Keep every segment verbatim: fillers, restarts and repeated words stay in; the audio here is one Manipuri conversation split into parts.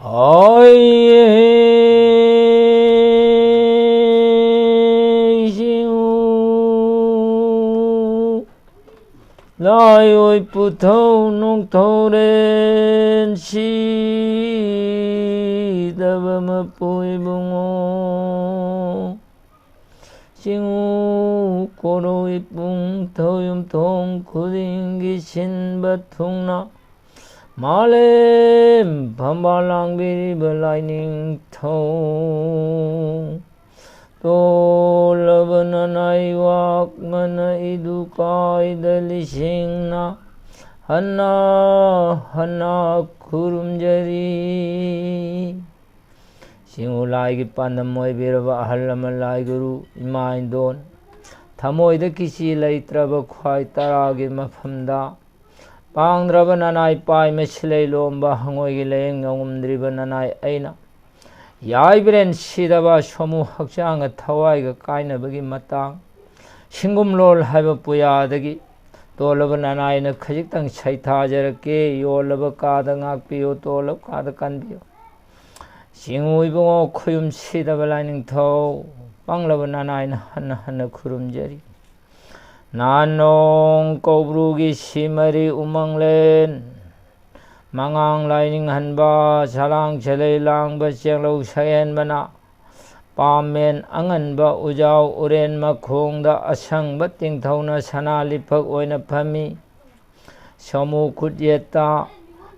ꯑꯩ ꯁꯤꯡꯎ ꯂꯥꯏꯑꯣꯏ ꯄꯨꯊꯧ ꯅꯣꯡꯊꯧꯔꯦꯟ ꯁꯤꯗꯕ ꯃꯄꯨ ꯏꯕꯨꯡꯉꯣ꯫ ꯆꯤꯡꯎ ꯀꯣꯔꯧ ꯏꯄꯨꯡ ꯊꯧ ꯌꯨꯝꯊꯣꯡ ꯈꯨꯗꯤꯡꯒꯤ ꯁꯤꯟꯕ ꯊꯨꯡꯅ ꯃꯥꯂꯦꯝ ꯐꯝꯕꯥꯜ ꯂꯥꯡꯕꯤꯔꯤꯕ ꯂꯥꯏꯅꯤꯡꯊꯧ ꯇꯣꯜꯂꯕ ꯅꯅꯥꯏ ꯋꯥꯛꯃꯅ ꯏꯗꯨ ꯀꯥꯏꯗ ꯂꯤꯁꯤꯡꯅ ꯍꯟꯅ ꯍꯟꯅ ꯈꯨꯔꯨꯝꯖꯔꯤ꯫ ꯆꯤꯡꯎ ꯂꯥꯏꯒꯤ ꯄꯥꯟꯗꯝ ꯑꯣꯏꯕꯤꯔꯕ ꯑꯍꯜ ꯂꯃꯟ ꯂꯥꯏ ꯒꯨꯔꯨ ꯏꯃꯥ ꯏꯟꯗꯣꯟ ꯊꯃꯣꯏꯗ ꯀꯤꯆꯤ ꯂꯩꯇ꯭ꯔꯕ ꯈ꯭ꯋꯥꯏ ꯇꯔꯥꯒꯤ ꯃꯐꯝꯗ ꯄꯥꯡꯗ꯭ꯔꯕ ꯅꯅꯥꯏ ꯄꯥꯏ ꯃꯁꯤꯂꯩ ꯂꯣꯝꯕ ꯍꯉꯣꯏꯒꯤ ꯂꯥꯌꯦꯡ ꯉꯝꯗ꯭ꯔꯤꯕ ꯅꯅꯥꯏ ꯑꯩꯅ ꯌꯥꯏꯕ꯭ꯔꯦꯟ ꯁꯤꯗꯕ ꯁꯣꯃꯨ ꯍꯛꯆꯥꯡꯒ ꯊꯋꯥꯏꯒ ꯀꯥꯏꯅꯕꯒꯤ ꯃꯇꯥꯡ ꯁꯤꯡꯒꯨꯝꯂꯣꯜ ꯍꯥꯏꯕ ꯄꯨꯌꯥꯗꯒꯤ ꯇꯣꯜꯂꯕ ꯅꯅꯥꯏꯅ ꯈꯖꯤꯛꯇꯪ ꯁꯩꯊꯥꯖꯔꯛꯀꯦ꯫ ꯌꯣꯜꯂꯕ ꯀꯥꯗ ꯉꯥꯛꯄꯤꯌꯨ, ꯇꯣꯜꯂꯕ ꯀꯥꯗ ꯀꯟꯕꯤꯌꯨ꯫ ꯆꯤꯡꯎ ꯏꯕꯨꯡꯉꯣ ꯈꯨꯌꯨꯝ ꯁꯤꯗꯕ ꯂꯥꯏꯅꯤꯡꯊꯧ ꯄꯪꯂꯕ ꯅꯅꯥꯏꯅ ꯍꯟꯅ ꯍꯟꯅ ꯈꯨꯔꯨꯝꯖꯔꯤ꯫ ꯅꯥꯅꯣꯡ ꯀꯧꯕ꯭ꯔꯨꯒꯤ ꯁꯤꯃꯔꯤ ꯎꯃꯪꯂꯦꯟ ꯃꯉꯥꯡ ꯂꯥꯏꯅꯤꯡꯍꯟꯕ ꯁꯂꯥꯡ ꯁꯦꯂꯩ ꯂꯥꯡꯕ ꯆꯦꯡꯂꯧ ꯁꯛꯍꯦꯟꯕꯅ ꯄꯥꯝꯃꯦꯟ ꯑꯉꯟꯕ ꯎꯖꯥꯎ ꯎꯔꯦꯟ ꯃꯈꯣꯡꯗ ꯑꯁꯪꯕ ꯇꯤꯡꯊꯧꯅ ꯁꯅꯥ ꯂꯤꯐꯛ ꯑꯣꯏꯅ ꯐꯝꯃꯤ꯫ ꯁꯃꯨ ꯈꯨꯠꯌꯦꯠꯇ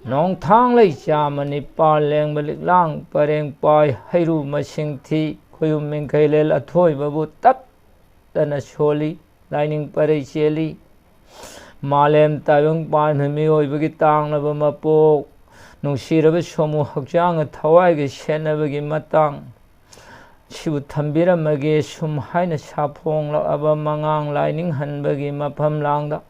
ꯅꯣꯡꯊꯥꯡ ꯂꯩ ꯆꯥꯝꯃ ꯅꯤꯄꯥꯜ ꯂꯦꯡꯕ ꯂꯤꯛꯂꯥꯡ ꯄꯔꯦꯡ ꯄꯥꯏ ꯍꯩꯔꯨ ꯃꯁꯤꯡ ꯊꯤ ꯈꯨꯌꯨꯝ ꯃꯤꯡꯈꯩꯂꯦꯜ ꯑꯊꯣꯏꯕꯕꯨ ꯇꯠꯇꯅ ꯁꯣꯜꯂꯤ꯫ ꯂꯥꯏꯅꯤꯡ ꯄꯔꯩ ꯆꯦꯜꯂꯤ꯫ ꯃꯥꯂꯦꯝ ꯇꯥꯏꯕꯪ ꯄꯥꯟꯕ ꯃꯤꯑꯣꯏꯕꯒꯤ ꯇꯥꯡꯂꯕ ꯃꯄꯣꯛ ꯅꯨꯡꯁꯤꯔꯕ ꯁꯣꯃꯨ ꯍꯛꯆꯥꯡꯒ ꯊꯋꯥꯏꯒ ꯁꯦꯠꯅꯕꯒꯤ ꯃꯇꯥꯡ ꯁꯤꯕꯨ ꯊꯝꯕꯤꯔꯝꯃꯒꯦ ꯁꯨꯝ ꯍꯥꯏꯅ ꯁꯥꯐꯣꯡꯂꯛꯑꯕ ꯃꯉꯥꯡ ꯂꯥꯏꯅꯤꯡꯍꯟꯕꯒꯤ ꯃꯐꯝ ꯂꯥꯡꯗ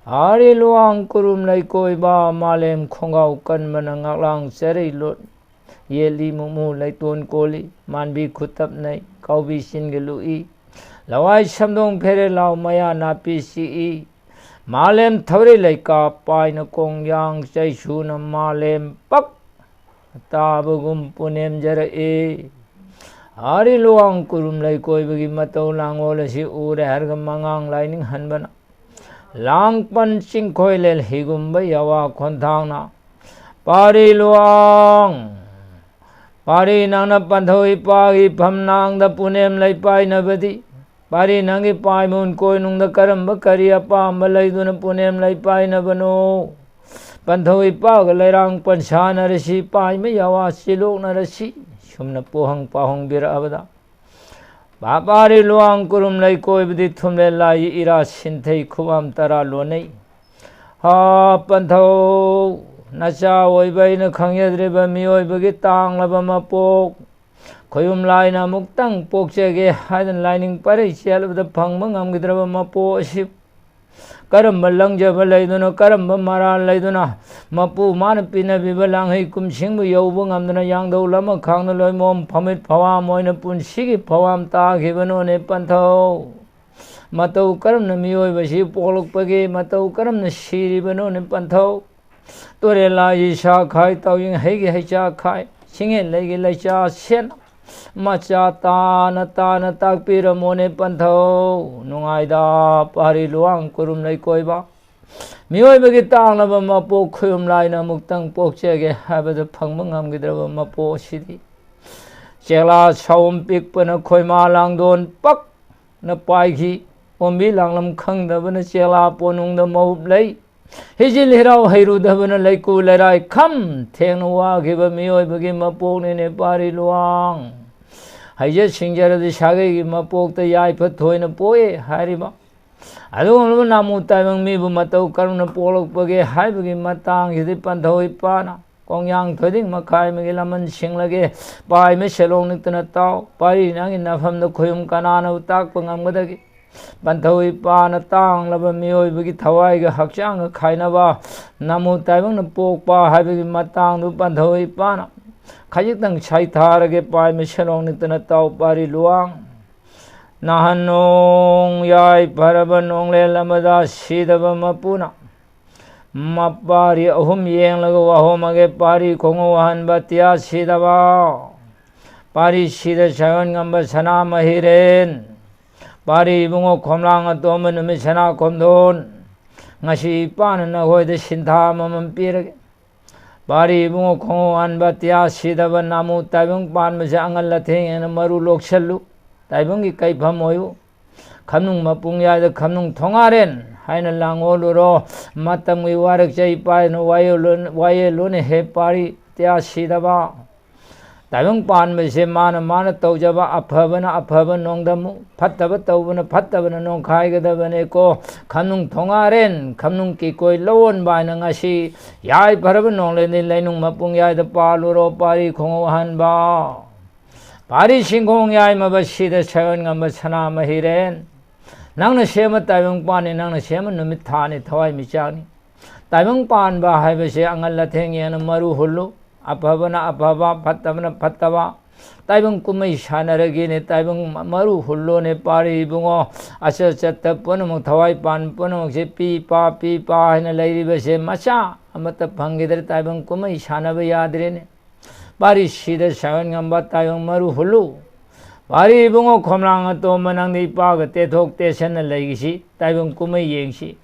ꯑꯥꯔꯤ ꯂꯨꯋꯥꯡ ꯀꯨꯔꯨꯝ ꯂꯩꯀꯣꯏꯕ ꯃꯥꯂꯦꯝ ꯈꯣꯡꯒꯥꯎ ꯀꯟꯕꯅ ꯉꯥꯛꯂꯥꯡ ꯆꯔꯩ ꯂꯣꯠ ꯌꯦꯠꯂꯤ ꯃꯨꯛꯃꯨ ꯂꯩꯇꯣꯟ ꯀꯣꯜꯂꯤ ꯃꯥꯟꯕꯤ ꯈꯨꯇꯞꯅꯩ ꯀꯥꯎꯕꯤ ꯆꯤꯟꯒ ꯂꯨꯛꯏ ꯂꯋꯥꯏ ꯁꯝꯗꯣꯡ ꯐꯦꯔꯦ ꯂꯥꯎ ꯃꯌꯥ ꯅꯥꯄꯤ ꯆꯤꯛꯏ ꯃꯥꯂꯦꯝ ꯊꯧꯔꯤ ꯂꯩꯀꯥ ꯄꯥꯏꯅ ꯀꯣꯡꯌꯥꯡ ꯆꯩꯁꯨꯅ ꯃꯥꯂꯦꯝ ꯄꯛ ꯇꯥꯕꯒꯨꯝ ꯄꯨꯅꯦꯝꯖꯔꯛꯏ꯫ ꯄꯥꯔꯤ ꯂꯨꯋꯥꯡ ꯀꯨꯔꯨꯝ ꯂꯩꯀꯣꯏꯕꯒꯤ ꯃꯇꯧ ꯂꯥꯡꯑꯣꯜ ꯑꯁꯤ ꯎꯔꯦ ꯍꯥꯏꯔꯒ ꯃꯉꯥꯡ ꯂꯥꯏꯅꯤꯡꯍꯟꯕꯅ ꯂꯥꯡꯄꯟ ꯆꯤꯡꯈꯣꯏ ꯂꯦꯜꯍꯤꯒꯨꯝꯕ ꯌꯥꯋꯥ ꯈꯣꯟꯊꯥꯡꯅ, ꯄꯥꯔꯤ ꯂꯨꯋꯥꯡ, ꯄꯥꯔꯤ ꯅꯪꯅ ꯄꯟꯊꯧ ꯏꯄꯥꯒꯤ ꯐꯝꯅꯥꯡꯗ ꯄꯨꯅꯦꯝ ꯂꯩ ꯄꯥꯏꯅꯕꯗꯤ, ꯄꯥꯔꯤ ꯅꯪꯒꯤ ꯄꯥꯏꯃꯨꯟ ꯀꯣꯏꯅꯨꯡꯗ ꯀꯔꯝꯕ ꯀꯔꯤ ꯑꯄꯥꯝꯕ ꯂꯩꯗꯨꯅ ꯄꯨꯅꯦꯝ ꯂꯩ ꯄꯥꯏꯅꯕꯅꯣ? ꯄꯟꯊꯧ ꯏꯄꯥꯒ ꯂꯩꯔꯥꯡ ꯄꯟꯁꯥꯟꯅꯔꯁꯤ, ꯄꯥꯏꯃ ꯌꯥꯋꯥ ꯆꯤꯂꯣꯛꯅꯔꯁꯤ꯫ ꯁꯨꯝꯅ ꯄꯣꯍꯪ ꯄꯥꯍꯣꯡꯕꯤꯔꯛꯑꯕꯗ, ꯄꯥꯔꯤ ꯂꯨꯋꯥꯡ ꯀꯨꯔꯨꯝ ꯂꯩꯀꯣꯏꯕꯗꯤ ꯊꯨꯝꯂꯦ ꯂꯥꯏ ꯏꯔꯥ ꯁꯤꯟꯊꯩ ꯈꯨꯕꯥꯝ ꯇꯔꯥ ꯂꯣꯟꯅꯩ꯫ ꯍꯥ, ꯄꯟꯊꯧ, ꯅꯆꯥ ꯑꯣꯏꯕ ꯑꯩꯅ ꯈꯪꯖꯗ꯭ꯔꯤꯕ ꯃꯤꯑꯣꯏꯕꯒꯤ ꯇꯥꯡꯂꯕ ꯃꯄꯣꯛ, ꯈꯣꯌꯨꯝ ꯂꯥꯏꯅ ꯑꯃꯨꯛꯇꯪ ꯄꯣꯛꯆꯒꯦ ꯍꯥꯏꯗꯅ ꯂꯥꯏꯅꯤꯡ ꯄꯔꯩ ꯆꯦꯜꯂꯕꯗ ꯐꯪꯕ ꯉꯝꯈꯤꯗ꯭ꯔꯕ ꯃꯄꯣꯛ ꯑꯁꯤ, ꯀꯔꯝꯕ ꯂꯪꯖꯕ ꯂꯩꯗꯨꯅ, ꯀꯔꯝꯕ ꯃꯔꯥꯜ ꯂꯩꯗꯨꯅ, ꯃꯄꯨ ꯃꯥꯅ ꯄꯤꯅꯕꯤꯕ ꯂꯥꯡꯍꯩ ꯀꯨꯝꯁꯤꯡꯕꯨ ꯌꯧꯕ ꯉꯝꯗꯅ ꯌꯥꯡꯗꯧ ꯂꯃ ꯈꯥꯡꯗ ꯂꯣꯏꯃꯣꯝ ꯐꯝꯃꯤꯠ ꯐꯋꯥꯝ ꯑꯣꯏꯅ ꯄꯨꯟꯁꯤꯒꯤ ꯐꯋꯥꯝ ꯇꯥꯈꯤꯕꯅꯣꯅꯦ ꯄꯟꯊꯧ? ꯃꯇꯧ ꯀꯔꯝꯅ ꯃꯤꯑꯣꯏꯕꯁꯤ ꯄꯣꯛꯂꯛꯄꯒꯦ? ꯃꯇꯧ ꯀꯔꯝꯅ ꯁꯤꯔꯤꯕꯅꯣꯅꯦ ꯄꯟꯊꯧ? ꯇꯨꯔꯦꯜ ꯂꯥꯏꯒꯤ ꯁꯥ ꯈꯥꯏ, ꯇꯥꯎꯖꯤꯡ ꯍꯩꯒꯤ ꯍꯩꯆꯥ ꯈꯥꯏ, ꯆꯤꯡꯉꯦꯟ ꯂꯩꯒꯤ ꯂꯩꯆꯥ ꯁꯦꯟ, ꯃꯆꯥ ꯇꯥꯅ ꯇꯥꯅ ꯇꯥꯛꯄꯤꯔꯝꯃꯣꯅꯦ ꯄꯟꯊꯧ꯫ ꯅꯨꯡꯉꯥꯏꯗ ꯄꯥꯔꯤ ꯂꯨꯋꯥꯡ ꯀꯨꯔꯨꯝ ꯂꯩꯀꯣꯏꯕ, ꯃꯤꯑꯣꯏꯕꯒꯤ ꯇꯥꯡꯂꯕ ꯃꯄꯣꯛ ꯈꯨꯌꯨꯝ ꯂꯥꯏꯅ ꯑꯃꯨꯛꯇꯪ ꯄꯣꯛꯆꯒꯦ ꯍꯥꯏꯕꯗꯨ ꯐꯪꯕ ꯉꯝꯈꯤꯗ꯭ꯔꯕ ꯃꯄꯣꯛ ꯑꯁꯤꯗꯤ꯫ ꯆꯦꯛꯂꯥ ꯁꯥꯎꯝ ꯄꯤꯛꯄꯅ ꯈꯣꯏꯃꯥ ꯂꯥꯡꯗꯣꯟ ꯄꯛꯅ ꯄꯥꯏꯈꯤ꯫ ꯑꯣꯝꯕꯤ ꯂꯥꯡꯂꯝ ꯈꯪꯗꯕꯅ ꯆꯦꯛꯂꯥ ꯄꯣꯅꯨꯡꯗ ꯃꯍꯨꯞ ꯂꯩ꯫ ꯍꯤꯖꯤꯜ ꯍꯤꯔꯥꯎ ꯍꯩꯔꯨꯗꯕꯅ ꯂꯩꯀꯨ ꯂꯩꯔꯥꯏ ꯈꯝ ꯊꯦꯡꯅ ꯋꯥꯈꯤꯕ ꯃꯤꯑꯣꯏꯕꯒꯤ ꯃꯄꯣꯛꯅꯤꯅꯦ ꯄꯥꯔꯤ ꯂꯨꯋꯥꯡ꯫ ꯍꯩꯖ ꯁꯤꯡꯖꯔꯗꯤ ꯁꯥꯒꯩꯒꯤ ꯃꯄꯣꯛꯇ ꯌꯥꯏꯐ ꯊꯣꯏꯅ ꯄꯣꯛꯑꯦ ꯍꯥꯏꯔꯤꯕ꯫ ꯑꯗꯨꯒꯨꯝꯂꯕ ꯅꯥꯃꯨ ꯇꯥꯏꯕꯪ ꯃꯤꯕꯨ ꯃꯇꯧ ꯀꯔꯝꯅ ꯄꯣꯛꯂꯛꯄꯒꯦ ꯍꯥꯏꯕꯒꯤ ꯃꯇꯥꯡꯁꯤꯗꯤ ꯄꯟꯊꯧ ꯏꯄꯥꯅ ꯀꯣꯡꯌꯥꯡ ꯊꯣꯏꯗꯤꯡ ꯃꯈꯥꯏ ꯑꯃꯒꯤ ꯂꯃꯟ ꯁꯤꯡꯂꯒꯦ꯫ ꯄꯥꯏꯃ ꯁꯦꯂꯣꯡ ꯅꯤꯛꯇꯅ ꯇꯥꯎ꯫ ꯄꯥꯔꯤ ꯅꯪꯒꯤ ꯅꯐꯝꯗ ꯈꯣꯌꯨꯝ ꯀꯅꯥꯅꯕꯨ ꯇꯥꯛꯄ ꯉꯝꯒꯗꯒꯦ? ꯄꯟꯊꯧ ꯏꯄꯥꯅ ꯇꯥꯡꯂꯕ ꯃꯤꯑꯣꯏꯕꯒꯤ ꯊꯋꯥꯏꯒ ꯍꯛꯆꯥꯡꯒ ꯈꯥꯏꯅꯕ ꯅꯥꯃꯨ ꯇꯥꯏꯕꯪꯅ ꯄꯣꯛꯄ ꯍꯥꯏꯕꯒꯤ ꯃꯇꯥꯡꯗꯨ ꯄꯟꯊꯧ ꯏꯄꯥꯅ ꯈꯖꯤꯛꯇꯪ ꯁꯥꯏꯊꯥꯔꯒꯦ꯫ ꯄꯥꯏꯃ ꯁꯦꯂꯣꯡ ꯅꯤꯛꯇꯅ ꯇꯥꯎ ꯄꯥꯔꯤ ꯂꯨꯋꯥꯡ꯫ ꯅꯍꯥꯟ ꯅꯣꯡ ꯌꯥꯏꯐꯔꯕ ꯅꯣꯡꯂꯦꯟ ꯑꯃꯗ ꯁꯤꯗꯕ ꯃꯄꯨꯅ ꯃꯄꯥꯔꯤ ꯑꯍꯨꯝ ꯌꯦꯡꯂꯒ ꯋꯥꯍꯣꯝꯃꯒꯦ꯫ ꯄꯥꯔꯤ ꯈꯣꯡꯎ ꯑꯍꯟꯕ ꯇꯤꯌꯥ ꯁꯤꯗꯕ, ꯄꯥꯔꯤ ꯁꯤꯗ ꯁꯥꯌꯣꯟ ꯉꯝꯕ ꯁꯅꯥ ꯃꯍꯤꯔꯦꯟ, ꯄꯥꯔꯤ ꯏꯕꯨꯡꯉꯣ ꯈꯣꯝꯂꯥꯡ ꯑꯇꯣꯝꯕ ꯅꯨꯃꯤꯠ ꯁꯅꯥ ꯈꯣꯝꯗꯣꯟ, ꯉꯁꯤ ꯏꯄꯥꯅ ꯅꯈꯣꯏꯗ ꯁꯤꯟꯊꯥ ꯑꯃꯃꯝ ꯄꯤꯔꯒꯦ꯫ ꯄꯥꯔꯤ ꯏꯕꯨꯡꯉꯣ ꯈꯣꯡꯎ ꯑꯍꯟꯕ ꯇꯤꯌꯥ ꯁꯤꯗꯕ ꯅꯥꯃꯨ ꯇꯥꯏꯕꯪ ꯄꯥꯟꯕꯁꯦ ꯑꯉꯜ ꯑꯊꯦꯡ ꯍꯦꯟꯅ ꯃꯔꯨ ꯂꯣꯛꯁꯜꯂꯨ꯫ ꯇꯥꯏꯕꯪꯒꯤ ꯀꯩꯐꯝ ꯑꯣꯏꯌꯨ꯫ ꯈꯝꯅꯨꯡ ꯃꯄꯨꯡ ꯌꯥꯏꯗ ꯈꯝꯅꯨꯡ ꯊꯣꯡꯉꯥꯔꯦꯟ ꯍꯥꯏꯅ ꯂꯥꯡꯑꯣꯜꯂꯨꯔꯣ꯫ ꯃꯇꯝꯒꯤ ꯋꯥꯔꯛꯁꯦ ꯏꯄꯥꯅ ꯋꯥꯌꯦꯜꯂꯣꯟ-, ꯋꯥꯌꯦꯜꯂꯣꯟꯅ ꯍꯦ ꯄꯥꯔꯤ ꯇꯤꯌꯥ ꯁꯤꯗꯕ꯫ ꯇꯥꯏꯕꯪ ꯄꯥꯟꯕꯁꯦ ꯃꯥꯅ ꯃꯥꯅ ꯇꯧꯖꯕ, ꯑꯐꯕꯅ ꯑꯐꯕ ꯅꯣꯡꯗꯝꯃꯨ, ꯐꯠꯇꯕ ꯇꯧꯕꯅ ꯐꯠꯇꯕꯅ ꯅꯣꯡꯈꯥꯏꯒꯗꯕꯅꯦꯀꯣ꯫ ꯈꯝꯅꯨꯡ ꯊꯣꯡꯉꯥꯔꯦꯟ, ꯈꯝꯅꯨꯡ ꯀꯤꯀꯣꯏ ꯂꯧꯑꯣꯟꯕ ꯍꯥꯏꯅ ꯉꯁꯤ ꯌꯥꯏ ꯐꯔꯕ ꯅꯣꯡꯂꯦꯟꯗꯤ ꯂꯩꯅꯨꯡ ꯃꯄꯨꯡ ꯌꯥꯏꯗ ꯄꯥꯜꯂꯨꯔꯣ ꯄꯥꯔꯤ ꯈꯣꯡꯎ ꯑꯍꯟꯕ꯫ ꯄꯥꯔꯤ ꯁꯤꯡꯈꯣꯡ ꯌꯥꯏꯃꯕ ꯁꯤꯗ ꯁꯥꯌꯣꯟ ꯉꯝꯕ ꯁꯅꯥ ꯃꯍꯤꯔꯦꯟ꯫ ꯅꯪꯅ ꯁꯦꯝꯕ ꯇꯥꯏꯕꯪ ꯄꯥꯟꯅꯤ, ꯅꯪꯅ ꯁꯦꯝꯕ ꯅꯨꯃꯤꯠ ꯊꯥꯅꯤ, ꯊꯋꯥꯏ ꯃꯤꯆꯥꯛꯅꯤ꯫ ꯇꯥꯏꯕꯪ ꯄꯥꯟꯕ ꯍꯥꯏꯕꯁꯦ ꯑꯉꯜ ꯑꯊꯦꯡ ꯌꯦꯡꯅ ꯃꯔꯨ ꯍꯨꯜꯂꯨ꯫ ꯑꯐꯕꯅ ꯑꯐꯕ, ꯐꯠꯇꯕꯅ ꯐꯠꯇꯕ꯫ ꯇꯥꯏꯕꯪ ꯀꯨꯝꯍꯩ ꯁꯥꯟꯅꯔꯒꯦꯅꯦ, ꯇꯥꯏꯕꯪ ꯃ-, ꯃꯔꯨ ꯍꯨꯜꯂꯣꯅꯦ ꯄꯥꯔꯤ ꯏꯕꯨꯡꯉꯣ꯫ ꯑꯆꯠ ꯆꯠꯇ ꯄꯨꯝꯅꯃꯛ, ꯊꯋꯥꯏ ꯄꯥꯟ ꯄꯨꯝꯅꯃꯛꯁꯦ ꯄꯤ ꯄꯥ, ꯄꯤ ꯄꯥ ꯍꯥꯏꯅ ꯂꯩꯔꯤꯕꯁꯦ ꯃꯆꯥ ꯑꯃꯠꯇ ꯐꯪꯈꯤꯗ꯭ꯔꯦ, ꯇꯥꯏꯕꯪ ꯀꯨꯝꯍꯩ ꯁꯥꯟꯅꯕ ꯌꯥꯗ꯭ꯔꯦꯅꯦ꯫ ꯄꯥꯔꯤ ꯁꯤꯗ ꯁꯥꯌꯣꯟ ꯉꯝꯕ ꯇꯥꯏꯕꯪ ꯃꯔꯨ ꯍꯨꯜꯂꯨ꯫ ꯄꯥꯔꯤ ꯏꯕꯨꯡꯉꯣ ꯈꯣꯝꯂꯥꯡ ꯑꯇꯣꯝꯕ ꯅꯪꯗꯤ ꯏꯄꯥꯒ ꯇꯦꯊꯣꯛ ꯇꯦꯁꯟꯅ ꯂꯩꯈꯤꯁꯤ, ꯇꯥꯏꯕꯪ ꯀꯨꯝꯍꯩ ꯌꯦꯡꯁꯤ꯫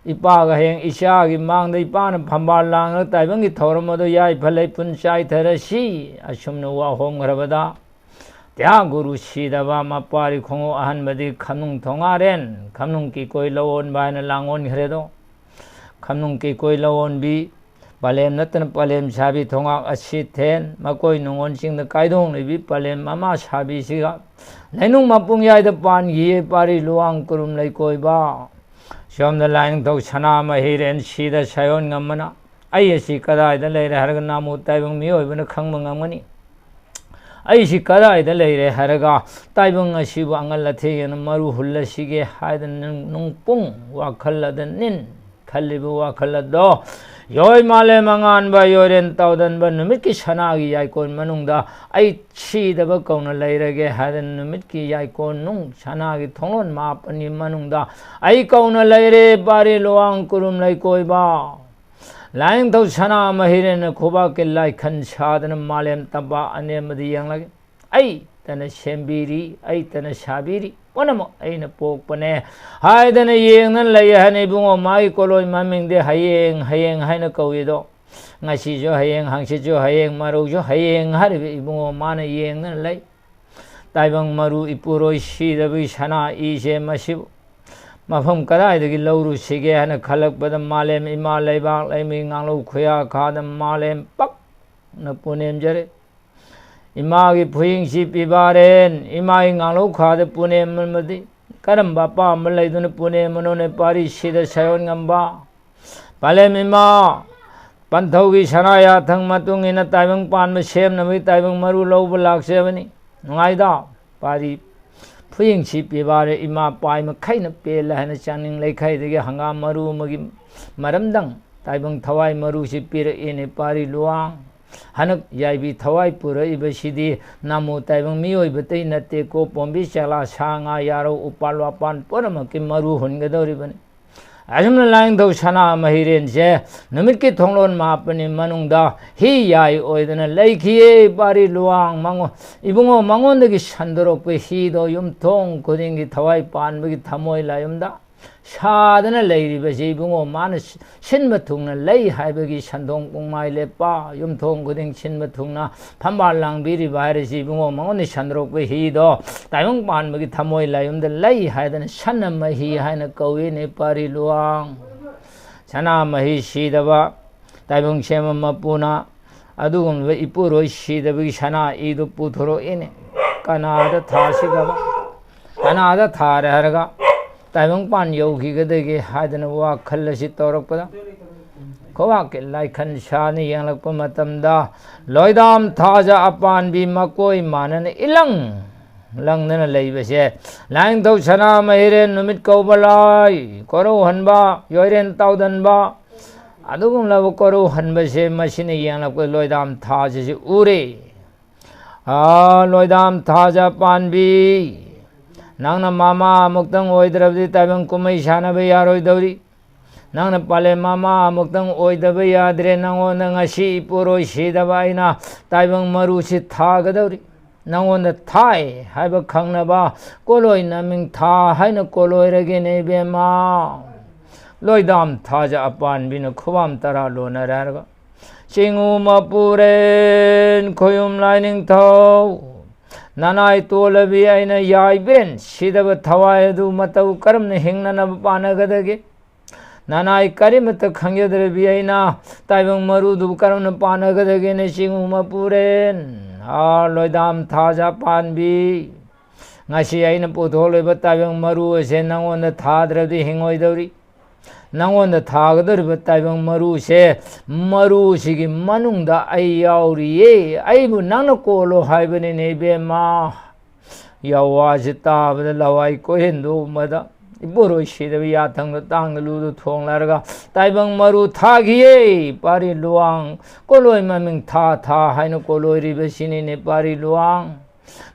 ꯏꯄꯥꯒ ꯍꯌꯦꯡ ꯏꯆꯥꯒꯤ ꯃꯥꯡꯗ ꯏꯄꯥꯅ ꯐꯝꯕꯥꯜ ꯂꯥꯡꯂꯒ ꯇꯥꯏꯕꯪꯒꯤ ꯊꯧꯔꯝ ꯑꯗꯨ ꯌꯥꯏꯐ ꯂꯩꯄꯨꯟ ꯆꯥꯏꯊꯔꯁꯤ꯫ ꯑꯁꯨꯝꯅ ꯋꯥ ꯍꯣꯝꯈ꯭ꯔꯕꯗ ꯇꯤꯌꯥ ꯒꯨꯔꯨ ꯁꯤꯗꯕ ꯃꯄꯥꯔꯤ ꯈꯣꯡꯎ ꯑꯍꯟꯕꯗꯤ ꯈꯝꯅꯨꯡ ꯊꯣꯡꯉꯥꯔꯦꯟ, ꯈꯝꯅꯨꯡ ꯀꯤꯀꯣꯏ ꯂꯧꯑꯣꯟꯕ ꯍꯥꯏꯅ ꯂꯥꯡꯑꯣꯟꯈ꯭ꯔꯦꯗꯣ꯫ ꯈꯝꯅꯨꯡ ꯀꯤꯀꯣꯏ ꯂꯧꯑꯣꯟꯕꯤ, ꯄꯂꯦꯝ ꯅꯠꯇꯅ ꯄꯂꯦꯝ ꯁꯥꯕꯤ, ꯊꯣꯉꯥꯛ ꯑꯁꯤꯊꯦꯟ, ꯃꯀꯣꯏ ꯅꯨꯡꯉꯣꯟ ꯆꯤꯡꯗ ꯀꯥꯏꯗꯣꯡ ꯂꯩꯕꯤ ꯄꯂꯦꯝ ꯃꯃꯥ ꯁꯥꯕꯤꯁꯤꯒ ꯂꯩꯅꯨꯡ ꯃꯄꯨꯡ ꯌꯥꯏꯗ ꯄꯥꯟꯈꯤꯌꯦ ꯄꯥꯔꯤ ꯂꯨꯋꯥꯡ ꯀꯨꯔꯨꯝ ꯂꯩꯀꯣꯏꯕ꯫ ꯁꯣꯝꯗ ꯂꯥꯏꯅꯤꯡꯊꯧ ꯁꯅꯥ ꯃꯍꯤꯔꯦꯟ ꯁꯤꯗ ꯁꯥꯌꯣꯟ ꯉꯝꯕꯅ ꯑꯩ ꯑꯁꯤ ꯀꯗꯥꯏꯗ ꯂꯩꯔꯦ ꯍꯥꯏꯔꯒ ꯅꯥꯃꯨ ꯇꯥꯏꯕꯪ ꯃꯤꯑꯣꯏꯕꯅ ꯈꯪꯕ ꯉꯝꯒꯅꯤ꯫ ꯑꯩꯁꯤ ꯀꯗꯥꯏꯗ ꯂꯩꯔꯦ ꯍꯥꯏꯔꯒ ꯇꯥꯏꯕꯪ ꯑꯁꯤꯕꯨ ꯑꯉꯜ ꯑꯊꯦꯡꯅ ꯃꯔꯨ ꯍꯨꯜꯂꯁꯤꯒꯦ ꯍꯥꯏꯗꯅ ꯅꯨꯡ-, ꯅꯨꯡꯄꯨꯡ ꯋꯥꯈꯜ ꯑꯗ ꯅꯤꯟ ꯈꯜꯂꯤꯕ ꯋꯥꯈꯜ ꯑꯗꯣ ꯌꯣꯏ ꯃꯥꯂꯦꯝ ꯑꯉꯥꯟꯕ, ꯌꯣꯏꯔꯦꯟ ꯇꯥꯎꯗꯟꯕ, ꯅꯨꯃꯤꯠꯀꯤ ꯁꯅꯥꯒꯤ ꯌꯥꯏꯀꯣꯟ ꯃꯅꯨꯡꯗ ꯑꯩ ꯁꯤꯗꯕ ꯀꯧꯅ ꯂꯩꯔꯒꯦ ꯍꯥꯏꯗꯅ ꯅꯨꯃꯤꯠꯀꯤ ꯌꯥꯏꯀꯣꯟ ꯅꯨꯡ ꯁꯅꯥꯒꯤ ꯊꯣꯡꯂꯣꯟ ꯃꯥꯄꯟꯒꯤ ꯃꯅꯨꯡꯗ ꯑꯩ ꯀꯧꯅ ꯂꯩꯔꯦ꯫ ꯄꯥꯔꯤ ꯂꯨꯋꯥꯡ ꯀꯨꯔꯨꯝ ꯂꯩꯀꯣꯏꯕ ꯂꯥꯏꯅꯤꯡꯊꯧ ꯁꯅꯥ ꯃꯍꯤꯔꯦꯟꯅ ꯈꯨꯕꯥꯛꯀꯤ ꯂꯥꯏꯈꯟ ꯁꯥꯗꯅ ꯃꯥꯂꯦꯝ ꯇꯝꯄꯥꯛ ꯑꯅꯦꯝꯕꯗ ꯌꯦꯡꯂꯒꯦ꯫ ꯑꯩꯇꯅ ꯁꯦꯝꯕꯤꯔꯤ, ꯑꯩꯇꯅ ꯁꯥꯕꯤꯔꯤ, ꯄꯨꯝꯅꯃꯛ ꯑꯩꯅ ꯄꯣꯛꯄꯅꯦ ꯍꯥꯏꯗꯅ ꯌꯦꯡꯗꯅ ꯂꯩ ꯍꯥꯏꯅ ꯏꯕꯨꯡꯉꯣ ꯃꯥꯒꯤ ꯀꯣꯂꯣꯏ ꯃꯃꯤꯡꯗꯤ ꯍꯌꯦꯡ, ꯍꯌꯦꯡ ꯍꯥꯏꯅ ꯀꯧꯏꯗꯣ꯫ ꯉꯁꯤꯁꯨ ꯍꯌꯦꯡ, ꯍꯪꯆꯤꯠꯁꯨ ꯍꯌꯦꯡ, ꯃꯔꯧꯁꯨ ꯍꯌꯦꯡ ꯍꯥꯏꯔꯤꯕ ꯏꯕꯨꯡꯉꯣ ꯃꯥꯅ ꯌꯦꯡꯗꯅ ꯂꯩ꯫ ꯇꯥꯏꯕꯪ ꯃꯔꯨ ꯏꯄꯨꯔꯣꯏ ꯁꯤꯗꯕꯒꯤ ꯁꯅꯥ ꯏꯁꯦ ꯃꯁꯤꯕꯨ ꯃꯐꯝ ꯀꯗꯥꯏꯗꯒꯤ ꯂꯧꯔꯨꯁꯤꯒꯦ ꯍꯥꯏꯅ ꯈꯜꯂꯛꯄꯗ ꯃꯥꯂꯦꯝ ꯏꯃꯥ ꯂꯩꯕꯥꯛ ꯂꯩꯃꯤ ꯉꯥꯡꯂꯧ ꯈꯨꯌꯥ ꯈꯥꯗ ꯃꯥꯂꯦꯝ ꯄꯛꯅ ꯄꯨꯅꯦꯝꯖꯔꯦ꯫ ꯏꯃꯥꯒꯤ ꯐꯨꯌꯤꯡꯁꯤ ꯄꯤꯕꯥꯔꯦꯟ, ꯏꯃꯥꯒꯤ ꯉꯥꯡꯂꯧ ꯈꯥꯗ ꯄꯨꯅꯦꯝ ꯑꯃꯗꯤ ꯀꯔꯝꯕ ꯑꯄꯥꯝꯕ ꯂꯩꯗꯨꯅ ꯄꯨꯅꯦꯝ ꯃꯅꯣꯅꯦ ꯄꯥꯔꯤ ꯁꯤꯗ ꯁꯥꯌꯣꯟ ꯉꯝꯕ? ꯄꯥꯂꯦꯝ ꯏꯃꯥ, ꯄꯟꯊꯧꯒꯤ ꯁꯅꯥ ꯌꯥꯊꯪ ꯃꯇꯨꯡ ꯏꯟꯅ ꯇꯥꯏꯕꯪ ꯄꯥꯟꯕ ꯁꯦꯝꯅꯕꯒꯤ ꯇꯥꯏꯕꯪ ꯃꯔꯨ ꯂꯧꯕ ꯂꯥꯛꯆꯕꯅꯤ꯫ ꯅꯨꯡꯉꯥꯏꯗ ꯄꯥꯔꯤ ꯐꯨꯌꯤꯡꯁꯤ ꯄꯤꯕꯥꯔꯦ ꯏꯃꯥ ꯄꯥꯏ ꯃꯈꯩꯅ ꯄꯦꯜꯂꯦ ꯍꯥꯏꯅ ꯆꯥꯅꯤꯡ ꯂꯩꯈꯩꯗꯒꯤ ꯍꯪꯒꯥꯝ ꯃꯔꯨ ꯑꯃꯒꯤ ꯃꯔꯝꯗꯪ ꯇꯥꯏꯕꯪ ꯊꯋꯥꯏ ꯃꯔꯨꯁꯤ ꯄꯤꯔꯛꯏꯅꯦ ꯄꯥꯔꯤ ꯂꯨꯋꯥꯡ꯫ ꯍꯟꯗꯛ ꯌꯥꯏꯕꯤ ꯊꯋꯥꯏ ꯄꯨꯔꯛꯏꯕꯁꯤꯗꯤ ꯅꯥꯃꯣ ꯇꯥꯏꯕꯪ ꯃꯤꯑꯣꯏꯕꯇꯩ ꯅꯠꯇꯦꯀꯣ, ꯄꯣꯝꯕꯤ ꯆꯦꯂꯥ ꯁꯥ ꯉꯥ ꯌꯥꯔꯧ ꯎꯄꯥꯜ ꯋꯥꯄꯥꯟ ꯄꯨꯝꯅꯃꯛꯀꯤ ꯃꯔꯨ ꯍꯨꯟꯒꯗꯧꯔꯤꯕꯅꯤ꯫ ꯑꯁꯨꯝꯅ ꯂꯥꯏꯅꯤꯡꯊꯧ ꯁꯅꯥ ꯃꯍꯤꯔꯦꯟꯁꯦ ꯅꯨꯃꯤꯠꯀꯤ ꯊꯣꯡꯂꯣꯟ ꯃꯥꯄꯟꯒꯤ ꯃꯅꯨꯡꯗ ꯍꯤ ꯌꯥꯏ ꯑꯣꯏꯗꯅ ꯂꯩꯈꯤꯌꯦ ꯄꯥꯔꯤ ꯂꯨꯋꯥꯡ ꯃꯉꯣꯟ꯫ ꯏꯕꯨꯡꯉꯣ ꯃꯉꯣꯟꯗꯒꯤ ꯁꯟꯗꯣꯔꯛꯄ ꯍꯤꯗꯣ ꯌꯨꯝꯊꯣꯡ ꯈꯨꯗꯤꯡꯒꯤ ꯊꯋꯥꯏ ꯄꯥꯟꯕꯒꯤ ꯊꯃꯣꯏ ꯂꯥꯏꯌꯨꯝꯗ ꯁꯥꯗꯅ ꯂꯩꯔꯤꯕꯁꯤ ꯏꯕꯨꯡꯉꯣ ꯃꯥꯅ ꯁꯤ-, ꯁꯤꯟꯕ ꯊꯨꯡꯅ ꯂꯩ ꯍꯥꯏꯕꯒꯤ ꯁꯟꯗꯣꯡ ꯄꯨꯡꯃꯥꯏ ꯂꯦꯞꯄ, ꯌꯨꯝꯊꯣꯡ ꯈꯨꯗꯤꯡ ꯁꯤꯟꯕ ꯊꯨꯡꯅ ꯐꯝꯕꯥꯜ ꯂꯥꯡꯕꯤꯔꯤꯕ ꯍꯥꯏꯔꯤꯁꯤ ꯏꯕꯨꯡꯉꯣ ꯃꯉꯣꯟꯗ ꯁꯟꯗꯣꯔꯛꯄ ꯍꯤꯗꯣ ꯇꯥꯏꯕꯪ ꯄꯥꯟꯕꯒꯤ ꯊꯃꯣꯏ ꯂꯥꯏꯌꯨꯝꯗ ꯂꯩ ꯍꯥꯏꯗꯅ ꯁꯅꯥ ꯃꯍꯤ ꯍꯥꯏꯅ ꯀꯧꯏꯅꯦ ꯄꯥꯔꯤ ꯂꯨꯋꯥꯡ꯫ ꯁꯅꯥ ꯃꯍꯤ ꯁꯤꯗꯕ ꯇꯥꯏꯕꯪ ꯁꯦꯝꯕ ꯃꯄꯨꯅ ꯑꯗꯨꯒꯨꯝꯂꯕ ꯏꯄꯨꯔꯣꯏ ꯁꯤꯗꯕꯒꯤ ꯁꯅꯥ ꯏꯗꯨ ꯄꯨꯊꯣꯔꯛꯏꯅꯦ꯫ ꯀꯅꯥꯗ ꯊꯥꯁꯤꯒꯕ? ꯀꯅꯥꯗ ꯊꯥꯔꯦ ꯍꯥꯏꯔꯒ ꯇꯥꯏꯕꯪꯄꯥꯟ ꯌꯧꯈꯤꯒꯗꯒꯦ ꯍꯥꯏꯗꯅ ꯋꯥꯈꯜ ꯑꯁꯤ ꯇꯧꯔꯛꯄꯗ ꯈꯨꯕꯥꯛꯀꯤ ꯂꯥꯏꯈꯟ ꯁꯥꯅ ꯌꯦꯡꯂꯛꯄ ꯃꯇꯝꯗ ꯂꯣꯏꯗꯥꯝ ꯊꯥꯖ ꯑꯄꯥꯟꯕꯤ ꯃꯀꯣꯏ ꯃꯥꯟꯅꯅ ꯏꯂꯪ ꯂꯪꯗꯅ ꯂꯩꯕꯁꯦ ꯂꯥꯏꯅꯤꯡꯊꯧ ꯁꯅꯥ ꯃꯍꯤꯔꯦꯟ ꯅꯨꯃꯤꯠ ꯀꯧꯕ ꯂꯥꯏ ꯀꯣꯔꯧꯍꯟꯕ ꯌꯣꯏꯔꯦꯟ ꯇꯥꯎꯗꯟꯕ ꯑꯗꯨꯒꯨꯝꯂꯕ ꯀꯣꯔꯧꯍꯟꯕꯁꯦ ꯃꯁꯤꯅ ꯌꯦꯡꯂꯛꯄꯗ ꯂꯣꯏꯗꯥꯝ ꯊꯥꯖꯁꯤ ꯎꯔꯦ꯫ ꯑꯥ, ꯂꯣꯏꯗꯥꯝ ꯊꯥꯖ ꯄꯥꯟꯕꯤ, ꯅꯪꯅ ꯃꯃꯥ ꯑꯃꯨꯛꯇꯪ ꯑꯣꯏꯗ꯭ꯔꯕꯗꯤ ꯇꯥꯏꯕꯪ ꯀꯨꯝꯍꯩ ꯁꯥꯟꯅꯕ ꯌꯥꯔꯣꯏꯗꯧꯔꯤ꯫ ꯅꯪꯅ ꯄꯥꯂꯦ ꯃꯃꯥ ꯑꯃꯨꯛꯇꯪ ꯑꯣꯏꯗꯕ ꯌꯥꯗ꯭ꯔꯦ꯫ ꯅꯪꯉꯣꯟꯗ ꯉꯁꯤ ꯏꯄꯨꯔꯣꯏ ꯁꯤꯗꯕ ꯑꯩꯅ ꯇꯥꯏꯕꯪ ꯃꯔꯨꯁꯤ ꯊꯥꯒꯗꯧꯔꯤ꯫ ꯅꯪꯉꯣꯟꯗ ꯊꯥꯏ ꯍꯥꯏꯕ ꯈꯪꯅꯕ ꯀꯣꯂꯣꯏ ꯅꯃꯤꯡ ꯊꯥ ꯍꯥꯏꯅ ꯀꯣꯂꯣꯏꯔꯒꯦꯅꯦ ꯏꯕꯦꯝꯃ꯫ ꯂꯣꯏꯗꯥꯝ ꯊꯥꯖ ꯑꯄꯥꯟꯕꯤꯅ ꯈꯨꯕꯥꯝ ꯇꯔꯥ ꯂꯣꯟꯅꯔꯦ ꯍꯥꯏꯔꯒ, ꯆꯤꯡꯉꯨ ꯃꯄꯨꯔꯦꯟ ꯈꯣꯌꯨꯝ ꯂꯥꯏꯅꯤꯡꯊꯧ, ꯅꯅꯥꯏ ꯇꯣꯜꯂꯕꯤ ꯑꯩꯅ ꯌꯥꯏꯕꯦꯟ ꯁꯤꯗꯕ ꯊꯋꯥꯏ ꯑꯗꯨ ꯃꯇꯧ ꯀꯔꯝꯅ ꯍꯤꯡꯅꯅꯕ ꯄꯥꯟꯅꯒꯗꯒꯦ? ꯅꯅꯥꯏ ꯀꯔꯤꯃꯠꯇ ꯈꯪꯖꯗ꯭ꯔꯕꯤ ꯑꯩꯅ ꯇꯥꯏꯕꯪ ꯃꯔꯨꯗꯨꯕꯨ ꯀꯔꯝꯅ ꯄꯥꯟꯅꯒꯗꯒꯦꯅ ꯆꯤꯡꯉꯨ ꯃꯄꯨꯔꯦꯟ꯫ ꯑꯥ, ꯂꯣꯏꯗꯥꯝ ꯊꯥꯖ ꯄꯥꯟꯕꯤ, ꯉꯁꯤ ꯑꯩꯅ ꯄꯨꯊꯣꯛꯂꯤꯕ ꯇꯥꯏꯕꯪ ꯃꯔꯨ ꯑꯁꯦ ꯅꯪꯉꯣꯟꯗ ꯊꯥꯗ꯭ꯔꯗꯤ ꯍꯤꯡꯉꯣꯏꯗꯧꯔꯤ꯫ ꯅꯪꯉꯣꯟꯗ ꯊꯥꯒꯗꯧꯔꯤꯕ ꯇꯥꯏꯕꯪ ꯃꯔꯨꯁꯦ, ꯃꯔꯨꯁꯤꯒꯤ ꯃꯅꯨꯡꯗ ꯑꯩ ꯌꯥꯎꯔꯤꯌꯦ꯫ ꯑꯩꯕꯨ ꯅꯪꯅ ꯀꯣꯜꯂꯣ ꯍꯥꯏꯕꯅꯤꯅꯦ ꯏꯕꯦꯝꯃ꯫ ꯌꯥꯋꯥꯁꯤ ꯇꯥꯕꯗ ꯂꯋꯥꯏ ꯀꯣꯏꯍꯦꯟꯗꯣꯛꯑꯝꯕꯗ ꯏꯄꯨꯔꯣꯏ ꯁꯤꯗꯕ ꯌꯥꯊꯪꯗ ꯇꯥꯡꯗ ꯂꯨꯗꯨ ꯊꯣꯡꯂꯔꯒ ꯇꯥꯏꯕꯪ ꯃꯔꯨ ꯊꯥꯈꯤꯌꯦ꯫ ꯄꯥꯔꯤ ꯂꯨꯋꯥꯡ ꯀꯣꯂꯣꯏ ꯃꯃꯤꯡ ꯊꯥ ꯊꯥ ꯍꯥꯏꯅ ꯀꯣꯂꯣꯏꯔꯤꯕ ꯁꯤꯅꯤꯅꯦ ꯄꯥꯔꯤ ꯂꯨꯋꯥꯡ꯫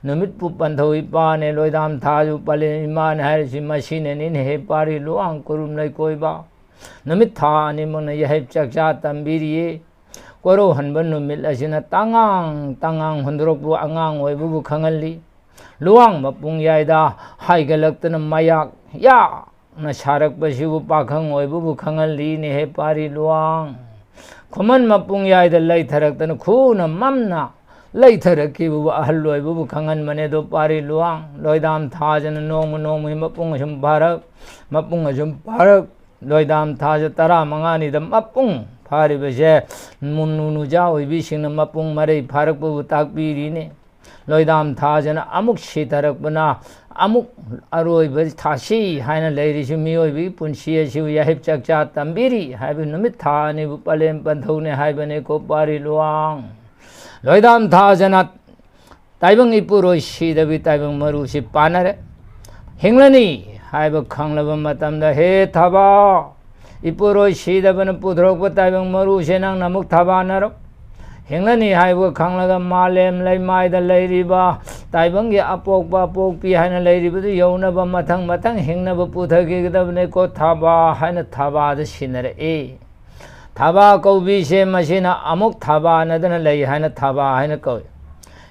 ꯅꯨꯃꯤꯠꯄꯨ ꯄꯟꯊꯧ ꯏꯄꯥꯅꯦ, ꯂꯣꯏꯗꯥꯝ ꯊꯥꯁꯨ ꯄꯂꯦꯝ ꯏꯃꯥꯅꯦ ꯍꯥꯏꯔꯤꯁꯤ ꯃꯁꯤꯅꯅꯤꯅꯦꯍꯦ ꯄꯥꯔꯤ ꯂꯨꯋꯥꯡ ꯀꯨꯔꯨꯝ ꯂꯩꯀꯣꯏꯕ꯫ ꯅꯨꯃꯤꯠ ꯊꯥ ꯑꯅꯤꯃꯛꯅ ꯌꯥꯍꯩꯞ ꯆꯥꯛꯆꯥ ꯇꯝꯕꯤꯔꯤꯌꯦ꯫ ꯀꯣꯔꯧꯍꯟꯕ ꯅꯨꯃꯤꯠ ꯑꯁꯤꯅ ꯇꯉꯥꯡ ꯇꯉꯥꯡ ꯍꯨꯟꯗꯣꯔꯛꯄ ꯑꯉꯥꯡ ꯑꯣꯏꯕꯕꯨ ꯈꯪꯍꯜꯂꯤ꯫ ꯂꯨꯋꯥꯡ ꯃꯄꯨꯡ ꯌꯥꯏꯗ ꯍꯥꯏꯒꯠꯂꯛꯇꯅ ꯃꯌꯥꯛ ꯌꯥꯛꯅ ꯁꯥꯔꯛꯄꯁꯤꯕꯨ ꯄꯥꯈꯪ ꯑꯣꯏꯕꯕꯨ ꯈꯪꯍꯜꯂꯤꯅꯦꯍꯦ ꯄꯥꯔꯤ ꯂꯨꯋꯥꯡ꯫ ꯈꯨꯃꯟ ꯃꯄꯨꯡ ꯌꯥꯏꯗ ꯂꯩꯊꯔꯛꯇꯅ ꯈꯨꯅ ꯃꯝꯅ ꯂꯩꯊꯔꯛꯈꯤꯕꯕꯨ ꯑꯍꯜ ꯑꯣꯏꯕꯕꯨ ꯈꯪꯍꯟꯕꯅꯦ ꯑꯗꯣ ꯄꯥꯔꯤ ꯂꯨꯋꯥꯡ꯫ ꯂꯣꯏꯗꯥꯝ ꯊꯥꯖꯅ ꯅꯣꯡꯃ ꯅꯣꯡꯃꯒꯤ ꯃꯄꯨꯡ ꯑꯁꯨꯝ ꯐꯥꯔꯛ, ꯃꯄꯨꯡ ꯑꯁꯨꯝ ꯐꯥꯔꯛ, ꯂꯣꯏꯗꯥꯝ ꯊꯥꯁꯦ ꯇꯔꯥ ꯃꯉꯥꯅꯤꯗ ꯃꯄꯨꯡ ꯐꯥꯔꯤꯕꯁꯦ ꯃꯨꯟꯅꯨ ꯅꯨꯖꯥ ꯑꯣꯏꯕꯤꯁꯤꯡꯅ ꯃꯄꯨꯡ ꯃꯔꯩ ꯐꯥꯔꯛꯄꯕꯨ ꯇꯥꯛꯄꯤꯔꯤꯅꯦ꯫ ꯂꯣꯏꯗꯥꯝ ꯊꯥꯁꯤꯅ ꯑꯃꯨꯛ ꯁꯤꯊꯔꯛꯄꯅ ꯑꯃꯨꯛ ꯑꯔꯣꯏꯕ ꯊꯥꯁꯤ ꯍꯥꯏꯅ ꯂꯩꯔꯤꯁꯤ ꯃꯤꯑꯣꯏꯕꯒꯤ ꯄꯨꯟꯁꯤ ꯑꯁꯤꯕꯨ ꯌꯥꯍꯤꯞ ꯆꯥꯛꯆꯥ ꯇꯝꯕꯤꯔꯤ ꯍꯥꯏꯕ ꯅꯨꯃꯤꯠ ꯊꯥ ꯑꯅꯤꯕꯨ ꯄꯂꯦꯝ ꯄꯟꯊꯧꯅꯦ ꯍꯥꯏꯕꯅꯦꯀꯣ ꯄꯥꯔꯤ ꯂꯨꯋꯥꯡ꯫ ꯂꯣꯏꯗꯥꯝ ꯊꯥꯁꯤꯅ ꯇꯥꯏꯕꯪ ꯏꯄꯨꯔꯣꯏ ꯁꯤꯗꯕꯤ ꯇꯥꯏꯕꯪ ꯃꯔꯨꯁꯤ ꯄꯥꯟꯅꯔꯦ꯫ ꯍꯤꯡꯂꯅꯤ ꯍꯥꯏꯕ ꯈꯪꯂꯕ ꯃꯇꯝꯗ, ꯍꯦ ꯊꯕꯥ, ꯏꯄꯨꯔꯣꯏ ꯁꯤꯗꯕꯅ ꯄꯨꯊꯣꯔꯛꯄ ꯇꯥꯏꯕꯪ ꯃꯔꯨꯁꯦ ꯅꯪꯅ ꯑꯃꯨꯛ ꯊꯕꯥꯅꯔꯣ꯫ ꯍꯤꯡꯂꯅꯤ ꯍꯥꯏꯕ ꯈꯪꯂꯒ ꯃꯥꯂꯦꯝ ꯂꯩꯃꯥꯏꯗ ꯂꯩꯔꯤꯕ ꯇꯥꯏꯕꯪꯒꯤ ꯑꯄꯣꯛꯄ ꯑꯄꯣꯛꯄꯤ ꯍꯥꯏꯅ ꯂꯩꯔꯤꯕꯗꯨ ꯌꯧꯅꯕ ꯃꯊꯪ ꯃꯊꯪ ꯍꯤꯡꯅꯕ ꯄꯨꯊꯈꯤꯒꯗꯕꯅꯤꯀꯣ ꯊꯕꯥ ꯍꯥꯏꯅ ꯊꯕꯥꯗ ꯁꯤꯟꯅꯔꯛꯏ꯫ ꯊꯕꯥ ꯀꯧꯕꯤꯁꯦ ꯃꯁꯤꯅ ꯑꯃꯨꯛ ꯊꯕꯥꯅꯗꯅ ꯂꯩ ꯍꯥꯏꯅ ꯊꯕꯥ ꯍꯥꯏꯅ ꯀꯧꯏ꯫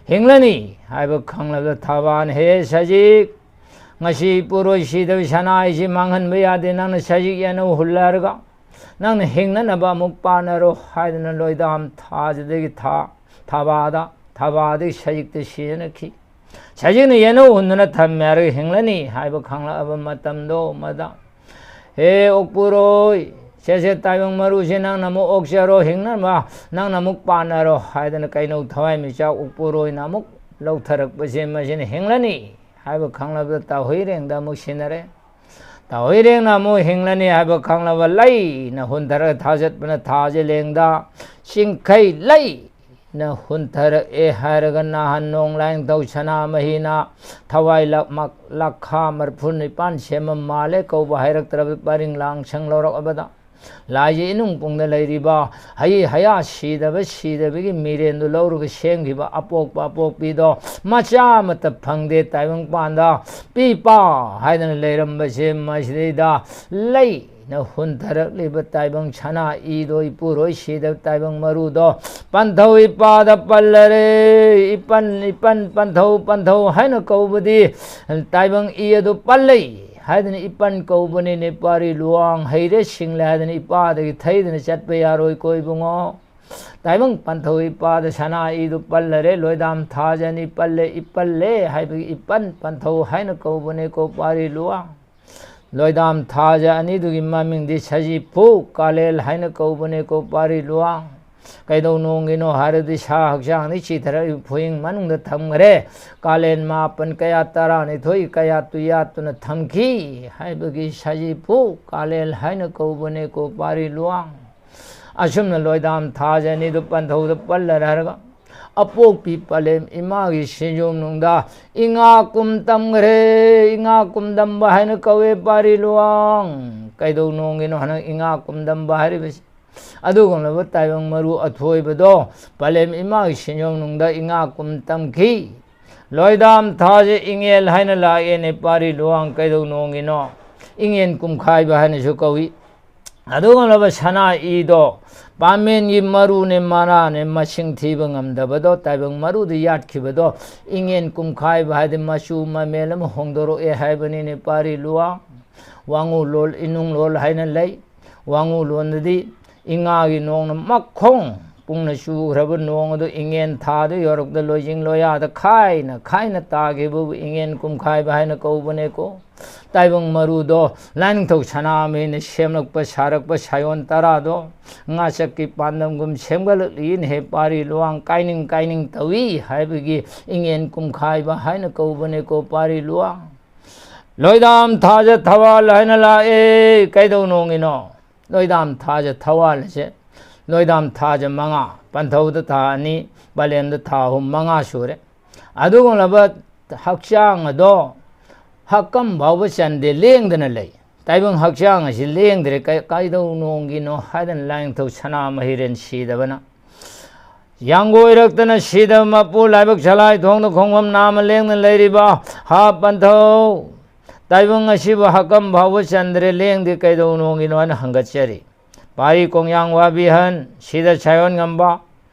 ꯍꯤꯡꯂꯅꯤ ꯍꯥꯏꯕ ꯈꯪꯂꯕꯗ ꯊꯕꯥꯅ, "ꯍꯦ ꯁꯖꯤꯛ, ꯉꯁꯤ ꯏꯄꯨꯔꯣꯏ ꯁꯤꯗꯕ ꯁꯅꯥ ꯑꯩꯁꯤ ꯃꯥꯡꯍꯟꯕ ꯌꯥꯗꯦ, ꯅꯪꯅ ꯁꯖꯤꯛ ꯌꯦꯅꯧ ꯍꯨꯜꯂꯔꯒ ꯅꯪꯅ ꯍꯤꯡꯅꯅꯕ ꯑꯃꯨꯛ ꯄꯥꯟꯅꯔꯣ" ꯍꯥꯏꯗꯅ ꯂꯣꯏꯗꯥꯝ ꯊꯥꯖꯗꯒꯤ ꯊꯥ ꯊꯕꯥꯗ ꯊꯕꯥꯗꯒꯤ ꯁꯖꯤꯛꯇ ꯁꯤꯖꯤꯟꯅꯈꯤ꯫ ꯁꯖꯤꯛꯅ ꯌꯦꯅꯧ ꯍꯨꯟꯗꯨꯅ ꯊꯝꯃꯦ ꯍꯥꯏꯔꯒ ꯍꯤꯡꯂꯅꯤ ꯍꯥꯏꯕ ꯈꯪꯂꯛꯑꯕ ꯃꯇꯝꯗꯣ ꯃꯗ, "ꯍꯦ ꯑꯣꯛꯄꯨꯔꯣꯏ, ꯁꯦꯁꯦ ꯇꯥꯏꯕꯪ ꯃꯔꯨꯁꯦ ꯅꯪꯅ ꯑꯃꯨꯛ ꯑꯣꯛꯆꯔꯣ, ꯍꯤꯡꯅꯕ ꯅꯪꯅ ꯑꯃꯨꯛ ꯄꯥꯟꯅꯔꯣ" ꯍꯥꯏꯗꯅ ꯀꯩꯅꯧ ꯊꯋꯥꯏ ꯃꯤꯆꯥꯛ ꯑꯣꯛꯄꯨꯔꯣꯏꯅ ꯑꯃꯨꯛ ꯂꯧꯊꯔꯛꯄꯁꯦ ꯃꯁꯤꯅ ꯍꯤꯡꯂꯅꯤ ꯍꯥꯏꯕ ꯈꯪꯂꯕꯗ ꯇꯥꯍꯨꯏꯔꯦꯡꯗ ꯑꯃꯨꯛ ꯁꯤꯟꯅꯔꯦ꯫ ꯇꯥꯍꯨꯏꯔꯦꯡꯅ ꯑꯃꯨꯛ ꯍꯤꯡꯂꯅꯤ ꯍꯥꯏꯕ ꯈꯪꯂꯕ ꯂꯩꯅ ꯍꯨꯟꯊꯔꯒ ꯊꯥꯖꯠꯄꯅ ꯊꯥꯖ ꯂꯦꯡꯗ ꯆꯤꯡꯈꯩ ꯂꯩꯅ ꯍꯨꯟꯊꯔꯛꯑꯦ ꯍꯥꯏꯔꯒ ꯅꯍꯥꯟ ꯅꯣꯡ ꯂꯥꯏꯅꯤꯡꯊꯧ ꯁꯅꯥꯃꯍꯤꯅ ꯊꯋꯥꯏ ꯂꯥꯛ-, ꯃꯛ-, ꯂꯥꯈꯥ ꯃꯔꯐꯨ ꯅꯤꯄꯥꯟ ꯁꯦꯝꯕ ꯃꯥꯜꯂꯦ ꯀꯧꯕ ꯍꯥꯏꯔꯛꯇ꯭ꯔꯕ ꯄꯔꯤꯡ ꯂꯥꯡꯁꯪ ꯂꯧꯔꯛꯑꯕꯗ ꯂꯥꯏꯁꯦ ꯏꯅꯨꯡ ꯄꯨꯡꯗ ꯂꯩꯔꯤꯕ ꯍꯌꯤ ꯍꯌꯥ ꯁꯤꯗꯕ ꯁꯤꯗꯕꯒꯤ ꯃꯤꯔꯦꯟꯗꯨ ꯂꯧꯔꯒ ꯁꯦꯝꯈꯤꯕ ꯑꯄꯣꯛꯄ ꯑꯄꯣꯛꯄꯤꯗꯣ ꯃꯆꯥ ꯑꯃꯠꯇ ꯐꯪꯗꯦ ꯇꯥꯏꯕꯪ ꯄꯥꯟꯗ ꯄꯤ ꯄꯥ ꯍꯥꯏꯗꯅ ꯂꯩꯔꯝꯕꯁꯦ ꯃꯁꯤꯗꯩꯗ ꯂꯩꯅ ꯍꯨꯟꯊꯔꯛꯂꯤꯕ ꯇꯥꯏꯕꯪ ꯁꯅꯥ ꯏꯗꯣ ꯏꯄꯨꯔꯣꯏ ꯁꯤꯗꯕ ꯇꯥꯏꯕꯪ ꯃꯔꯨꯗꯣ ꯄꯟꯊꯧ ꯏꯄꯥꯗ ꯄꯜꯂꯔꯦ꯫ ꯏꯄꯟ, ꯏꯄꯟ, ꯄꯟꯊꯧ, ꯄꯟꯊꯧ ꯍꯥꯏꯅ ꯀꯧꯕꯗꯤ ꯇꯥꯏꯕꯪ ꯏ ꯑꯗꯨ ꯄꯜꯂꯦ ꯍꯥꯏꯗꯅ ꯏꯄꯟ ꯀꯧꯕꯅꯤꯅꯦ꯫ ꯄꯥꯔꯤ ꯂꯨꯋꯥꯡ ꯍꯩꯔꯦ ꯁꯤꯡꯂꯦ ꯍꯥꯏꯗꯅ ꯏꯄꯥꯗꯒꯤ ꯊꯩꯗꯅ ꯆꯠꯄ ꯌꯥꯔꯣꯏꯀꯣ ꯏꯕꯨꯡꯉꯣ꯫ ꯇꯥꯏꯕꯪ ꯄꯟꯊꯧ ꯏꯄꯥꯗ ꯁꯅꯥ ꯏꯗꯨ ꯄꯜꯂꯔꯦ, ꯂꯣꯏꯗꯥꯝ ꯊꯥꯖ ꯑꯅꯤ ꯄꯜꯂꯦ, ꯏꯄꯜꯂꯦ ꯍꯥꯏꯕꯒꯤ ꯏꯄꯟ ꯄꯟꯊꯧ ꯍꯥꯏꯅ ꯀꯧꯕꯅꯦꯀꯣ ꯄꯥꯔꯤ ꯂꯨꯋꯥꯡ꯫ ꯂꯣꯏꯗꯥꯝ ꯊꯥꯖ ꯑꯅꯤꯗꯨꯒꯤ ꯃꯃꯤꯡꯗꯤ ꯁꯖꯤꯐꯨ ꯀꯥꯂꯦꯜ ꯍꯥꯏꯅ ꯀꯧꯕꯅꯦꯀꯣ ꯄꯥꯔꯤ ꯂꯨꯋꯥꯡ꯫ ꯀꯩꯗꯧꯅꯣꯡꯒꯤꯅꯣ ꯍꯥꯏꯔꯗꯤ ꯁꯥ ꯍꯛꯆꯥꯡꯗꯤ ꯆꯤꯊꯔꯛꯏ ꯐꯨꯌꯤꯡ ꯃꯅꯨꯡꯗ ꯊꯝꯈ꯭ꯔꯦ꯫ ꯀꯥꯂꯦꯟ ꯃꯥꯄꯟ ꯀꯌꯥ ꯇꯔꯥꯅꯤꯊꯣꯏ ꯀꯌꯥ ꯇꯨꯌꯥꯠꯇꯨꯅ ꯊꯝꯈꯤ ꯍꯥꯏꯕꯒꯤ ꯁꯖꯤꯐꯨ ꯀꯥꯂꯦꯜ ꯍꯥꯏꯅ ꯀꯧꯕꯅꯦꯀꯣ ꯄꯥꯔꯤ ꯂꯨꯋꯥꯡ꯫ ꯑꯁꯨꯝꯅ ꯂꯣꯏꯗꯥꯝ ꯊꯥꯖ ꯑꯅꯤꯗꯨ ꯄꯟꯊꯧꯗ ꯄꯜꯂꯔꯦ ꯍꯥꯏꯔꯒ ꯑꯄꯣꯛꯄꯤ ꯄꯂꯦꯝ ꯏꯃꯥꯒꯤ ꯁꯤꯡꯖꯣꯝꯅꯨꯡꯗ ꯏꯉꯥ ꯀꯨꯝ ꯇꯝꯈ꯭ꯔꯦ꯫ ꯏꯉꯥ ꯀꯨꯝ ꯇꯝꯕ ꯍꯥꯏꯅ ꯀꯧꯋꯦ ꯄꯥꯔꯤ ꯂꯨꯋꯥꯡ꯫ ꯀꯩꯗꯧꯅꯣꯡꯒꯤꯅꯣ ꯍꯟꯗꯛ ꯏꯉꯥ ꯀꯨꯝꯗꯝꯕ ꯍꯥꯏꯔꯤꯕꯁꯤ? ꯑꯗꯨꯒꯨꯝꯂꯕ ꯇꯥꯏꯕꯪ ꯃꯔꯨ ꯑꯊꯣꯏꯕꯗꯣ ꯄꯂꯦꯝ ꯏꯃꯥꯒꯤ ꯁꯤꯟꯖꯣꯝꯅꯨꯡꯗ ꯏꯉꯥ ꯀꯨꯝ ꯇꯝꯈꯤ꯫ ꯂꯣꯏꯗꯥꯝ ꯊꯥꯁꯦ ꯏꯉꯦꯜ ꯍꯥꯏꯅ ꯂꯥꯛꯑꯦꯅꯦ ꯄꯥꯔꯤ ꯂꯨꯋꯥꯡ, ꯀꯩꯗꯧꯅꯣꯡꯒꯤꯅꯣ? ꯏꯉꯦꯟ ꯀꯨꯝꯈꯥꯏꯕ ꯍꯥꯏꯅꯁꯨ ꯀꯧꯏ꯫ ꯑꯗꯨꯒꯨꯝꯂꯕ ꯁꯅꯥ ꯏꯗꯣ ꯄꯥꯃꯦꯟꯒꯤ ꯃꯔꯨꯅꯦ ꯃꯔꯥꯅꯦ ꯃꯁꯤꯡ ꯊꯤꯕ ꯉꯝꯗꯕꯗꯣ, ꯇꯥꯏꯕꯪ ꯃꯔꯨꯗ ꯌꯥꯠꯈꯤꯕꯗꯣ, ꯏꯉꯦꯟ ꯀꯨꯝꯈꯥꯏꯕ ꯍꯥꯏꯗꯤ ꯃꯆꯨ ꯃꯃꯦꯜ ꯑꯃ ꯍꯣꯡꯗꯣꯔꯛꯑꯦ ꯍꯥꯏꯕꯅꯤꯅꯦ ꯄꯥꯔꯤ ꯂꯨꯋꯥꯡ꯫ ꯋꯥꯉꯨ ꯂꯣꯜ, ꯏꯅꯨꯡ ꯂꯣꯜ ꯍꯥꯏꯅ ꯂꯩ꯫ ꯋꯥꯉꯨ ꯂꯣꯟꯗꯗꯤ ꯏꯉꯥꯒꯤ ꯅꯣꯡꯅ ꯃꯈꯣꯡ ꯄꯨꯡꯅ ꯆꯨꯈ꯭ꯔꯕ ꯅꯣꯡ ꯑꯗꯨ ꯏꯉꯦꯟ ꯊꯥꯗ ꯌꯧꯔꯛꯇ ꯂꯣꯏꯖꯤꯡ ꯂꯣꯌꯥꯗ ꯈꯥꯏꯅ ꯈꯥꯏꯅ ꯇꯥꯈꯤꯕꯕꯨ ꯏꯉꯦꯟ ꯀꯨꯝꯈꯥꯏꯕ ꯍꯥꯏꯅ ꯀꯧꯕꯅꯦꯀꯣ꯫ ꯇꯥꯏꯕꯪ ꯃꯔꯨꯗꯣ ꯂꯥꯏꯅꯤꯡꯊꯧ ꯁꯅꯥꯃꯍꯤꯅ ꯁꯦꯝꯂꯛꯄ ꯁꯥꯔꯛꯄ ꯁꯥꯌꯣꯟ ꯇꯔꯥꯗꯣ ꯉꯥꯆꯛꯀꯤ ꯄꯥꯟꯗꯝꯒꯨꯝ ꯁꯦꯝꯒꯠꯂꯛꯂꯤꯅꯦꯍꯦ ꯄꯥꯔꯤ ꯂꯨꯋꯥꯡ, ꯀꯥꯏꯅꯤꯡ ꯀꯥꯏꯅꯤꯡ ꯇꯧꯏ ꯍꯥꯏꯕꯒꯤ ꯏꯉꯦꯟ ꯀꯨꯝꯈꯥꯏꯕ ꯍꯥꯏꯅ ꯀꯧꯕꯅꯦꯀꯣ ꯄꯥꯔꯤ ꯂꯨꯋꯥꯡ꯫ ꯂꯣꯏꯗꯥꯝ ꯊꯥꯖ ꯊꯋꯥꯜ ꯍꯥꯏꯅ ꯂꯥꯛꯑꯦ, ꯀꯩꯗꯧꯅꯣꯡꯒꯤꯅꯣ? ꯂꯣꯏꯗꯥꯝ ꯊꯥꯖ ꯊꯋꯥꯜ ꯑꯁꯦ ꯂꯣꯏꯗꯥꯝ ꯊꯥꯖ ꯃꯉꯥ, ꯄꯟꯊꯧꯗ ꯊꯥ ꯑꯅꯤ, ꯄꯂꯦꯝꯗ ꯊꯥ ꯑꯍꯨꯝ, ꯃꯉꯥ ꯁꯨꯔꯦ꯫ ꯑꯗꯨꯒꯨꯝꯂꯕ ꯍꯛꯆꯥꯡ ꯑꯗꯣ ꯍꯛꯀꯝ ꯐꯥꯎꯕ ꯆꯟꯗꯦ, ꯂꯦꯡꯗꯅ ꯂꯩ꯫ ꯇꯥꯏꯕꯪ ꯍꯛꯆꯥꯡ ꯑꯁꯤ ꯂꯦꯡꯗ꯭ꯔꯦ, ꯀꯩ-, ꯀꯩꯗꯧꯅꯣꯡꯒꯤꯅꯣ ꯍꯥꯏꯗꯅ ꯂꯥꯏꯅꯤꯡꯊꯧ ꯁꯅꯥꯃꯍꯤꯔꯦꯟ ꯁꯤꯗꯕꯅ ꯌꯥꯡꯒꯣꯏꯔꯛꯇꯅ ꯁꯤꯗꯕ ꯃꯄꯨ ꯂꯥꯏꯕꯛ ꯁꯂꯥꯏ ꯊꯣꯡꯗ ꯈꯣꯡꯐꯝ ꯅꯥꯝꯃ ꯂꯦꯡꯗꯅ ꯂꯩꯔꯤꯕ ꯍꯥ ꯄꯟꯊꯧ, ꯇꯥꯏꯕꯪ ꯑꯁꯤꯕꯨ ꯍꯛꯀꯝ ꯐꯥꯎꯕ ꯆꯟꯗ꯭ꯔꯦ, ꯂꯦꯡꯗꯦ, ꯀꯩꯗꯧꯅꯣꯡꯒꯤꯅꯣ ꯍꯥꯏꯅ ꯍꯪꯒꯠꯆꯔꯤ꯫ ꯄꯥꯔꯤ ꯀꯣꯡꯌꯥꯡ ꯋꯥꯕꯤꯍꯟ, ꯁꯤꯗ ꯁꯥꯏꯑꯣꯟ ꯉꯝꯕ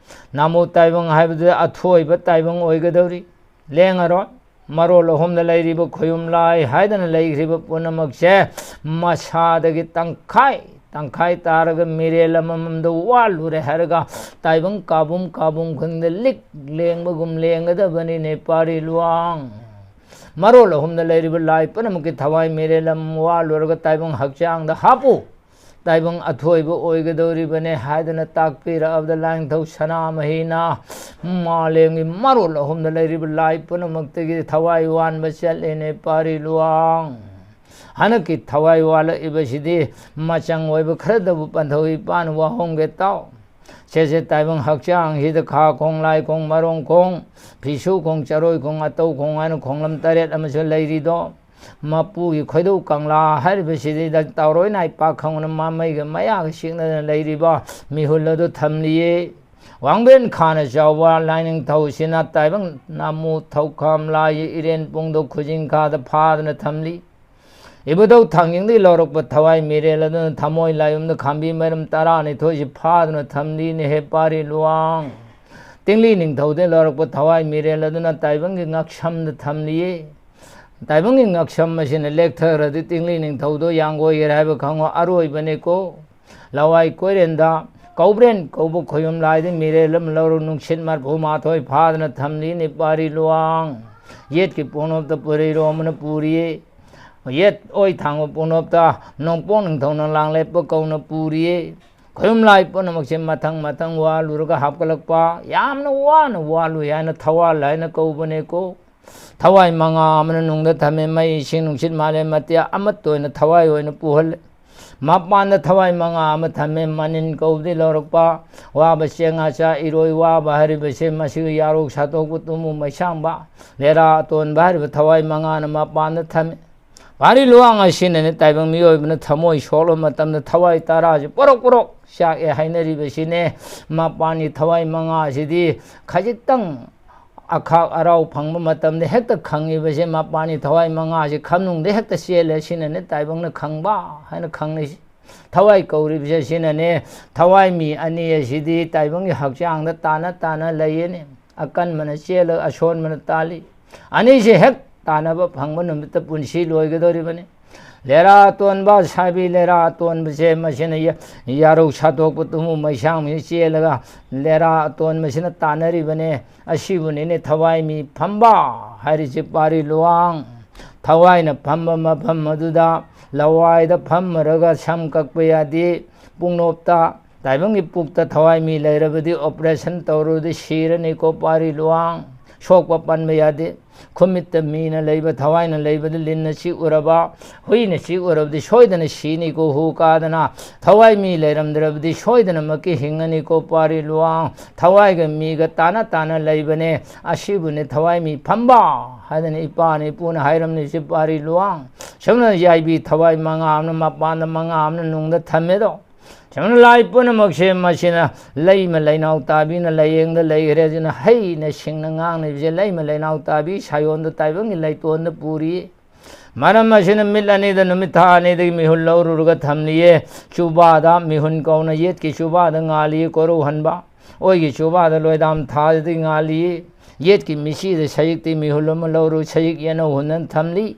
ꯅꯥꯃꯨ ꯇꯥꯏꯕꯪ ꯍꯥꯏꯕꯗꯨ ꯑꯊꯣꯏꯕ ꯇꯥꯏꯕꯪ ꯑꯣꯏꯒꯗꯧꯔꯤ꯫ ꯂꯦꯡꯉꯔꯣꯏ꯫ ꯃꯔꯣꯜ ꯑꯍꯨꯝꯗ ꯂꯩꯔꯤꯕ ꯈꯣꯌꯨꯝ ꯂꯥꯏ ꯍꯥꯏꯗꯅ ꯂꯩꯈ꯭ꯔꯤꯕ ꯄꯨꯝꯅꯃꯛꯁꯦ ꯃꯁꯥꯗꯒꯤ ꯇꯪꯈꯥꯏ ꯇꯪꯈꯥꯏ ꯇꯥꯔꯒ ꯃꯤꯔꯦꯜ ꯑꯃꯃꯝꯗ ꯋꯥꯜꯂꯨꯔꯦ ꯍꯥꯏꯔꯒ ꯇꯥꯏꯕꯪ ꯀꯥꯕꯨꯝ ꯀꯥꯕꯨꯝ ꯈꯨꯗꯤꯡꯗ ꯂꯤꯛ ꯂꯦꯡꯕꯒꯨꯝ ꯂꯦꯡꯒꯗꯕꯅꯤꯅꯦ ꯄꯥꯔꯤ ꯂꯨꯋꯥꯡ꯫ ꯃꯔꯣꯜ ꯑꯍꯨꯝꯗ ꯂꯩꯔꯤꯕ ꯂꯥꯏ ꯄꯨꯝꯅꯃꯛꯀꯤ ꯊꯋꯥꯏ ꯃꯤꯔꯦꯜ ꯑꯃ ꯋꯥꯜꯂꯨꯔꯒ ꯇꯥꯏꯕꯪ ꯍꯛꯆꯥꯡꯗ ꯍꯥꯞꯄꯨ꯫ ꯇꯥꯏꯕꯪ ꯑꯊꯣꯏꯕ ꯑꯣꯏꯒꯗꯧꯔꯤꯕꯅꯦ ꯍꯥꯏꯗꯅ ꯇꯥꯛꯄꯤꯔꯛꯑꯕꯗ ꯂꯥꯏꯅꯤꯡꯊꯧ ꯁꯅꯥꯃꯍꯤꯅ ꯃꯥꯂꯦꯝꯒꯤ ꯃꯔꯣꯜ ꯑꯍꯨꯝꯗ ꯂꯩꯔꯤꯕ ꯂꯥꯏ ꯄꯨꯝꯅꯃꯛꯇꯒꯤ ꯊꯋꯥꯏ ꯋꯥꯟꯕ ꯆꯠꯂꯦꯅꯦ ꯄꯥꯔꯤ ꯂꯨꯋꯥꯡ꯫ ꯍꯟꯗꯛꯀꯤ ꯊꯋꯥꯏ ꯋꯥꯠꯂꯛꯏꯕꯁꯤꯗꯤ ꯃꯆꯪ ꯑꯣꯏꯕ ꯈꯔꯗꯕꯨ ꯄꯟꯊꯧ ꯏꯄꯥꯅ ꯋꯥꯍꯣꯡꯒꯦ ꯇꯥꯎ꯫ ꯁꯦꯁꯦ ꯇꯥꯏꯕꯪ ꯍꯛꯆꯥꯡꯁꯤꯗ ꯈꯥ ꯈꯣꯡ, ꯂꯥꯏ ꯈꯣꯡ, ꯃꯔꯣꯡ ꯈꯣꯡ, ꯐꯤꯁꯨ ꯈꯣꯡ, ꯆꯔꯣꯏ ꯈꯣꯡ, ꯑꯇꯧ ꯈꯣꯡ ꯍꯥꯏꯅ ꯈꯣꯡꯂꯝ ꯇꯔꯦꯠ ꯑꯃꯁꯨ ꯂꯩꯔꯤꯗꯣ, ꯃꯄꯨꯒꯤ ꯈꯣꯏꯗꯧ ꯀꯪꯂꯥ ꯍꯥꯏꯔꯤꯕꯁꯤꯗ ꯇꯥꯎꯔꯣꯏ ꯅꯥꯏ ꯄꯥꯛ ꯈꯪꯗꯅ ꯃꯃꯩꯒ ꯃꯌꯥꯒ ꯁꯤꯛꯅꯗꯅ ꯂꯩꯔꯤꯕ ꯃꯤꯍꯨꯜ ꯑꯗꯨ ꯊꯝꯂꯤꯌꯦ꯫ ꯋꯥꯡꯕ꯭ꯔꯦꯟ ꯈꯥꯅ ꯆꯥꯎꯕ ꯂꯥꯏꯅꯤꯡꯊꯧꯁꯤꯅ ꯇꯥꯏꯕꯪ ꯅꯥꯃꯨ ꯊꯧꯈꯥꯝ ꯂꯥꯏ ꯏꯔꯦꯟ ꯄꯨꯡꯗꯣ ꯈꯨꯖꯤꯡꯈꯥꯗ ꯐꯥꯗꯨꯅ ꯊꯝꯂꯤ꯫ ꯏꯕꯨꯙꯧ ꯊꯥꯡꯖꯤꯡꯗꯒꯤ ꯂꯧꯔꯛꯄ ꯊꯋꯥꯏ ꯃꯤꯔꯦꯜ ꯑꯗꯨꯅ ꯊꯃꯣꯏ ꯂꯥꯏꯕꯨꯡꯗ ꯈꯥꯝꯕꯤ ꯃꯔꯨꯝ ꯇꯔꯥꯅꯤꯊꯣꯏꯁꯤ ꯐꯥꯗꯨꯅ ꯊꯝꯂꯤꯅꯦ ꯍꯦ ꯄꯥꯔꯤ ꯂꯨꯋꯥꯡ꯫ ꯇꯤꯡꯂꯤ ꯅꯤꯡꯊꯧꯗꯒꯤ ꯂꯧꯔꯛꯄ ꯊꯋꯥꯏ ꯃꯤꯔꯦꯜ ꯑꯗꯨꯅ ꯇꯥꯏꯕꯪꯒꯤ ꯉꯛꯁꯝꯗ ꯊꯝꯂꯤꯌꯦ꯫ ꯇꯥꯏꯕꯪꯒꯤ ꯉꯛꯁꯝ ꯑꯁꯤꯅ ꯂꯦꯛꯊꯔꯗꯤ ꯇꯤꯡꯂꯤ ꯅꯤꯡꯊꯧꯗꯣ ꯌꯥꯡꯒꯣꯏꯒꯦꯔꯥ ꯍꯥꯏꯕ ꯈꯪꯉꯣ꯫ ꯑꯔꯣꯏꯕꯅꯤꯀꯣ꯫ ꯂꯋꯥꯏ ꯀꯣꯏꯔꯦꯟꯗ ꯀꯧꯕ꯭ꯔꯦꯟ ꯀꯧꯕ ꯈꯣꯌꯨꯝ ꯂꯥꯏꯗ ꯃꯤꯔꯦꯜ ꯑꯃ ꯂꯧꯔ ꯅꯨꯡꯁꯤꯠ ꯃꯔꯐꯨ ꯃꯥꯊꯣꯏ ꯐꯥꯗꯅ ꯊꯝꯂꯤꯅꯤ ꯄꯥꯔꯤ ꯂꯨꯋꯥꯡ꯫ ꯌꯦꯠꯀꯤ ꯄꯣꯛꯅꯣꯞꯇ ꯄꯨꯔꯩꯔꯣꯝ ꯑꯃꯅ ꯄꯨꯔꯤꯌꯦ꯫ ꯌꯦꯠ ꯑꯣꯏ ꯊꯥꯡꯕ ꯄꯣꯛꯅꯣꯞꯇ ꯅꯣꯡꯄꯣꯛ ꯅꯤꯡꯊꯧꯅ ꯂꯥꯡꯂꯦꯞꯄ ꯀꯧꯅ ꯄꯨꯔꯤꯌꯦ꯫ ꯈꯣꯌꯨꯝ ꯂꯥꯏ ꯄꯨꯝꯅꯃꯛꯁꯦ ꯃꯊꯪ ꯃꯊꯪ ꯋꯥꯜꯂꯨꯔꯒ ꯍꯥꯞꯀꯠꯂꯛꯄ꯫ ꯌꯥꯝꯅ ꯋꯥꯅ ꯋꯥꯜꯂꯨꯏ ꯍꯥꯏꯅ ꯊꯋꯥꯜ ꯍꯥꯏꯅ ꯀꯧꯕꯅꯦꯀꯣ꯫ ꯊꯋꯥꯏ ꯃꯉꯥ ꯑꯃꯅ ꯅꯨꯡꯗ ꯊꯝꯃꯦ꯫ ꯃꯩ, ꯏꯁꯤꯡ, ꯅꯨꯡꯁꯤꯠ, ꯃꯥꯂꯦꯝ ꯑꯇꯤꯌꯥ ꯑꯃꯠꯇ ꯑꯣꯏꯅ ꯊꯋꯥꯏ ꯑꯣꯏꯅ ꯄꯨꯍꯜꯂꯦ꯫ ꯃꯄꯥꯟꯗ ꯊꯋꯥꯏ ꯃꯉꯥ ꯑꯃ ꯊꯝꯃꯦ꯫ ꯃꯅꯤꯟ ꯀꯧꯕꯗꯤ ꯂꯧꯔꯛꯄ꯫ ꯋꯥꯕ ꯆꯦꯡ ꯑꯆꯥ ꯏꯔꯣꯏ ꯋꯥꯕ ꯍꯥꯏꯔꯤꯕꯁꯦ ꯃꯁꯤꯒꯤ ꯌꯥꯔꯣꯛ ꯁꯥꯠꯇꯣꯛꯄ ꯇꯨꯝꯃꯨ ꯃꯩꯁꯥꯡꯕ꯫ ꯂꯦꯔꯥ ꯑꯇꯣꯟꯕ ꯍꯥꯏꯔꯤꯕ ꯊꯋꯥꯏ ꯃꯉꯥꯅ ꯃꯄꯥꯟꯗ ꯊꯝꯃꯦ꯫ ꯄꯥꯔꯤ ꯂꯨꯋꯥꯡ ꯑꯁꯤꯅꯅꯦ ꯇꯥꯏꯕꯪ ꯃꯤꯑꯣꯏꯕꯅ ꯊꯃꯣꯏ ꯁꯣꯛꯂꯕ ꯃꯇꯝꯗ ꯊꯋꯥꯏ ꯇꯔꯥꯁꯤ ꯄꯣꯔꯣꯛ ꯄꯣꯔꯣꯛ ꯆꯥꯛꯑꯦ ꯍꯥꯏꯅꯔꯤꯕꯁꯤꯅꯦ꯫ ꯃꯄꯥꯟꯒꯤ ꯊꯋꯥꯏ ꯃꯉꯥꯁꯤꯗꯤ ꯈꯖꯤꯛꯇꯪ ꯑꯈꯥꯛ ꯑꯔꯥꯎ ꯐꯪꯕ ꯃꯇꯝꯗ ꯍꯦꯛꯇ ꯈꯪꯉꯤꯕꯁꯦ꯫ ꯃꯄꯥꯟꯒꯤ ꯊꯋꯥꯏ ꯃꯉꯥꯁꯤ ꯈꯝꯅꯨꯡꯗ ꯍꯦꯛꯇ ꯆꯦꯜꯂꯦ꯫ ꯁꯤꯅꯅꯦ ꯇꯥꯏꯕꯪꯅ ꯈꯪꯕ ꯍꯥꯏꯅ ꯈꯪꯅꯩ꯫ ꯊꯋꯥꯏ ꯀꯧꯔꯤꯕꯁꯦ ꯁꯤꯅꯅꯦ꯫ ꯊꯋꯥꯏ ꯃꯤ ꯑꯅꯤ ꯑꯁꯤꯗꯤ ꯇꯥꯏꯕꯪꯒꯤ ꯍꯛꯆꯥꯡꯗ ꯇꯥꯅ ꯇꯥꯅ ꯂꯩꯌꯦꯅꯦ꯫ ꯑꯀꯟꯕꯅ ꯆꯦꯜꯂꯒ ꯑꯁꯣꯟꯕꯅ ꯇꯥꯜꯂꯤ꯫ ꯑꯅꯤꯁꯦ ꯍꯦꯛ ꯇꯥꯟꯅꯕ ꯐꯪꯕ ꯅꯨꯃꯤꯠꯇ ꯄꯨꯟꯁꯤ ꯂꯣꯏꯒꯗꯧꯔꯤꯕꯅꯤ꯫ ꯂꯦꯔꯥ ꯑꯇꯣꯟꯕ ꯁꯥꯕꯤ ꯂꯦꯔꯥ ꯑꯇꯣꯟꯕꯁꯦ ꯃꯁꯤꯅ ꯌꯥ-, ꯌꯥꯔꯧ ꯁꯥꯗꯣꯛꯄ ꯇꯨꯝꯃꯨ ꯃꯩꯁꯥꯡꯁꯤ ꯆꯦꯜꯂꯒ ꯂꯦꯔꯥ ꯑꯇꯣꯟꯕꯁꯤꯅ ꯇꯥꯟꯅꯔꯤꯕꯅꯦ꯫ ꯑꯁꯤꯕꯨꯅꯤꯅꯦ ꯊꯋꯥꯏ ꯃꯤ ꯐꯝꯕ ꯍꯥꯏꯔꯤꯁꯤ ꯄꯥꯔꯤ ꯂꯨꯋꯥꯡ꯫ ꯊꯋꯥꯏꯅ ꯐꯝꯕ ꯃꯐꯝ ꯑꯗꯨꯗ ꯂꯋꯥꯏꯗ ꯐꯝꯃꯨꯔꯒ ꯁꯝ ꯀꯛꯄ ꯌꯥꯗꯦ꯫ ꯄꯨꯡꯅꯣꯞꯇ ꯇꯥꯏꯕꯪꯒꯤ ꯄꯨꯛꯇ ꯊꯋꯥꯏ ꯃꯤ ꯂꯩꯔꯕꯗꯤ operation ꯇꯧꯔꯨꯔꯗꯤ ꯁꯤꯔꯅꯤꯀꯣ ꯄꯥꯔꯤ ꯂꯨꯋꯥꯡ꯫ ꯁꯣꯛꯄ ꯄꯟꯕ ꯌꯥꯗꯦ꯫ ꯈꯨꯃꯤꯠꯇ ꯃꯤꯅ ꯂꯩꯕ, ꯊꯋꯥꯏꯅ ꯂꯩꯕꯗ ꯂꯤꯟꯅ ꯆꯤꯛꯎꯔꯕ, ꯍꯨꯏꯅ ꯆꯤꯛꯎꯔꯕꯗꯤ ꯁꯣꯏꯗꯅ ꯁꯤꯅꯤꯀꯣ ꯍꯨ ꯀꯥꯗꯅ꯫ ꯊꯋꯥꯏ ꯃꯤ ꯂꯩꯔꯝꯗ꯭ꯔꯕꯗꯤ ꯁꯣꯏꯗꯅꯃꯛꯀꯤ ꯍꯤꯡꯉꯅꯤꯀꯣ ꯄꯥꯔꯤ ꯂꯨꯋꯥꯡ꯫ ꯊꯋꯥꯏꯒ ꯃꯤꯒ ꯇꯥꯅ ꯇꯥꯅ ꯂꯩꯕꯅꯦ꯫ ꯑꯁꯤꯕꯨꯅꯦ ꯊꯋꯥꯏ ꯃꯤ ꯐꯝꯕ ꯍꯥꯏꯗꯅ ꯏꯄꯥꯅ ꯏꯄꯨꯅ ꯍꯥꯏꯔꯝꯂꯤꯁꯦ ꯄꯥꯔꯤ ꯂꯨꯋꯥꯡ꯫ ꯁꯝꯅ ꯌꯥꯏꯕꯤ ꯊꯋꯥꯏ ꯃꯉꯥ ꯑꯃꯅ ꯃꯄꯥꯟꯗ, ꯃꯉꯥ ꯑꯃꯅ ꯅꯨꯡꯗ ꯊꯝꯃꯦꯗꯣ꯫ ꯁꯝꯅ ꯂꯥꯏ ꯄꯨꯝꯅꯃꯛꯁꯦ ꯃꯁꯤꯅ ꯂꯩꯃ ꯂꯩꯅꯥꯎ ꯇꯥꯕꯤꯅ ꯂꯥꯏꯌꯦꯡꯗ ꯂꯩꯈ꯭ꯔꯦ꯫ ꯑꯗꯨꯅ ꯍꯩꯅ ꯁꯤꯡꯅ ꯉꯥꯡꯅꯕꯁꯦ ꯂꯩꯃ ꯂꯩꯅꯥꯎ ꯇꯥꯕꯤ ꯁꯥꯌꯣꯟꯗ ꯇꯥꯏꯕꯪꯒꯤ ꯂꯩꯇꯣꯟꯗ ꯄꯨꯔꯤ꯫ ꯃꯔꯝ ꯑꯁꯤꯅ ꯃꯤꯠ ꯑꯅꯤꯗ ꯅꯨꯃꯤꯠ ꯊꯥ ꯑꯅꯤꯗꯒꯤ ꯃꯤꯍꯨꯟ ꯂꯧꯔꯨꯔꯒ ꯊꯝꯂꯤꯌꯦ꯫ ꯆꯨꯕꯥꯗ ꯃꯤꯍꯨꯟ ꯀꯧꯅ ꯌꯦꯠꯀꯤ ꯆꯨꯕꯥꯗ ꯉꯥꯜꯂꯤꯌꯦ ꯀꯣꯔꯧꯍꯟꯕ꯫ ꯑꯣꯏꯒꯤ ꯆꯨꯕꯥꯗ ꯂꯣꯏꯗꯥꯝ ꯊꯥꯗꯗꯤ ꯉꯥꯜꯂꯤꯌꯦ꯫ ꯌꯦꯠꯀꯤ ꯃꯤꯆꯤꯗ ꯁꯌꯤꯛꯇꯤ ꯃꯤꯍꯨꯜ ꯑꯃ ꯂꯧꯔꯨ ꯁꯌꯤꯛ ꯌꯦꯅꯧ ꯍꯨꯟꯗꯅ ꯊꯝꯂꯤ꯫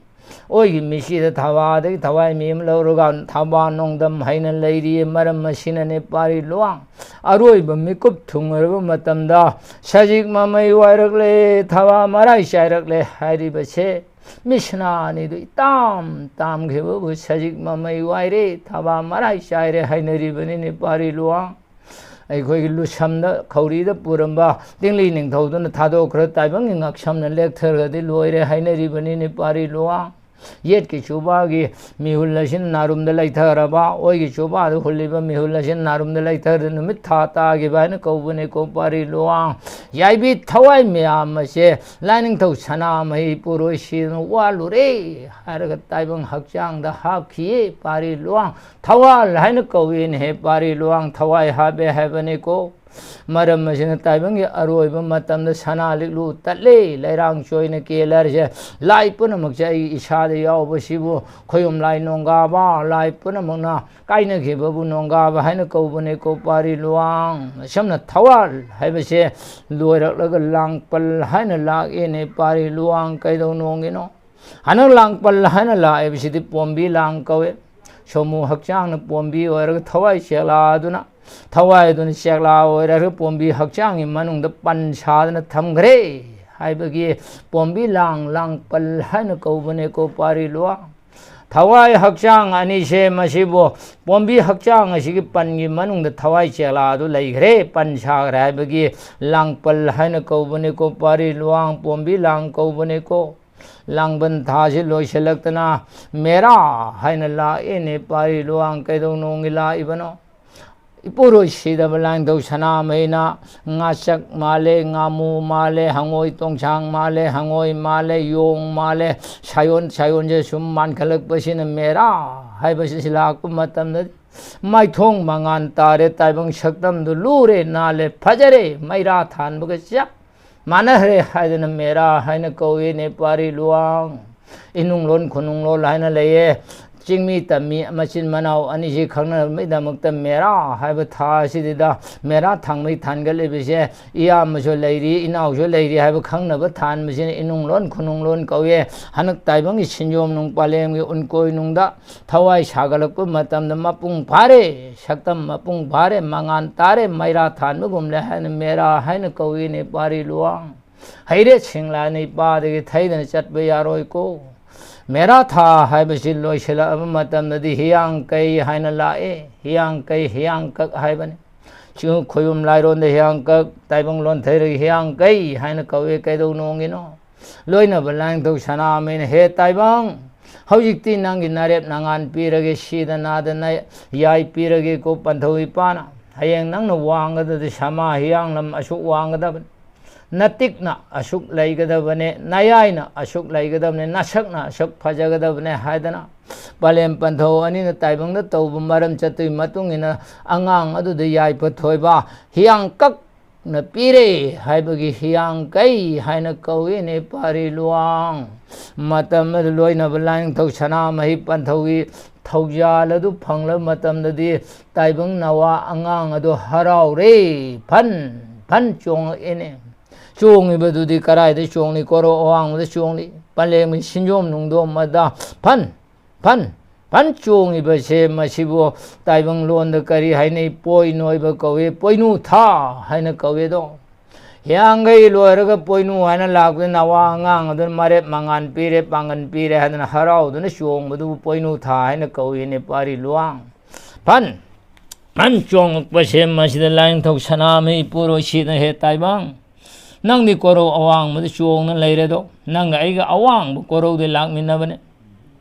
ꯑꯣꯏꯒꯤ ꯃꯤꯆꯤꯗ ꯊꯕꯥꯗꯒꯤ ꯊꯋꯥꯏ ꯃꯤ ꯑꯃ ꯂꯧꯔꯒ ꯊꯕꯥ ꯅꯣꯡꯗꯝ ꯍꯩꯅ ꯂꯩꯔꯤꯌꯦ꯫ ꯃꯔꯝ ꯑꯁꯤꯅꯅꯦ ꯄꯥꯔꯤ ꯂꯨꯋꯥꯡ꯫ ꯑꯔꯣꯏꯕ ꯃꯤꯀꯨꯞ ꯊꯨꯡꯂꯔꯕ ꯃꯇꯝꯗ ꯁꯖꯤꯛ ꯃꯃꯩ ꯋꯥꯏꯔꯛꯂꯦ, ꯊꯕꯥ ꯃꯔꯥꯏ ꯆꯥꯏꯔꯛꯂꯦ ꯍꯥꯏꯔꯤꯕꯁꯦ ꯃꯤꯁꯅꯥ ꯑꯅꯤꯗꯨ ꯏꯇꯥꯝ ꯇꯥꯝꯈꯤꯕꯕꯨ ꯁꯖꯤꯛ ꯃꯃꯩ ꯋꯥꯏꯔꯦ, ꯊꯕꯥ ꯃꯔꯥꯏ ꯆꯥꯏꯔꯦ ꯍꯥꯏꯅꯔꯤꯕꯅꯤꯅꯦ ꯄꯥꯔꯤ ꯂꯨꯋꯥꯡ꯫ ꯑꯩꯈꯣꯏꯒꯤ ꯂꯨꯁꯝꯗ ꯈꯧꯔꯤꯗ ꯄꯨꯔꯝꯕ ꯇꯤꯡꯂꯤ ꯅꯤꯡꯊꯧꯗꯨꯅ ꯊꯥꯗꯣꯛꯈ꯭ꯔ ꯇꯥꯏꯕꯪꯒꯤ ꯉꯛꯁꯝꯅ ꯂꯦꯛꯊꯔꯒꯗꯤ ꯂꯣꯏꯔꯦ ꯍꯥꯏꯅꯔꯤꯕꯅꯤꯅꯦ ꯄꯥꯔꯤ ꯂꯨꯋꯥꯡ꯫ ꯌꯦꯠꯀꯤ ꯆꯨꯕꯥꯒꯤ ꯃꯤꯍꯨꯜ ꯑꯁꯤꯅ ꯅꯥꯔꯨꯝꯗ ꯂꯩꯊꯔꯕ, ꯑꯣꯏꯒꯤ ꯆꯨꯕꯥꯗ ꯍꯨꯜꯂꯤꯕ ꯃꯤꯍꯨꯜ ꯑꯁꯤꯅ ꯅꯥꯔꯨꯝꯗ ꯂꯩꯊꯔꯗ ꯅꯨꯃꯤꯠ ꯊꯥ ꯇꯥꯈꯤꯕ ꯍꯥꯏꯅ ꯀꯧꯕꯅꯦꯀꯣ ꯄꯥꯔꯤ ꯂꯨꯋꯥꯡ꯫ ꯌꯥꯏꯕꯤ ꯊꯋꯥꯏ ꯃꯌꯥꯝ ꯑꯁꯦ ꯂꯥꯏꯅꯤꯡꯊꯧ ꯁꯅꯥꯃꯍꯤ ꯄꯨꯔꯣꯏ ꯁꯤꯗꯅ ꯋꯥꯂꯨꯔꯦ ꯍꯥꯏꯔꯒ ꯇꯥꯏꯕꯪ ꯍꯛꯆꯥꯡꯗ ꯍꯥꯞꯈꯤꯌꯦ ꯄꯥꯔꯤ ꯂꯨꯋꯥꯡ꯫ ꯊꯋꯥꯜ ꯍꯥꯏꯅ ꯀꯧꯏꯅꯦꯍꯦ ꯄꯥꯔꯤ ꯂꯨꯋꯥꯡ ꯊꯋꯥꯏ ꯍꯥꯞꯄꯦ ꯍꯥꯏꯕꯅꯤꯀꯣ꯫ ꯃꯔꯝ ꯑꯁꯤꯅ ꯇꯥꯏꯕꯪꯒꯤ ꯑꯔꯣꯏꯕ ꯃꯇꯝꯗ ꯁꯅꯥ ꯂꯤꯛꯂꯨ ꯇꯠꯂꯦ, ꯂꯩꯔꯥꯡ ꯆꯣꯏꯅ ꯀꯦꯜꯂꯦ ꯍꯥꯏꯔꯤꯁꯦ ꯂꯥꯏ ꯄꯨꯝꯅꯃꯛꯁꯦ ꯑꯩꯒꯤ ꯏꯁꯥꯗ ꯌꯥꯎꯕꯁꯤꯕꯨ ꯈꯣꯌꯨꯝ ꯂꯥꯏ ꯅꯣꯡꯒꯥꯕ ꯂꯥꯏ ꯄꯨꯝꯅꯃꯛꯅ ꯀꯥꯏꯅꯈꯤꯕꯕꯨ ꯅꯣꯡꯒꯥꯕ ꯍꯥꯏꯅ ꯀꯧꯕꯅꯤꯀꯣ ꯄꯥꯔꯤ ꯂꯨꯋꯥꯡ꯫ ꯑꯁꯨꯝꯅ ꯊꯋꯥꯜ ꯍꯥꯏꯕꯁꯦ ꯂꯣꯏꯔꯛꯂꯒ ꯂꯥꯡꯄꯜ ꯍꯥꯏꯅ ꯂꯥꯛꯑꯦꯅꯦ ꯄꯥꯔꯤ ꯂꯨꯋꯥꯡ꯫ ꯀꯩꯗꯧꯅꯣꯡꯒꯤꯅꯣ? ꯍꯟꯗꯛ ꯂꯥꯡꯄꯜ ꯍꯥꯏꯅ ꯂꯥꯛꯏꯕꯁꯤꯗꯤ ꯄꯣꯝꯕꯤ ꯂꯥꯡ ꯀꯧꯏ꯫ ꯁꯣꯃꯨ ꯍꯛꯆꯥꯡꯅ ꯄꯣꯝꯕꯤ ꯑꯣꯏꯔꯒ ꯊꯋꯥꯏ ꯆꯦꯛꯂꯥꯗꯨꯅ, ꯊꯋꯥꯏ ꯑꯗꯨꯅ ꯆꯦꯛꯂꯥ ꯑꯣꯏꯔꯒ ꯄꯣꯝꯕꯤ ꯍꯛꯆꯥꯡꯒꯤ ꯃꯅꯨꯡꯗ ꯄꯟ ꯁꯥꯗꯅ ꯊꯝꯈ꯭ꯔꯦ ꯍꯥꯏꯕꯒꯤ ꯄꯣꯝꯕꯤ ꯂꯥꯡ ꯂꯥꯡꯄꯜ ꯍꯥꯏꯅ ꯀꯧꯕꯅꯦꯀꯣ ꯄꯥꯔꯤ ꯂꯨꯋꯥꯡ꯫ ꯊꯋꯥꯏ ꯍꯛꯆꯥꯡ ꯑꯅꯤꯁꯦ ꯃꯁꯤꯕꯨ ꯄꯣꯝꯕꯤ ꯍꯛꯆꯥꯡ ꯑꯁꯤꯒꯤ ꯄꯟꯒꯤ ꯃꯅꯨꯡꯗ ꯊꯋꯥꯏ ꯆꯦꯂꯥ ꯑꯗꯨ ꯂꯩꯈ꯭ꯔꯦ, ꯄꯟ ꯁꯥꯈ꯭ꯔꯦ ꯍꯥꯏꯕꯒꯤ ꯂꯥꯡꯄꯜ ꯍꯥꯏꯅ ꯀꯧꯕꯅꯤꯀꯣ ꯄꯥꯔꯤ ꯂꯨꯋꯥꯡ, ꯄꯣꯝꯕꯤ ꯂꯥꯡ ꯀꯧꯕꯅꯤꯀꯣ꯫ ꯂꯥꯡꯕꯟ ꯊꯥꯁꯤ ꯂꯣꯏꯁꯤꯜꯂꯛꯇꯅ ꯃꯦꯔꯥ ꯍꯥꯏꯅ ꯂꯥꯛꯑꯦꯅꯦ ꯄꯥꯔꯤ ꯂꯨꯋꯥꯡ, ꯀꯩꯗꯧꯅꯨꯡꯒꯤ ꯂꯥꯛꯏꯕꯅꯣ? ꯏꯄꯨꯔꯣꯏ ꯁꯤꯗꯕ ꯂꯥꯡꯊꯧ ꯁꯅꯥꯃꯍꯤꯅ ꯉꯥꯆꯛ ꯃꯥꯜꯂꯦ, ꯉꯥꯃꯨ ꯃꯥꯜꯂꯦ, ꯍꯪꯉꯣꯏ ꯇꯣꯡꯁꯥꯡ ꯃꯥꯜꯂꯦ, ꯍꯪꯉꯣꯏ ꯃꯥꯜꯂꯦ, ꯌꯣꯡ ꯃꯥꯜꯂꯦ, ꯁꯥꯌꯣꯟ ꯁꯥꯌꯣꯟꯁꯦ ꯁꯨꯝ ꯃꯥꯟꯈꯠꯂꯛꯄꯁꯤꯅ ꯃꯦꯔꯥ ꯍꯥꯏꯕꯁꯤ ꯂꯥꯛꯄ ꯃꯇꯝꯗꯗꯤ ꯃꯥꯏꯊꯣꯡ ꯃꯉꯥꯟ ꯇꯥꯔꯦ, ꯇꯥꯏꯕꯪ ꯁꯛꯇꯝꯗꯨ ꯂꯨꯔꯦ, ꯅꯥꯜꯂꯦ, ꯐꯖꯔꯦ, ꯃꯩꯔꯥ ꯊꯥꯟꯕꯒ ꯆꯞ ꯃꯥꯟꯅꯈ꯭ꯔꯦ ꯍꯥꯏꯗꯅ ꯃꯦꯔꯥ ꯍꯥꯏꯅ ꯀꯧꯏꯅꯦ ꯄꯥꯔꯤ ꯂꯨꯋꯥꯡ꯫ ꯏꯅꯨꯡꯂꯣꯟ ꯈꯨꯅꯨꯡꯂꯣꯟ ꯍꯥꯏꯅ ꯂꯩꯌꯦ꯫ ꯆꯤꯡꯃꯤ ꯇꯝꯃꯤ ꯃꯆꯤꯟ ꯃꯅꯥꯎ ꯑꯅꯤꯁꯤ ꯈꯪꯅꯅꯕꯒꯤꯗꯃꯛꯇ ꯃꯦꯔꯥ ꯍꯥꯏꯕ ꯊꯥ ꯑꯁꯤꯗ ꯃꯦꯔꯥ ꯊꯥꯡꯃꯩ ꯊꯥꯟꯒꯠꯂꯤꯕꯁꯦ, ꯏꯌꯥꯝꯕꯁꯨ ꯂꯩꯔꯤ, ꯏꯅꯥꯎꯁꯨ ꯂꯩꯔꯤ ꯍꯥꯏꯕ ꯈꯪꯅꯕ ꯊꯥꯟꯕꯁꯤꯅ ꯏꯅꯨꯡꯂꯣꯟ ꯈꯨꯅꯨꯡꯂꯣꯟ ꯀꯧꯏ꯫ ꯍꯟꯗꯛ ꯇꯥꯏꯕꯪꯒꯤ ꯁꯤꯟꯖꯣꯝ ꯅꯨꯡ ꯄꯂꯦꯝꯒꯤ ꯎꯟꯀꯣꯏ ꯅꯨꯡꯗ ꯊꯋꯥꯏ ꯁꯥꯒꯠꯂꯛꯄ ꯃꯇꯝꯗ ꯃꯄꯨꯡ ꯐꯥꯔꯦ, ꯁꯛꯇꯝ ꯃꯄꯨꯡ ꯐꯥꯔꯦ, ꯃꯉꯥꯟ ꯇꯥꯔꯦ, ꯃꯩꯔꯥ ꯊꯥꯟꯕꯒꯨꯝꯂꯦ ꯍꯥꯏꯅ ꯃꯦꯔꯥ ꯍꯥꯏꯅ ꯀꯧꯏꯅꯦ ꯄꯥꯔꯤ ꯂꯨꯋꯥꯡ꯫ ꯍꯩꯔꯦ ꯁꯤꯡꯂꯥ ꯅꯤꯄꯥꯗꯒꯤ ꯊꯩꯗꯅ ꯆꯠꯄ ꯌꯥꯔꯣꯏꯀꯣ꯫ ꯃꯦꯔꯥ ꯊꯥ ꯍꯥꯏꯕꯁꯤ ꯂꯣꯏꯁꯤꯜꯂꯛꯑꯕ ꯃꯇꯝꯗꯗꯤ ꯍꯤꯌꯥꯡ ꯀꯩ ꯍꯥꯏꯅ ꯂꯥꯛꯑꯦ꯫ ꯍꯤꯌꯥꯡ ꯀꯩ, ꯍꯤꯌꯥꯡ ꯀꯛ ꯍꯥꯏꯕꯅꯤ꯫ ꯆꯤꯡ ꯈꯣꯌꯨꯝ ꯂꯥꯏꯔꯣꯟꯗ ꯍꯤꯌꯥꯡ ꯀꯛ, ꯇꯥꯏꯕꯪ ꯂꯣꯟꯊꯩꯔꯒ ꯍꯤꯌꯥꯡ ꯀꯩ ꯍꯥꯏꯅ ꯀꯧꯏ꯫ ꯀꯩꯗꯧꯅꯨꯡꯒꯤꯅꯣ? ꯂꯣꯏꯅꯕ ꯂꯥꯏꯅꯤꯡꯊꯧ ꯁꯅꯥꯃꯍꯤꯅ, "ꯍꯦ ꯇꯥꯏꯕꯪ, ꯍꯧꯖꯤꯛꯇꯤ ꯅꯪꯒꯤ ꯅꯔꯦꯞ ꯅꯉꯥꯟ ꯄꯤꯔꯒꯦ, ꯁꯤꯗ ꯅꯥꯗꯅ ꯌꯥꯏ ꯄꯤꯔꯒꯦꯀꯣ ꯄꯟꯊꯧ ꯏꯄꯥꯅ꯫ ꯍꯌꯦꯡ ꯅꯪꯅ ꯋꯥꯡꯒꯗꯕꯗꯤ ꯁꯃꯥ ꯍꯤꯌꯥꯡꯂꯝ ꯑꯁꯨꯛ ꯋꯥꯡꯒꯗꯕꯅꯤ, ꯅꯇꯤꯛꯅ ꯑꯁꯨꯛ ꯂꯩꯒꯗꯕꯅꯦ, ꯅꯌꯥꯏꯅ ꯑꯁꯨꯛ ꯂꯩꯒꯗꯕꯅꯦ, ꯅꯁꯛꯅ ꯑꯁꯨꯛ ꯐꯖꯒꯗꯕꯅꯦ" ꯍꯥꯏꯗꯅ ꯄꯂꯦꯝ ꯄꯟꯊꯧ ꯑꯅꯤꯅ ꯇꯥꯏꯕꯪꯗ ꯇꯧꯕ ꯃꯔꯝ ꯆꯠꯇꯨꯒꯤ ꯃꯇꯨꯡ ꯏꯟꯅ ꯑꯉꯥꯡ ꯑꯗꯨꯗ ꯌꯥꯏꯐ ꯊꯣꯏꯕ ꯍꯤꯌꯥꯡ ꯀꯛ ꯅ ꯄꯤꯔꯦ ꯍꯥꯏꯕꯒꯤ ꯍꯤꯌꯥꯡ ꯀꯩ ꯍꯥꯏꯅ ꯀꯧꯏꯅꯦ ꯄꯥꯔꯤ ꯂꯨꯋꯥꯡ꯫ ꯃꯇꯝ ꯑꯗꯨ ꯂꯣꯏꯅꯕ ꯂꯥꯏꯅꯤꯡꯊꯧ ꯁꯅꯥꯃꯍꯤ ꯄꯟꯊꯧꯒꯤ ꯊꯧꯖꯥꯜ ꯑꯗꯨ ꯐꯪꯂꯕ ꯃꯇꯝꯗꯗꯤ ꯇꯥꯏꯕꯪ ꯅꯋꯥ ꯑꯉꯥꯡ ꯑꯗꯨ ꯍꯔꯥꯎꯔꯦ, ꯐꯟ ꯐꯟ ꯆꯣꯡꯉꯛꯑꯦꯅꯦ꯫ ꯆꯣꯡꯉꯤꯕꯗꯨꯗꯤ ꯀꯔꯥꯏꯗ ꯆꯣꯡꯂꯤ? ꯀꯣꯔꯧ ꯑꯋꯥꯡꯕꯗ ꯆꯣꯡꯂꯤ꯫ ꯄꯂꯦꯝꯒꯤ ꯁꯤꯟꯖꯣꯝ ꯅꯨꯡꯗꯣꯝ ꯑꯗ ꯐꯟ ꯐꯟ ꯐꯟ ꯆꯣꯡꯉꯤꯕꯁꯦ ꯃꯁꯤꯕꯨ ꯇꯥꯏꯕꯪ ꯂꯣꯟꯗ ꯀꯔꯤ ꯍꯥꯏꯅꯩ? ꯄꯣꯏ ꯅꯣꯏꯕ ꯀꯧꯏ, ꯄꯣꯏꯅꯨ ꯊꯥ ꯍꯥꯏꯅ ꯀꯧꯏ ꯑꯗꯣ꯫ ꯍꯤꯌꯥꯡꯒꯩ ꯂꯣꯏꯔꯒ ꯄꯣꯏꯅꯨ ꯍꯥꯏꯅ ꯂꯥꯛꯄꯗ ꯅꯋꯥ ꯑꯉꯥꯡ ꯑꯗꯨꯅ ꯃꯔꯦꯞ ꯃꯉꯥꯟ ꯄꯤꯔꯦ, ꯄꯥꯡꯒꯟ ꯄꯤꯔꯦ ꯍꯥꯏꯗꯅ ꯍꯔꯥꯎꯗꯨꯅ ꯆꯣꯡꯕꯗꯨꯕꯨ ꯄꯣꯏꯅꯨ ꯊꯥ ꯍꯥꯏꯅ ꯀꯧꯏꯅꯦ ꯄꯥꯔꯤ ꯂꯨꯋꯥꯡ꯫ ꯐꯟ ꯐꯟ ꯆꯣꯡꯉꯛꯄꯁꯦ ꯃꯁꯤꯗ ꯂꯥꯏꯅꯤꯡꯊꯧ ꯁꯅꯥꯃꯍꯤ ꯄꯨꯔꯣꯏꯁꯤꯅ, "ꯍꯦ ꯇꯥꯏꯕꯪ, ꯅꯪꯗꯤ ꯀꯣꯔꯧ ꯑꯋꯥꯡꯕꯗ ꯆꯣꯡꯅ ꯂꯩꯔꯦꯗꯣ, ꯅꯪꯒ ꯑꯩꯒ ꯑꯋꯥꯡꯕ ꯀꯣꯔꯧꯗꯩ ꯂꯥꯛꯃꯤꯟꯅꯕꯅꯦ꯫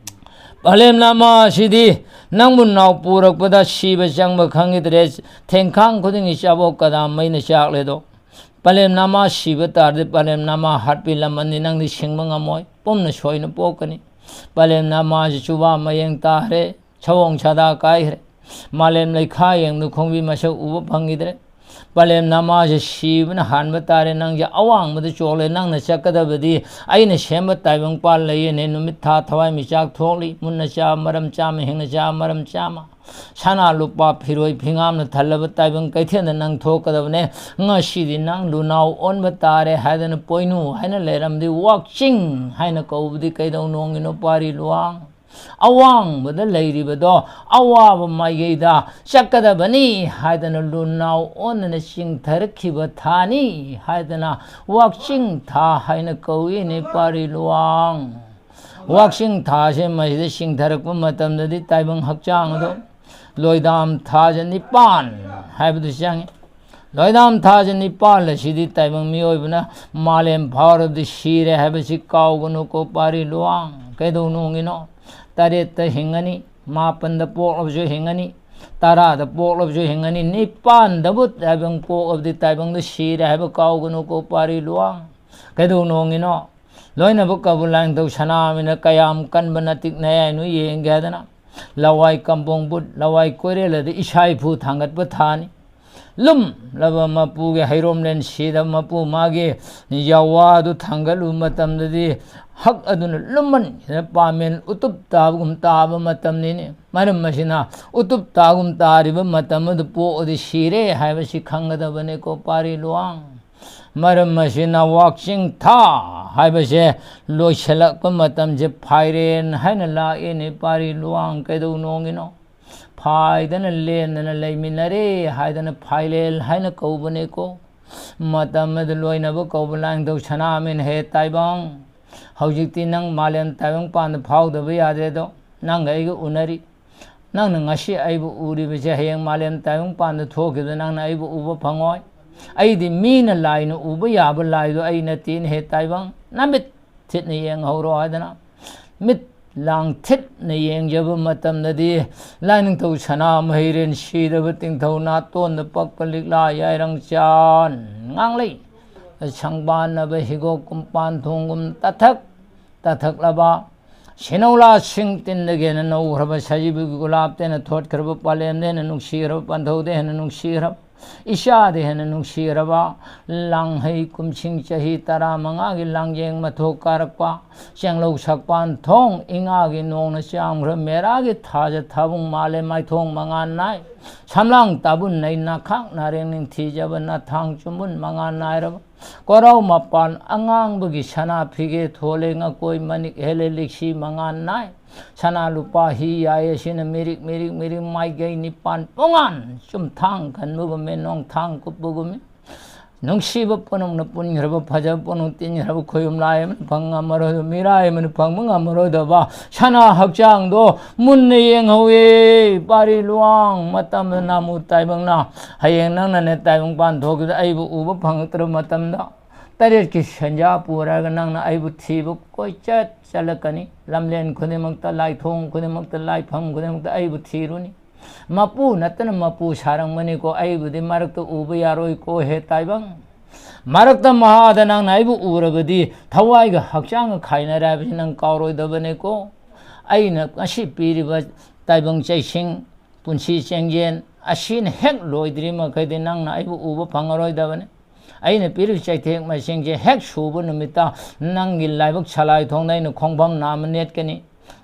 ꯄꯂꯦꯝ ꯅꯃꯥꯁꯤꯗꯤ ꯅꯪꯕꯨ ꯅꯥꯎ ꯄꯨꯔꯛꯄꯗ ꯁꯤꯕ ꯆꯪꯕ ꯈꯪꯈꯤꯗ꯭ꯔꯦ, ꯊꯦꯡꯈꯥꯡ ꯈꯨꯗꯤꯡꯒꯤ ꯆꯥꯕꯣꯛ ꯀꯗꯥꯝ ꯃꯩꯅ ꯆꯥꯛꯂꯦꯗꯣ꯫ ꯄꯂꯦꯝ ꯅꯃꯥ ꯁꯤꯕ ꯇꯥꯔꯗꯤ ꯄꯂꯦꯝ ꯅꯃꯥ ꯍꯥꯠꯄꯤ ꯂꯃꯟꯗꯤ ꯅꯪꯗꯤ ꯁꯤꯡꯕ ꯉꯝꯃꯣꯏ, ꯄꯨꯝꯅ ꯁꯣꯏꯅ ꯄꯣꯛꯀꯅꯤ꯫ ꯄꯂꯦꯝ ꯅꯃꯥꯁꯤ ꯆꯨꯕꯥ ꯃꯌꯦꯡ ꯇꯥꯈ꯭ꯔꯦ, ꯁꯑꯣꯡ ꯁꯥꯗꯥ ꯀꯥꯏꯈ꯭ꯔꯦ꯫ ꯃꯥꯂꯦꯝ ꯂꯩꯈꯥ ꯌꯦꯡꯗꯨ ꯈꯣꯡꯕꯤ ꯃꯁꯛ ꯎꯕ ꯐꯪꯈꯤꯗ꯭ꯔꯦ꯫ ꯄꯂꯦꯝ ꯅꯃꯥꯁꯦ ꯁꯤꯕꯅ ꯍꯥꯟꯕ ꯇꯥꯔꯦ, ꯅꯪꯁꯦ ꯑꯋꯥꯡꯕꯗ ꯆꯣꯛꯂꯦ, ꯅꯪꯅ ꯆꯠꯀꯗꯕꯗꯤ ꯑꯩꯅ ꯁꯦꯝꯕ ꯇꯥꯏꯕꯪ ꯄꯥꯜ ꯂꯩꯌꯦꯅꯦ, ꯅꯨꯃꯤꯠ ꯊꯥ ꯊꯋꯥꯏ ꯃꯤꯆꯥꯛ ꯊꯣꯛꯂꯤ, ꯃꯨꯟꯅ ꯆꯥ ꯃꯔꯝ ꯆꯥꯝꯃ, ꯍꯤꯡꯅ ꯆꯥ ꯃꯔꯝ ꯆꯥꯝꯃ, ꯁꯅꯥ ꯂꯨꯄꯥ ꯐꯤꯔꯣꯏ ꯐꯤꯉꯥꯝꯅ ꯊꯜꯂꯕ ꯇꯥꯏꯕꯪ ꯀꯩꯊꯦꯜꯗ ꯅꯪ ꯊꯣꯛꯀꯗꯕꯅꯦ꯫ ꯉꯁꯤꯗꯤ ꯅꯪ ꯂꯨꯅꯥꯎ ꯑꯣꯟꯕ ꯇꯥꯔꯦ" ꯍꯥꯏꯗꯅ ꯄꯣꯏꯅꯨ ꯍꯥꯏꯅ ꯂꯩꯔꯝꯗꯤ ꯋꯥꯛꯆꯤꯡ ꯍꯥꯏꯅ ꯀꯧꯕꯗꯤ ꯀꯩꯗꯧꯅꯣꯡꯒꯤꯅꯣ ꯄꯥꯔꯤ ꯂꯨꯋꯥꯡ? ꯑꯋꯥꯡꯕꯗ ꯂꯩꯔꯤꯕꯗꯣ ꯑꯋꯥꯕ ꯃꯥꯏꯀꯩꯗ ꯆꯠꯀꯗꯕꯅꯤ ꯍꯥꯏꯗꯅ ꯂꯨꯅꯥꯎ ꯑꯣꯟꯗꯅ ꯆꯤꯡꯊꯔꯛꯈꯤꯕ ꯊꯥꯅꯤ ꯍꯥꯏꯗꯅ ꯋꯥꯛꯆꯤꯡ ꯊꯥ ꯍꯥꯏꯅ ꯀꯧꯏꯅꯦ ꯄꯥꯔꯤ ꯂꯨꯋꯥꯡ꯫ ꯋꯥꯛꯆꯤꯡ ꯊꯥꯁꯦ ꯃꯁꯤꯗ ꯆꯤꯡꯊꯔꯛꯄ ꯃꯇꯝꯗꯗꯤ ꯇꯥꯏꯕꯪ ꯍꯛꯆꯥꯡ ꯑꯗꯣ ꯂꯣꯏꯗꯥꯝ ꯊꯥꯁꯦ ꯅꯤꯄꯥꯟ ꯍꯥꯏꯕꯗꯨ ꯆꯪꯉꯤ꯫ ꯂꯣꯏꯗꯥꯝ ꯊꯥꯁꯦ ꯅꯤꯄꯥꯟ ꯑꯁꯤꯗꯤ ꯇꯥꯏꯕꯪ ꯃꯤꯑꯣꯏꯕꯅ ꯃꯥꯂꯦꯝ ꯐꯥꯎꯔꯕꯗꯤ ꯁꯤꯔꯦ ꯍꯥꯏꯕꯁꯤ ꯀꯥꯎꯒꯅꯨꯀꯣ ꯄꯥꯔꯤ ꯂꯨꯋꯥꯡ꯫ ꯀꯩꯗꯧꯅꯨꯡꯒꯤꯅꯣ? ꯇꯔꯦꯠꯇ ꯍꯤꯡꯒꯅꯤ, ꯃꯥꯄꯟꯗ ꯄꯣꯛꯂꯕꯁꯨ ꯍꯤꯡꯒꯅꯤ, ꯇꯔꯥꯗ ꯄꯣꯛꯂꯕꯁꯨ ꯍꯤꯡꯒꯅꯤ, ꯅꯤꯄꯥꯟꯗꯕꯨ ꯇꯥꯏꯕꯪ ꯄꯣꯛꯂꯕꯗꯤ ꯇꯥꯏꯕꯪꯗ ꯁꯤꯔꯦ ꯍꯥꯏꯕ ꯀꯥꯎꯒꯅꯨꯀꯣ ꯄꯥꯔꯤ ꯂꯨꯋꯥꯡ꯫ ꯀꯩꯗꯧꯅꯨꯡꯒꯤꯅꯣ? ꯂꯣꯏꯅꯕ ꯀꯕꯨ ꯂꯥꯏꯅꯤꯡꯊꯧ ꯁꯅꯥꯃꯤꯅ ꯀꯌꯥꯝ ꯀꯟꯕ ꯅꯇꯤꯛ ꯅꯌꯥꯏꯅꯣ ꯌꯦꯡꯒꯦ ꯍꯥꯏꯗꯅ ꯂꯋꯥꯏ ꯀꯝꯕꯣꯡꯕꯨꯠ, ꯂꯋꯥꯏ ꯀꯣꯏꯔꯦꯜ ꯑꯗ ꯏꯁꯥ ꯏꯐꯨ ꯊꯥꯡꯒꯠꯄ ꯊꯥꯅꯤ꯫ ꯂꯨꯝꯂꯕ ꯃꯄꯨꯒꯤ ꯍꯩꯔꯣꯝꯂꯦꯟ ꯁꯤꯗ ꯃꯄꯨ ꯃꯥꯒꯤ ꯌꯥꯋꯥꯗꯨ ꯊꯥꯡꯒꯠꯂꯨꯕ ꯃꯇꯝꯗꯗꯤ ꯍꯛ ꯑꯗꯨꯅ ꯂꯨꯝꯃꯟꯗꯅ ꯄꯥꯃꯦꯟ ꯎꯇꯨꯞ ꯇꯥꯕꯒꯨꯝ ꯇꯥꯕ ꯃꯇꯝꯅꯤꯅꯦ꯫ ꯃꯔꯝ ꯑꯁꯤꯅ ꯎꯇꯨꯞ ꯇꯥꯒꯨꯝ ꯇꯥꯔꯤꯕ ꯃꯇꯝ ꯑꯗꯨ ꯄꯣꯛꯑꯗꯤ ꯁꯤꯔꯦ ꯍꯥꯏꯕꯁꯤ ꯈꯪꯒꯗꯕꯅꯤꯀꯣ ꯄꯥꯔꯤ ꯂꯨꯋꯥꯡ꯫ ꯃꯔꯝ ꯑꯁꯤꯅ ꯋꯥꯛꯆꯤꯡ ꯊꯥ ꯍꯥꯏꯕꯁꯦ ꯂꯣꯏꯁꯤꯜꯂꯛꯄ ꯃꯇꯝꯁꯦ ꯐꯥꯏꯔꯦꯟ ꯍꯥꯏꯅ ꯂꯥꯛꯏꯅꯦ ꯄꯥꯔꯤ ꯂꯨꯋꯥꯡ꯫ ꯀꯩꯗꯧꯅꯣꯡꯒꯤꯅꯣ? ꯐꯥꯏꯗꯅ ꯂꯦꯟꯗꯅ ꯂꯩꯃꯤꯟꯅꯔꯦ ꯍꯥꯏꯗꯅ ꯐꯥꯏꯂꯦꯜ ꯍꯥꯏꯅ ꯀꯧꯕꯅꯦꯀꯣ꯫ ꯃꯇꯝ ꯑꯗꯨ ꯂꯣꯏꯅꯕ ꯀꯧꯕ ꯂꯥꯏꯅꯤꯡꯊꯧ ꯁꯅꯥꯃꯍꯤꯅ, "ꯍꯦ ꯇꯥꯏꯕꯪ, ꯍꯧꯖꯤꯛꯇꯤ ꯅꯪ ꯃꯥꯂꯦꯝ ꯇꯥꯏꯕꯪꯄꯥꯟꯗ ꯐꯥꯎꯗꯕ ꯌꯥꯗ꯭ꯔꯦꯗꯣ꯫ ꯅꯪꯒ ꯑꯩꯒ ꯎꯅꯔꯤ꯫ ꯅꯪꯅ ꯉꯁꯤ ꯑꯩꯕꯨ ꯎꯔꯤꯕꯁꯦ ꯍꯌꯦꯡ ꯃꯥꯂꯦꯝ ꯇꯥꯏꯕꯪꯄꯥꯟꯗ ꯊꯣꯛꯈꯤꯕꯗ ꯅꯪꯅ ꯑꯩꯕꯨ ꯎꯕ ꯐꯪꯉꯣꯏ꯫ ꯑꯩꯗꯤ ꯃꯤꯅ ꯂꯥꯏꯅ ꯎꯕ ꯌꯥꯕ ꯂꯥꯏꯗꯣ ꯑꯩ ꯅꯠꯇꯦꯅꯦ ꯍꯦ ꯇꯥꯏꯕꯪ꯫ ꯅꯃꯤꯠ ꯊꯤꯠꯅ ꯌꯦꯡꯍꯧꯔꯣ" ꯍꯥꯏꯗꯅ ꯃꯤꯠ ꯂꯥꯡ ꯊꯤꯠꯅ ꯌꯦꯡꯖꯕ ꯃꯇꯝꯗꯗꯤ ꯂꯥꯏꯅꯤꯡꯊꯧ ꯁꯅꯥꯃꯍꯤꯔꯦꯟ ꯁꯤꯗꯕ ꯇꯤꯡꯊꯧ ꯅꯥꯇꯣꯟꯗ ꯄꯛꯄ ꯂꯤꯛꯂꯥ ꯌꯥꯏꯔꯪ ꯆꯥꯟ ꯉꯥꯡꯂꯩ ꯁꯪꯕꯥꯟꯅꯕ ꯍꯤꯒꯣꯛ ꯀꯨꯝꯄꯥꯟ ꯊꯣꯡꯒꯨꯝ ꯇꯊꯛ ꯇꯊꯛꯂꯕ ꯁꯤꯅꯧꯂꯥꯁꯤꯡ ꯇꯤꯟꯗꯒꯤ ꯍꯦꯟꯅ ꯅꯧꯈ꯭ꯔꯕ ꯁꯖꯤꯕꯨꯒꯤ ꯒꯨꯂꯥꯞꯇ ꯍꯦꯟꯅ ꯊꯣꯠꯈ꯭ꯔꯕ ꯄꯂꯦꯝꯗ ꯍꯦꯟꯅ ꯅꯨꯡꯁꯤꯈ꯭ꯔꯕ ꯄꯟꯊꯧꯗ ꯍꯦꯟꯅ ꯅꯨꯡꯁꯤꯈ꯭ꯔꯕ ꯏꯆꯥꯗ ꯍꯦꯟꯅ ꯅꯨꯡꯁꯤꯈ꯭ꯔꯕ ꯂꯥꯡꯍꯩ ꯀꯨꯝꯁꯤꯡ ꯆꯍꯤ ꯇꯔꯥꯃꯉꯥꯒꯤ ꯂꯥꯡꯖꯦꯡ ꯃꯊꯣꯛ ꯀꯥꯔꯛꯄ ꯆꯦꯡꯂꯧ ꯁꯛꯄꯥꯟ ꯊꯣꯡ ꯏꯉꯥꯒꯤ ꯅꯣꯡꯅ ꯆꯥꯝꯈ꯭ꯔ ꯃꯦꯔꯥꯒꯤ ꯊꯥꯖ ꯊꯥꯕꯨꯡ ꯃꯥꯜꯂꯦ ꯃꯥꯏꯊꯣꯡ ꯃꯉꯥꯜ ꯅꯥꯏ ꯁꯝꯂꯥꯡ ꯇꯥꯕꯨꯟ ꯅꯩ ꯅꯈꯥꯛ ꯅꯥꯔꯦꯡ ꯅꯤꯡꯊꯤꯖꯕ ꯅꯊꯥꯡ ꯆꯨꯝꯕꯨꯟ ꯃꯉꯥꯜ ꯅꯥꯏꯔꯕ ꯀꯣꯔꯧ ꯃꯄꯥꯟ ꯑꯉꯥꯡꯕꯒꯤ ꯁꯅꯥ ꯐꯤꯒꯦ ꯊꯣꯜꯂꯦ ꯉꯀꯣꯏ ꯃꯅꯤꯛ ꯍꯦꯜꯂꯦ ꯂꯤꯛꯁꯤ ꯃꯉꯥꯜ ꯅꯥꯏ ꯁꯅꯥ ꯂꯨꯄꯥ ꯍꯤ ꯌꯥꯏ ꯑꯁꯤꯅ ꯃꯤꯔꯤꯛ ꯃꯤꯔꯤꯛ ꯃꯤꯔꯤꯛ ꯃꯥꯏꯀꯩ ꯅꯤꯄꯥꯟ ꯄꯣꯉꯥꯟ ꯆꯨꯝꯊꯥꯡ ꯈꯟꯕꯒꯨꯝꯃꯤ ꯅꯣꯡꯊꯥꯡ ꯀꯨꯞꯄꯒꯨꯝꯃꯤ ꯅꯨꯡꯁꯤꯕ ꯄꯨꯝꯅꯃꯛꯅ ꯄꯨꯟꯈ꯭ꯔꯕ ꯐꯖꯕ ꯄꯨꯝꯅꯃꯛ ꯇꯤꯟꯈ꯭ꯔꯕ ꯈꯣꯏꯌꯨꯝ ꯂꯥꯏ ꯑꯃꯅ ꯐꯪ ꯉꯝꯃꯔꯣꯏꯗꯕ ꯃꯤꯔꯥꯏ ꯑꯃꯅ ꯐꯪꯕ ꯉꯝꯃꯔꯣꯏꯗꯕ ꯁꯅꯥ ꯍꯛꯆꯥꯡꯗꯣ ꯃꯨꯟꯅ ꯌꯦꯡꯍꯧꯋꯦ ꯄꯥꯔꯤ ꯂꯨꯋꯥꯡ ꯃꯇꯝꯗ ꯅꯥꯃꯨ ꯇꯥꯏꯕꯪꯅ ꯍꯌꯦꯡ ꯅꯪꯅꯅꯦ ꯇꯥꯏꯕꯪ ꯄꯥꯟ ꯊꯣꯛꯈꯤꯕꯗ ꯑꯩꯕꯨ ꯎꯕ ꯐꯪꯉꯛꯇ꯭ꯔꯕ ꯃꯇꯝꯗ ꯇꯔꯦꯠꯀꯤ ꯁꯦꯟꯖꯥ ꯄꯨꯔꯒ ꯅꯪꯅ ꯑꯩꯕꯨ ꯊꯤꯕ ꯀꯣꯏꯆꯠ ꯆꯠꯂꯛꯀꯅꯤ ꯂꯝꯂꯦꯟ ꯈꯨꯗꯤꯡꯃꯛꯇ ꯂꯥꯏꯊꯣꯡ ꯈꯨꯗꯤꯡꯃꯛꯇ ꯂꯥꯏꯐꯝ ꯈꯨꯗꯤꯡꯃꯛꯇ ꯑꯩꯕꯨ ꯊꯤꯔꯨꯅꯤ ꯃꯄꯨ ꯅꯠꯇꯅ ꯃꯄꯨ ꯁꯥꯔꯝꯒꯅꯤꯀꯣ ꯑꯩꯕꯨꯗꯤ ꯃꯔꯛꯇ ꯎꯕ ꯌꯥꯔꯣꯏꯀꯣ ꯍꯦ ꯇꯥꯏꯕꯪ ꯃꯔꯛꯇ ꯃꯍꯥꯗ ꯅꯪꯅ ꯑꯩꯕꯨ ꯎꯔꯕꯗꯤ ꯊꯋꯥꯏꯒ ꯍꯛꯆꯥꯡꯒ ꯈꯥꯏꯅꯔꯦ ꯍꯥꯏꯕꯁꯤ ꯅꯪ ꯀꯥꯎꯔꯣꯏꯗꯕꯅꯤꯀꯣ ꯑꯩꯅ ꯉꯁꯤ ꯄꯤꯔꯤꯕ ꯇꯥꯏꯕꯪ ꯆꯩꯁꯤꯡ ꯄꯨꯟꯁꯤ ꯆꯦꯡꯖꯦꯜ ꯑꯁꯤꯅ ꯍꯦꯛ ꯂꯣꯏꯗ꯭ꯔꯤ ꯃꯈꯩꯗꯤ ꯅꯪꯅ ꯑꯩꯕꯨ ꯎꯕ ꯐꯪꯉꯔꯣꯏꯗꯕꯅꯤ ꯑꯩꯅ ꯄꯤꯔꯤꯕ ꯆꯩꯊꯦꯛ ꯃꯁꯤꯡꯁꯦ ꯍꯦꯛ ꯁꯨꯕ ꯅꯨꯃꯤꯠꯇ ꯅꯪꯒꯤ ꯂꯥꯏꯕꯛ ꯁꯂꯥꯏ ꯊꯣꯡꯗ ꯑꯩꯅ ꯈꯣꯡꯐꯝ ꯅꯥꯝꯃ ꯅꯦꯠꯀꯅꯤ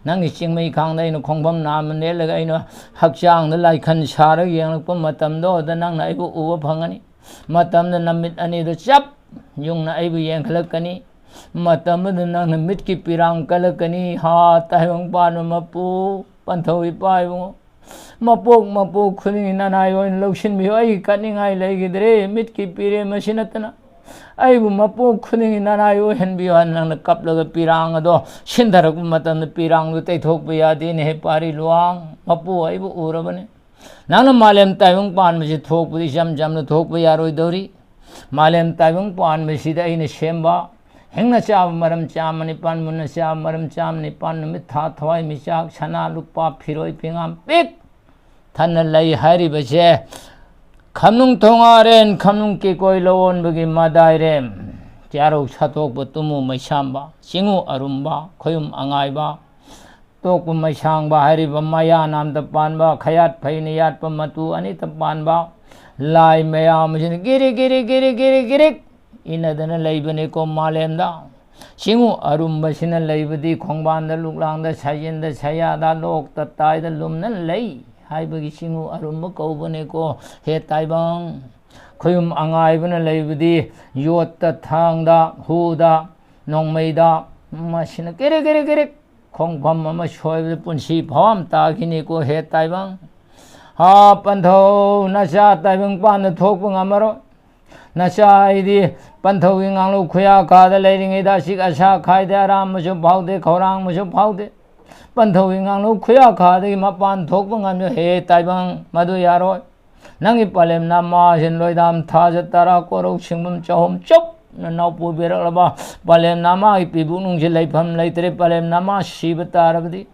ꯅꯪꯒꯤ ꯆꯤꯡꯃꯩ ꯈꯥꯡꯗ ꯑꯩꯅ ꯈꯣꯡꯐꯝ ꯅꯥꯝꯃ ꯅꯦꯠꯂꯒ ꯑꯩꯅ ꯍꯛꯆꯥꯡꯗ ꯂꯥꯏꯈꯟ ꯁꯥꯔꯒ ꯌꯦꯡꯂꯛꯄ ꯃꯇꯝꯗꯣ ꯑꯗ ꯅꯪꯅ ꯑꯩꯕꯨ ꯎꯕ ꯐꯪꯒꯅꯤ ꯃꯇꯝꯗ ꯅꯃꯤꯠ ꯑꯅꯤꯗꯣ ꯆꯞ ꯌꯨꯡꯅ ꯑꯩꯕꯨ ꯌꯦꯡꯈꯠꯂꯛꯀꯅꯤ ꯃꯇꯝ ꯑꯗꯨ ꯅꯪꯅ ꯃꯤꯠꯀꯤ ꯄꯤꯔꯥꯡ ꯀꯜꯂꯛꯀꯅꯤ ꯍꯥ ꯇꯥꯏꯕꯪ ꯄꯥꯟꯕ ꯃꯄꯨ ꯄꯟꯊꯧ ꯏꯄꯥ ꯏꯕꯨꯡꯉꯣ ꯃꯄꯣꯛ ꯃꯄꯣꯛ ꯈꯨꯗꯤꯡꯒꯤ ꯅꯅꯥꯏ ꯑꯣꯏꯅ ꯂꯧꯁꯤꯟꯕꯤꯌꯨ꯫ ꯑꯩꯒꯤ ꯀꯠꯅꯤꯡꯉꯥꯏ ꯂꯩꯈꯤꯗ꯭ꯔꯦ, ꯃꯤꯠꯀꯤ ꯄꯤꯔꯦ, ꯃꯁꯤ ꯅꯠꯇꯅ ꯑꯩꯕꯨ ꯃꯄꯣꯛ ꯈꯨꯗꯤꯡꯒꯤ ꯅꯅꯥꯏ ꯑꯣꯏꯍꯟꯕꯤꯌꯨ ꯍꯥꯏꯅ ꯅꯪꯅ ꯀꯞꯂꯒ ꯄꯤꯔꯥꯡ ꯑꯗꯣ ꯁꯤꯟꯊꯔꯛꯄ ꯃꯇꯝꯗ ꯄꯤꯔꯥꯡꯗꯨ ꯇꯩꯊꯣꯛꯄ ꯌꯥꯗꯦꯅꯦ꯫ ꯍꯦ ꯄꯥꯔꯤ ꯂꯨꯋꯥꯡ, ꯃꯄꯨ ꯑꯩꯕꯨ ꯎꯔꯕꯅꯤ꯫ ꯅꯪꯅ ꯃꯥꯂꯦꯝ ꯇꯥꯏꯕꯪ ꯄꯥꯟꯕꯁꯤ ꯊꯣꯛꯄꯗꯤ ꯏꯆꯝ ꯆꯝꯅ ꯊꯣꯛꯄ ꯌꯥꯔꯣꯏꯗꯧꯔꯤ꯫ ꯃꯥꯂꯦꯝ ꯇꯥꯏꯕꯪ ꯄꯥꯟꯕꯁꯤꯗ ꯑꯩꯅ ꯁꯦꯝꯕ ꯍꯤꯡꯅ ꯆꯥꯕ ꯃꯔꯝ ꯆꯥꯝꯃ ꯅꯤꯄꯥꯟ, ꯃꯨꯟꯅ ꯆꯥꯕ ꯃꯔꯝ ꯆꯥꯝꯃ ꯅꯤꯄꯥꯟ, ꯅꯨꯃꯤꯠ ꯊꯥ ꯊꯋꯥꯏ ꯃꯤꯆꯥꯛ ꯁꯅꯥ ꯂꯨꯄꯥ ꯐꯤꯔꯣꯏ ꯐꯤꯉꯥꯝ ꯄꯤꯛ ꯊꯟꯅ ꯂꯩ ꯍꯥꯏꯔꯤꯕꯁꯦ ꯈꯝꯅꯨꯡ ꯊꯣꯉꯥꯔꯦꯟ, ꯈꯝꯅꯨꯡ ꯀꯤꯀꯣꯏ ꯂꯧꯑꯣꯟꯕꯒꯤ ꯃꯗꯥꯏꯔꯦꯝ, ꯆꯤꯌꯥꯔꯧ ꯁꯥꯊꯣꯛꯄ ꯇꯨꯃꯨ ꯃꯩꯁꯥꯝꯕ, ꯆꯤꯡꯉꯨ ꯑꯔꯨꯝꯕ, ꯈꯣꯌꯨꯝ ꯑꯉꯥꯏꯕ, ꯇꯣꯛꯄ ꯃꯩꯁꯥꯡꯕ ꯍꯥꯏꯔꯤꯕ ꯃꯌꯥ ꯅꯥꯝꯗ ꯄꯥꯟꯕ, ꯈꯌꯥꯠ ꯐꯩꯅ ꯌꯥꯠꯄ ꯃꯇꯨ ꯑꯅꯤꯗ ꯄꯥꯟꯕ ꯂꯥꯏ ꯃꯌꯥꯝ ꯑꯁꯤꯅ ꯒꯤꯔꯤ ꯒꯤꯔꯤ ꯒꯤꯔꯤ ꯒꯤꯔꯤ ꯒꯤꯔꯤꯛ ꯏꯟꯅꯗꯅ ꯂꯩꯕꯅꯤꯀꯣ ꯃꯥꯂꯦꯝꯗ꯫ ꯆꯤꯡꯉꯨ ꯑꯔꯨꯝꯕꯁꯤꯅ ꯂꯩꯕꯗꯤ ꯈꯣꯡꯕꯥꯟꯗ, ꯂꯨꯛꯂꯥꯡꯗ, ꯁꯥꯏꯖꯤꯟꯗ, ꯁꯌꯥꯗ, ꯂꯣꯛꯇ, ꯇꯥꯏꯗ ꯂꯨꯝꯅ ꯂꯩ ꯍꯥꯏꯕꯒꯤ ꯆꯤꯡꯉꯨ ꯑꯔꯨꯝꯕ ꯀꯧꯕꯅꯤꯀꯣ꯫ ꯍꯦ ꯇꯥꯏꯕꯪ, ꯈꯣꯌꯨꯝ ꯑꯉꯥꯏꯕꯅ ꯂꯩꯕꯗꯤ ꯌꯣꯠꯇ, ꯊꯥꯡꯗ, ꯍꯨꯗ, ꯅꯣꯡꯃꯩꯗ, ꯃꯁꯤꯅ ꯀꯦꯔꯦ ꯀꯦꯔꯦ ꯀꯦꯔꯦ ꯈꯣꯡꯐꯝ ꯑꯃ ꯁꯣꯏꯕꯗ ꯄꯨꯟꯁꯤ ꯐꯥꯎ ꯑꯃ ꯇꯥꯈꯤꯅꯤꯀꯣ꯫ ꯍꯦ ꯇꯥꯏꯕꯪ, ꯍꯥ ꯄꯟꯊꯧ, ꯅꯆꯥ ꯇꯥꯏꯕꯪ ꯄꯥꯟꯗ ꯊꯣꯛꯄ ꯉꯝꯃꯔꯣꯏ꯫ ꯅꯆꯥ ꯑꯩꯗꯤ ꯄꯟꯊꯧꯒꯤ ꯉꯥꯡꯂꯨ ꯈꯨꯌꯥ ꯀꯥꯗ ꯂꯩꯔꯤꯉꯩꯗ ꯑꯁꯤꯛ ꯑꯁꯥ ꯈꯥꯏꯗꯦ, ꯑꯔꯥꯝꯕꯁꯨ ꯐꯥꯎꯗꯦ, ꯈꯧꯔꯥꯡꯕꯁꯨ ꯐꯥꯎꯗꯦ꯫ ꯄꯟꯊꯧꯒꯤ ꯉꯥꯡꯂꯨ ꯈꯨꯌꯥ ꯀꯥꯗꯒꯤ ꯃꯄꯥꯟ ꯊꯣꯛꯄ ꯉꯝꯂꯣꯏ꯫ ꯍꯦ ꯇꯥꯏꯕꯪ, ꯃꯗꯨ ꯌꯥꯔꯣꯏ꯫ ꯅꯪꯒꯤ ꯄꯂꯦꯝ ꯅꯃꯥꯁꯤꯅ ꯂꯣꯏꯗꯥꯝ ꯊꯥꯖ ꯇꯔꯥ ꯀꯣꯔꯧ ꯁꯤꯡꯕꯨꯝ ꯆꯍꯨꯝ ꯆꯨꯞꯅ ꯅꯥꯎꯄꯨꯕꯤꯔꯛꯂꯕ ꯄꯂꯦꯝ ꯅꯃꯥꯒꯤ ꯄꯤꯕꯨꯛ ꯅꯨꯡꯁꯤ ꯂꯩꯐꯝ ꯂꯩꯇ꯭ꯔꯦ꯫ ꯄꯂꯦꯝ ꯅꯃꯥ ꯁꯤꯕ ꯇꯥꯔꯕꯗꯤ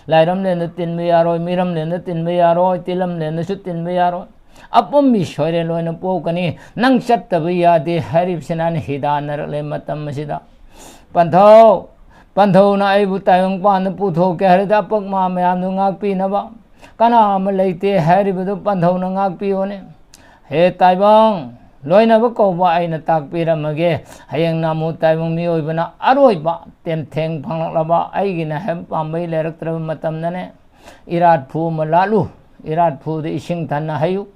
ꯂꯥꯏꯔꯝꯂꯦꯟꯗ ꯇꯤꯟꯕ ꯌꯥꯔꯣꯏ, ꯃꯤꯔꯝꯂꯦꯟꯗ ꯇꯤꯟꯕ ꯌꯥꯔꯣꯏ, ꯇꯤꯂꯝꯂꯦꯟꯗꯁꯨ ꯇꯤꯟꯕ ꯌꯥꯔꯣꯏ꯫ ꯑꯄꯨꯝꯕꯤ ꯁꯣꯏꯔꯦ ꯂꯣꯏꯅ ꯄꯣꯛꯀꯅꯤ꯫ ꯅꯪ ꯆꯠꯇꯕ ꯌꯥꯗꯦ ꯍꯥꯏꯔꯤꯕꯁꯤꯅ ꯑꯩꯅ ꯍꯤꯗꯥꯟꯅꯔꯛꯂꯦ ꯃꯇꯝ ꯑꯁꯤꯗ꯫ ꯄꯟꯊꯧ, ꯄꯟꯊꯧꯅ ꯑꯩꯕꯨ ꯇꯥꯏꯕꯪꯄꯥꯟꯗ ꯄꯨꯊꯣꯛꯀꯦ ꯍꯥꯏꯔꯗꯤ ꯑꯄꯛ ꯃꯥ ꯃꯌꯥꯝꯗꯨ ꯉꯥꯛꯄꯤꯅꯕ ꯀꯅꯥ ꯑꯃ ꯂꯩꯇꯦ ꯍꯥꯏꯔꯤꯕꯗꯨ ꯄꯟꯊꯧꯅ ꯉꯥꯛꯄꯤꯌꯣꯅꯦ꯫ ꯍꯦ ꯇꯥꯏꯕꯪ, ꯂꯣꯏꯅꯕ ꯀꯧꯕ ꯑꯩꯅ ꯇꯥꯛꯄꯤꯔꯝꯃꯒꯦ꯫ ꯍꯌꯦꯡ ꯅꯃꯨ ꯇꯥꯏꯕꯪ ꯃꯤꯑꯣꯏꯕꯅ ꯑꯔꯣꯏꯕ ꯇꯦꯝꯊꯦꯡ ꯐꯪꯂꯛꯂꯕ ꯑꯩꯒꯤꯅ ꯍꯥꯏꯕ ꯄꯥꯝꯕꯩ ꯂꯩꯔꯛꯇ꯭ꯔꯕ ꯃꯇꯝꯗꯅꯦ, ꯏꯔꯥꯠ ꯐꯨ ꯑꯃ ꯂꯥꯠꯂꯨ, ꯏꯔꯥꯠ ꯐꯨꯗ ꯏꯁꯤꯡ ꯊꯟꯅ ꯍꯩꯌꯨ꯫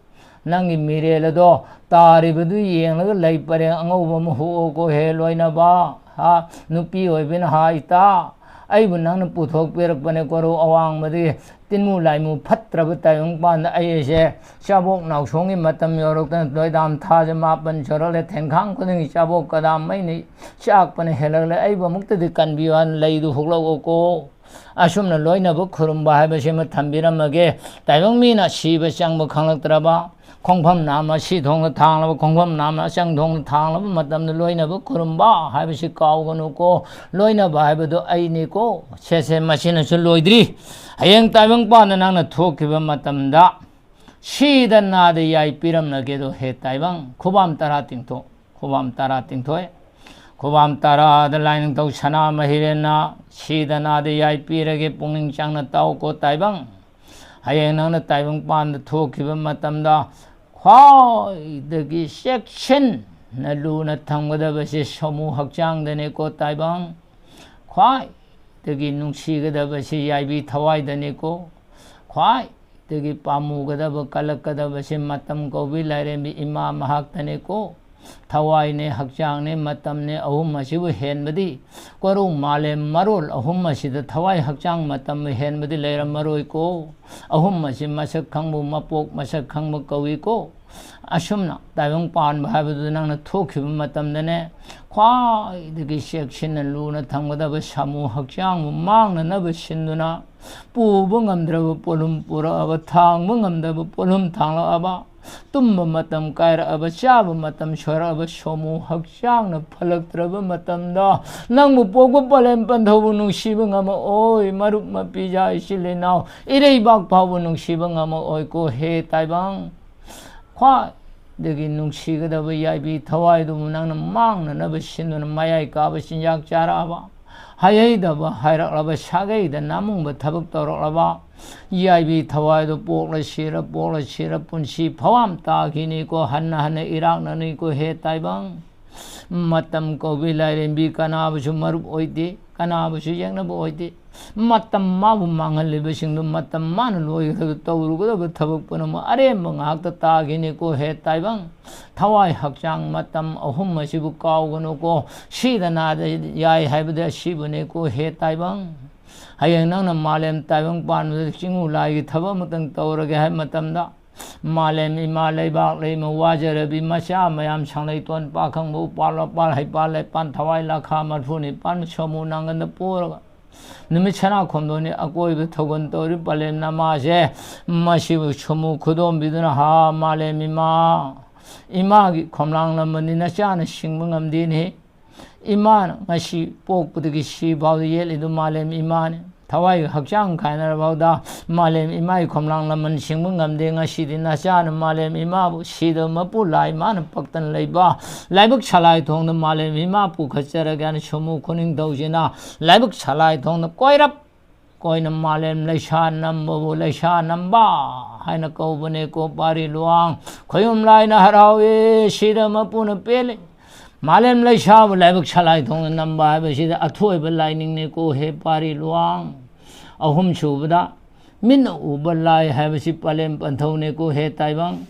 ꯅꯪꯒꯤ ꯃꯤꯔꯦꯜ ꯑꯗꯣ ꯇꯥꯔꯤꯕꯗꯨ ꯌꯦꯡꯂꯒ ꯂꯩ ꯄꯔꯦꯡ ꯑꯉꯧꯕ ꯑꯃ ꯍꯨꯛꯑꯣꯀꯣ ꯍꯦ ꯂꯣꯏꯅꯕ꯫ ꯍꯥ, ꯅꯨꯄꯤ ꯑꯣꯏꯕꯅ ꯍꯥ ꯏꯇꯥ, ꯑꯩꯕꯨ ꯅꯪꯅ ꯄꯨꯊꯣꯛꯄꯤꯔꯛꯄꯅꯦ ꯀꯣꯔꯧ ꯑꯋꯥꯡꯕꯗꯒꯤ꯫ ꯇꯤꯟꯃꯨ ꯂꯥꯏꯃꯨ ꯐꯠꯇ꯭ꯔꯕ ꯇꯥꯏꯕꯪꯄꯥꯟꯗ ꯑꯩ ꯑꯩꯁꯦ ꯆꯥꯕꯣꯛ ꯅꯥꯎꯁꯣꯡꯒꯤ ꯃꯇꯝ ꯌꯧꯔꯛꯇꯅ ꯂꯣꯏꯗꯥꯝ ꯊꯥꯁꯦ ꯃꯥꯄꯟ ꯁꯨꯔꯛꯂꯦ꯫ ꯊꯦꯡꯈꯥꯡ ꯈꯨꯗꯤꯡꯒꯤ ꯆꯥꯕꯣꯛ ꯀꯗꯥꯝ ꯃꯩꯅ ꯆꯥꯛꯄꯅ ꯍꯦꯜꯂꯛꯂꯦ꯫ ꯑꯩꯕꯨ ꯑꯃꯨꯛꯇꯗꯤ ꯀꯟꯕꯤꯌꯨ ꯍꯥꯏꯅ ꯂꯩꯗꯨ ꯍꯨꯛꯂꯛꯎꯀꯣ꯫ ꯑꯁꯨꯝꯅ ꯂꯣꯏꯅꯕ ꯈꯨꯔꯨꯝꯕ ꯍꯥꯏꯕꯁꯤꯃ ꯊꯝꯕꯤꯔꯝꯃꯒꯦ꯫ ꯇꯥꯏꯕꯪ ꯃꯤꯅ ꯁꯤꯕ ꯆꯪꯕ ꯈꯪꯂꯛꯇ꯭ꯔꯕ, ꯈꯣꯡꯐꯝ ꯅꯥꯝꯃ ꯁꯤ ꯊꯣꯡꯗ ꯊꯥꯡꯂꯕ, ꯈꯣꯡꯐꯝ ꯅꯥꯝꯃ ꯑꯆꯪ ꯊꯣꯡꯗ ꯊꯥꯡꯂꯕ ꯃꯇꯝꯗ ꯂꯣꯏꯅꯕ ꯈꯨꯔꯨꯝꯕ ꯍꯥꯏꯕꯁꯤ ꯀꯥꯎꯒꯅꯨꯀꯣ꯫ ꯂꯣꯏꯅꯕ ꯍꯥꯏꯕꯗꯨ ꯑꯩꯅꯤꯀꯣ꯫ ꯁꯦ ꯁꯦ, ꯃꯁꯤꯅꯁꯨ ꯂꯣꯏꯗ꯭ꯔꯤ꯫ ꯍꯌꯦꯡ ꯇꯥꯏꯕꯪꯄꯥꯟꯗ ꯅꯪꯅ ꯊꯣꯛꯈꯤꯕ ꯃꯇꯝꯗ ꯁꯤꯗ ꯅꯥꯗ ꯌꯥꯏ ꯄꯤꯔꯝꯂꯒꯦꯗꯣ ꯍꯦ ꯇꯥꯏꯕꯪ꯫ ꯈꯨꯕꯥꯝ ꯇꯔꯥ ꯇꯤꯡꯊꯣꯛ꯫ ꯈꯨꯕꯥꯝ ꯇꯔꯥ ꯇꯤꯡꯊꯣꯛꯑꯦ꯫ ꯈꯨꯕꯥꯝ ꯇꯔꯥꯗ ꯂꯥꯏꯅꯤꯡꯊꯧ ꯁꯅꯥ ꯃꯍꯤꯔꯦꯟꯅ ꯁꯤꯗ ꯅꯥꯗ ꯌꯥꯏ ꯄꯤꯔꯒꯦ, ꯄꯨꯛꯅꯤꯡ ꯆꯪꯅ ꯇꯥꯎꯀꯣ ꯇꯥꯏꯕꯪ꯫ ꯍꯌꯦꯡ ꯅꯪꯅ ꯇꯥꯏꯕꯪꯄꯥꯟꯗ ꯊꯣꯛꯈꯤꯕ ꯃꯇꯝꯗ ꯈ꯭ꯋꯥꯏꯗꯒꯤ ꯆꯦꯛꯁꯤꯟꯅ ꯂꯨꯅ ꯊꯝꯒꯗꯕꯁꯦ ꯁꯥꯃꯨ ꯍꯛꯆꯥꯡꯗꯅꯦꯀꯣ ꯇꯥꯏꯕꯪ꯫ ꯈ꯭ꯋꯥꯏꯗꯒꯤ ꯅꯨꯡꯁꯤꯒꯗꯕꯁꯤ ꯌꯥꯏꯕꯤ ꯊꯋꯥꯏꯗꯅꯦꯀꯣ꯫ ꯈ꯭ꯋꯥꯏꯗꯒꯤ ꯄꯥꯝꯃꯨꯒꯗꯕ, ꯀꯜꯂꯛꯀꯗꯕꯁꯤ ꯃꯇꯝ ꯀꯧꯕꯤ ꯂꯥꯏꯔꯦꯝꯕꯤ ꯏꯃꯥ ꯃꯍꯥꯛꯇꯅꯦꯀꯣ꯫ ꯊꯋꯥꯏꯅꯦ, ꯍꯛꯆꯥꯡꯅꯦ, ꯃꯇꯝꯅꯦ, ꯑꯍꯨꯝ ꯑꯁꯤꯕꯨ ꯍꯦꯟꯕꯗꯤ, ꯀꯣꯔꯧ ꯃꯥꯂꯦꯝ ꯃꯔꯣꯜ ꯑꯍꯨꯝ ꯑꯁꯤꯗ ꯊꯋꯥꯏ, ꯍꯛꯆꯥꯡ, ꯃꯇꯝꯕꯨ ꯍꯦꯟꯕꯗꯤ ꯂꯩꯔꯝꯃꯔꯣꯏꯀꯣ꯫ ꯑꯍꯨꯝ ꯑꯁꯤ ꯃꯁꯛ ꯈꯪꯕ, ꯃꯄꯣꯛ ꯃꯁꯛ ꯈꯪꯕ ꯀꯧꯏꯀꯣ꯫ ꯑꯁꯨꯝꯅ ꯇꯥꯏꯕꯪ ꯄꯥꯟꯕ ꯍꯥꯏꯕꯗꯨ ꯅꯪꯅ ꯊꯣꯛꯈꯤꯕ ꯃꯇꯝꯗꯅꯦ, ꯈ꯭ꯋꯥꯏꯗꯒꯤ ꯆꯦꯛꯁꯤꯟꯅ ꯂꯨꯅ ꯊꯝꯒꯗꯕ ꯁꯥꯃꯨ ꯍꯛꯆꯥꯡꯕꯨ ꯃꯥꯡꯅꯅꯕ ꯁꯤꯟꯗꯨꯅ, ꯄꯨꯕ ꯉꯝꯗ꯭ꯔꯕ ꯄꯣꯠꯂꯨꯝ ꯄꯨꯔꯛꯑꯕ, ꯊꯥꯡꯕ ꯉꯝꯗꯕ ꯄꯣꯠꯂꯨꯝ ꯊꯥꯡꯂꯛꯑꯕ, ꯇꯨꯝꯕ ꯃꯇꯝ ꯀꯥꯏꯔꯛꯑꯕ, ꯆꯥꯕ ꯃꯇꯝ ꯁꯣꯏꯔꯛꯑꯕ ꯁꯥꯃꯨ ꯍꯛꯆꯥꯡꯅ ꯐꯂꯛꯇ꯭ꯔꯕ ꯃꯇꯝꯗ, ꯅꯪꯕꯨ ꯄꯣꯛꯄ ꯄꯂꯦꯝ ꯄꯟꯊꯧꯕꯨ ꯅꯨꯡꯁꯤꯕ ꯉꯝꯃꯛꯑꯣꯏ, ꯃꯔꯨꯞ ꯃꯄꯤꯖꯥ ꯏꯆꯤꯜ ꯏꯅꯥꯎ ꯏꯔꯩꯕꯥꯛ ꯐꯥꯎꯕ ꯅꯨꯡꯁꯤꯕ ꯉꯝꯃꯛꯑꯣꯏꯀꯣ ꯍꯦ ꯇꯥꯏꯕꯪ꯫ ꯈ꯭ꯋꯥꯏꯗꯒꯤ ꯅꯨꯡꯁꯤꯒꯗꯕ ꯌꯥꯏꯕꯤ ꯊꯋꯥꯏꯗꯨꯕꯨ ꯅꯪꯅ ꯃꯥꯡꯅꯅꯕ ꯁꯤꯟꯗꯨꯅ ꯃꯌꯥꯏ ꯀꯥꯕ ꯆꯤꯟꯖꯥꯛ ꯆꯥꯔꯛꯑꯕ, ꯍꯩꯍꯩꯗꯕ ꯍꯥꯏꯔꯛꯂꯕ, ꯁꯥꯒꯩꯗ ꯅꯥꯃꯨꯡꯕ ꯊꯕꯛ ꯇꯧꯔꯛꯂꯕ ꯌꯥꯏꯕꯤ ꯊꯋꯥꯏꯗꯨ ꯄꯣꯛꯂ ꯁꯤꯔ, ꯄꯣꯛꯂ ꯁꯤꯔ ꯄꯨꯟꯁꯤ ꯐꯋꯥꯝ ꯇꯥꯈꯤꯅꯤꯀꯣ, ꯍꯟꯅ ꯍꯟꯅ ꯏꯔꯥꯛꯅꯅꯤꯀꯣ ꯍꯦ ꯇꯥꯏꯕꯪ꯫ ꯃꯇꯝ ꯀꯧꯕꯤ ꯂꯥꯏꯔꯦꯝꯕꯤ ꯀꯅꯥꯕꯨꯁꯨ ꯃꯔꯨꯞ ꯑꯣꯏꯗꯦ꯫ ꯀꯅꯥꯕꯨꯁꯨ ꯌꯦꯛꯅꯕ ꯑꯣꯏꯗꯦ꯫ ꯃꯇꯝ ꯃꯥꯕꯨ ꯃꯥꯡꯍꯜꯂꯤꯕꯁꯤꯡꯗꯨ ꯃꯇꯝ ꯃꯥꯅ ꯂꯣꯏꯒꯗꯕ, ꯇꯧꯔꯨꯒꯗꯕ ꯊꯕꯛ ꯄꯨꯝꯅꯃꯛ ꯑꯔꯦꯝꯕ ꯉꯥꯏꯍꯥꯛꯇ ꯇꯥꯈꯤꯅꯤꯀꯣ ꯍꯦ ꯇꯥꯏꯕꯪ꯫ ꯊꯋꯥꯏ ꯍꯛꯆꯥꯡ ꯃꯇꯝ ꯑꯍꯨꯝ ꯑꯁꯤꯕꯨ ꯀꯥꯎꯒꯅꯨꯀꯣ꯫ ꯁꯤꯗ ꯅꯥꯗ ꯌꯥꯏ ꯍꯥꯏꯕꯗꯤ ꯑꯁꯤꯕꯨꯅꯤꯀꯣ ꯍꯦ ꯇꯥꯏꯕꯪ꯫ ꯍꯌꯦꯡ ꯅꯪꯅ ꯃꯥꯂꯦꯝ ꯇꯥꯏꯕꯪ ꯄꯥꯟꯕꯗ ꯆꯤꯡꯉꯨ ꯂꯥꯏꯒꯤ ꯊꯕꯛ ꯑꯃꯇꯪ ꯇꯧꯔꯒꯦ ꯍꯥꯏꯕ ꯃꯇꯝꯗ, ꯃꯥꯂꯦꯝ ꯏꯃꯥ ꯂꯩꯕꯥꯛ ꯂꯩꯃ ꯋꯥꯖꯔꯕꯤ ꯃꯆꯥ ꯃꯌꯥꯝ, ꯁꯪꯂꯩꯇꯣꯟ ꯄꯥꯈꯪꯕ ꯎꯄꯥꯜ ꯋꯥꯄꯥꯜ ꯍꯩꯄꯥꯜ ꯂꯩꯄꯥꯜ ꯊꯋꯥꯏ ꯂꯥꯈꯥ ꯃꯔꯐꯨ ꯅꯤꯄꯥꯜ ꯁꯣꯃꯨ ꯅꯪꯒꯟꯗ ꯄꯣꯔꯒ, ꯅꯨꯃꯤꯠ ꯁꯅꯥ ꯈꯣꯝꯗꯣꯟꯅꯤ ꯑꯀꯣꯏꯕ ꯊꯧꯒꯟ ꯇꯧꯔꯤ ꯄꯂꯦꯝ ꯅꯃꯥꯁꯦ, ꯃꯁꯤꯕꯨ ꯁꯣꯃꯨ ꯈꯨꯗꯣꯝꯕꯤꯗꯨꯅ, ꯍꯥ ꯃꯥꯂꯦꯝ ꯏꯃꯥ, ꯏꯃꯥꯒꯤ ꯈꯣꯝꯂꯥꯡ ꯂꯃꯟꯅꯤ ꯅꯆꯥꯅ ꯁꯤꯡꯕ ꯉꯝꯗꯦꯅꯦ꯫ ꯏꯃꯥꯅ ꯉꯁꯤ ꯄꯣꯛꯄꯗꯒꯤ ꯁꯤ ꯐꯥꯎꯗ ꯌꯦꯠꯂꯤꯗꯨ ꯃꯥꯂꯦꯝ ꯏꯃꯥꯅꯤ꯫ ꯊꯋꯥꯏ ꯍꯛꯆꯥꯡ ꯀꯥꯏꯅꯔꯐꯥꯎꯗ ꯃꯥꯂꯦꯝ ꯏꯃꯥꯒꯤ ꯈꯣꯝꯂꯥꯡ ꯂꯃꯟ ꯁꯤꯡꯕ ꯉꯝꯗꯦ꯫ ꯉꯁꯤꯗꯤ ꯅꯆꯥꯅ ꯃꯥꯂꯦꯝ ꯏꯃꯥꯕꯨ ꯁꯤꯗꯕ ꯃꯄꯨ ꯂꯥꯏ ꯃꯥꯅ ꯄꯛꯇꯅ ꯂꯩꯕ ꯂꯥꯏꯕꯛ ꯁꯂꯥꯏ ꯊꯣꯡꯗ ꯃꯥꯂꯦꯝ ꯏꯃꯥ ꯄꯨꯈꯠꯆꯔꯒꯦꯅ ꯁꯣꯃꯨ ꯈꯨꯅꯤꯡꯊꯧꯁꯤꯅ ꯂꯥꯏꯕꯛ ꯁꯂꯥꯏ ꯊꯣꯡꯗ ꯀꯣꯏꯔꯞ ꯀꯣꯏꯅ ꯃꯥꯂꯦꯝ ꯂꯩꯁꯥ ꯅꯝꯕꯕꯨ ꯂꯩꯁꯥ ꯅꯝꯕ ꯍꯥꯏꯅ ꯀꯧꯕꯅꯦꯀꯣ ꯄꯥꯔꯤ ꯂꯨꯋꯥꯡ꯫ ꯈꯣꯌꯨꯝ ꯂꯥꯏꯅ ꯍꯔꯥꯎꯏ, ꯁꯤꯗ ꯃꯄꯨꯅ ꯄꯦꯜꯂꯤ꯫ ꯃꯥꯂꯦꯝ ꯂꯩꯁꯥꯕꯨ ꯂꯥꯏꯕꯛ ꯁꯂꯥꯏ ꯊꯣꯡꯗ ꯅꯝꯕ ꯍꯥꯏꯕꯁꯤꯗ ꯑꯊꯣꯏꯕ ꯂꯥꯏꯅꯤꯡꯅꯤꯀꯣ ꯍꯦ ꯄꯥꯔꯤ ꯂꯨꯋꯥꯡ꯫ ꯑꯍꯨꯝꯁꯨꯕꯗ ꯃꯤꯠꯅ ꯎꯕ ꯂꯥꯏ ꯍꯥꯏꯕꯁꯤ ꯄꯂꯦꯝ ꯄꯟꯊꯧꯅꯤꯀꯣ ꯍꯦ ꯇꯥꯏꯕꯪ꯫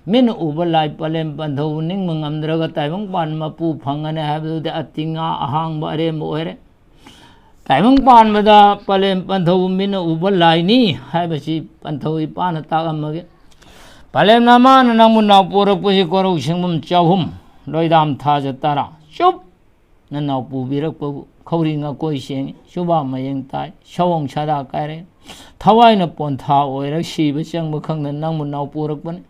ꯃꯤꯠꯅ ꯎꯕ ꯂꯥꯏ ꯄꯂꯦꯝ ꯄꯟꯊꯧꯕꯨ ꯅꯤꯡꯕ ꯉꯝꯗ꯭ꯔꯒ ꯇꯥꯏꯕꯪ ꯄꯥꯟ ꯃꯄꯨ ꯐꯪꯒꯅꯤ ꯍꯥꯏꯕꯗꯨꯗꯤ ꯑꯇꯤꯉꯥ ꯑꯍꯥꯡꯕ ꯑꯔꯦꯝꯕ ꯑꯣꯏꯔꯦ꯫ ꯇꯥꯏꯕꯪ ꯄꯥꯟꯕꯗ ꯄꯂꯦꯝ ꯄꯟꯊꯧ ꯃꯤꯠꯅ ꯎꯕ ꯂꯥꯏꯅꯤ ꯍꯥꯏꯕꯁꯤ ꯄꯟꯊꯧ ꯏꯄꯥꯅ ꯇꯥꯛꯂꯝꯃꯒꯦ꯫ ꯄꯂꯦꯝ ꯅꯃꯥꯅ ꯅꯪꯕꯨ ꯅꯥꯎ ꯄꯣꯔꯛꯄꯁꯤ ꯀꯣꯔꯧ ꯁꯤꯡꯕꯨꯝ ꯆꯍꯨꯝ, ꯂꯣꯏꯗꯥꯝ ꯊꯥꯖ ꯇꯔꯥ꯫ ꯆꯨꯞ! ꯅꯅꯥꯎ ꯄꯨꯕꯤꯔꯛꯄꯕꯨ ꯈꯧꯔꯤ ꯉꯥꯀꯣꯏ ꯁꯦꯡꯉꯤ, ꯁꯨꯕꯥ ꯃꯌꯦꯡ ꯇꯥꯏ, ꯁꯑꯣꯡ ꯁꯥꯗꯥ ꯀꯥꯏꯔꯦ꯫ ꯊꯋꯥꯏꯅ ꯄꯣꯟꯊꯥ ꯑꯣꯏꯔ ꯁꯤꯕ ꯆꯪꯕ ꯈꯪꯗꯅ ꯅꯪꯕꯨ ꯅꯥꯎ ꯄꯨꯔꯛꯄꯅꯤ꯫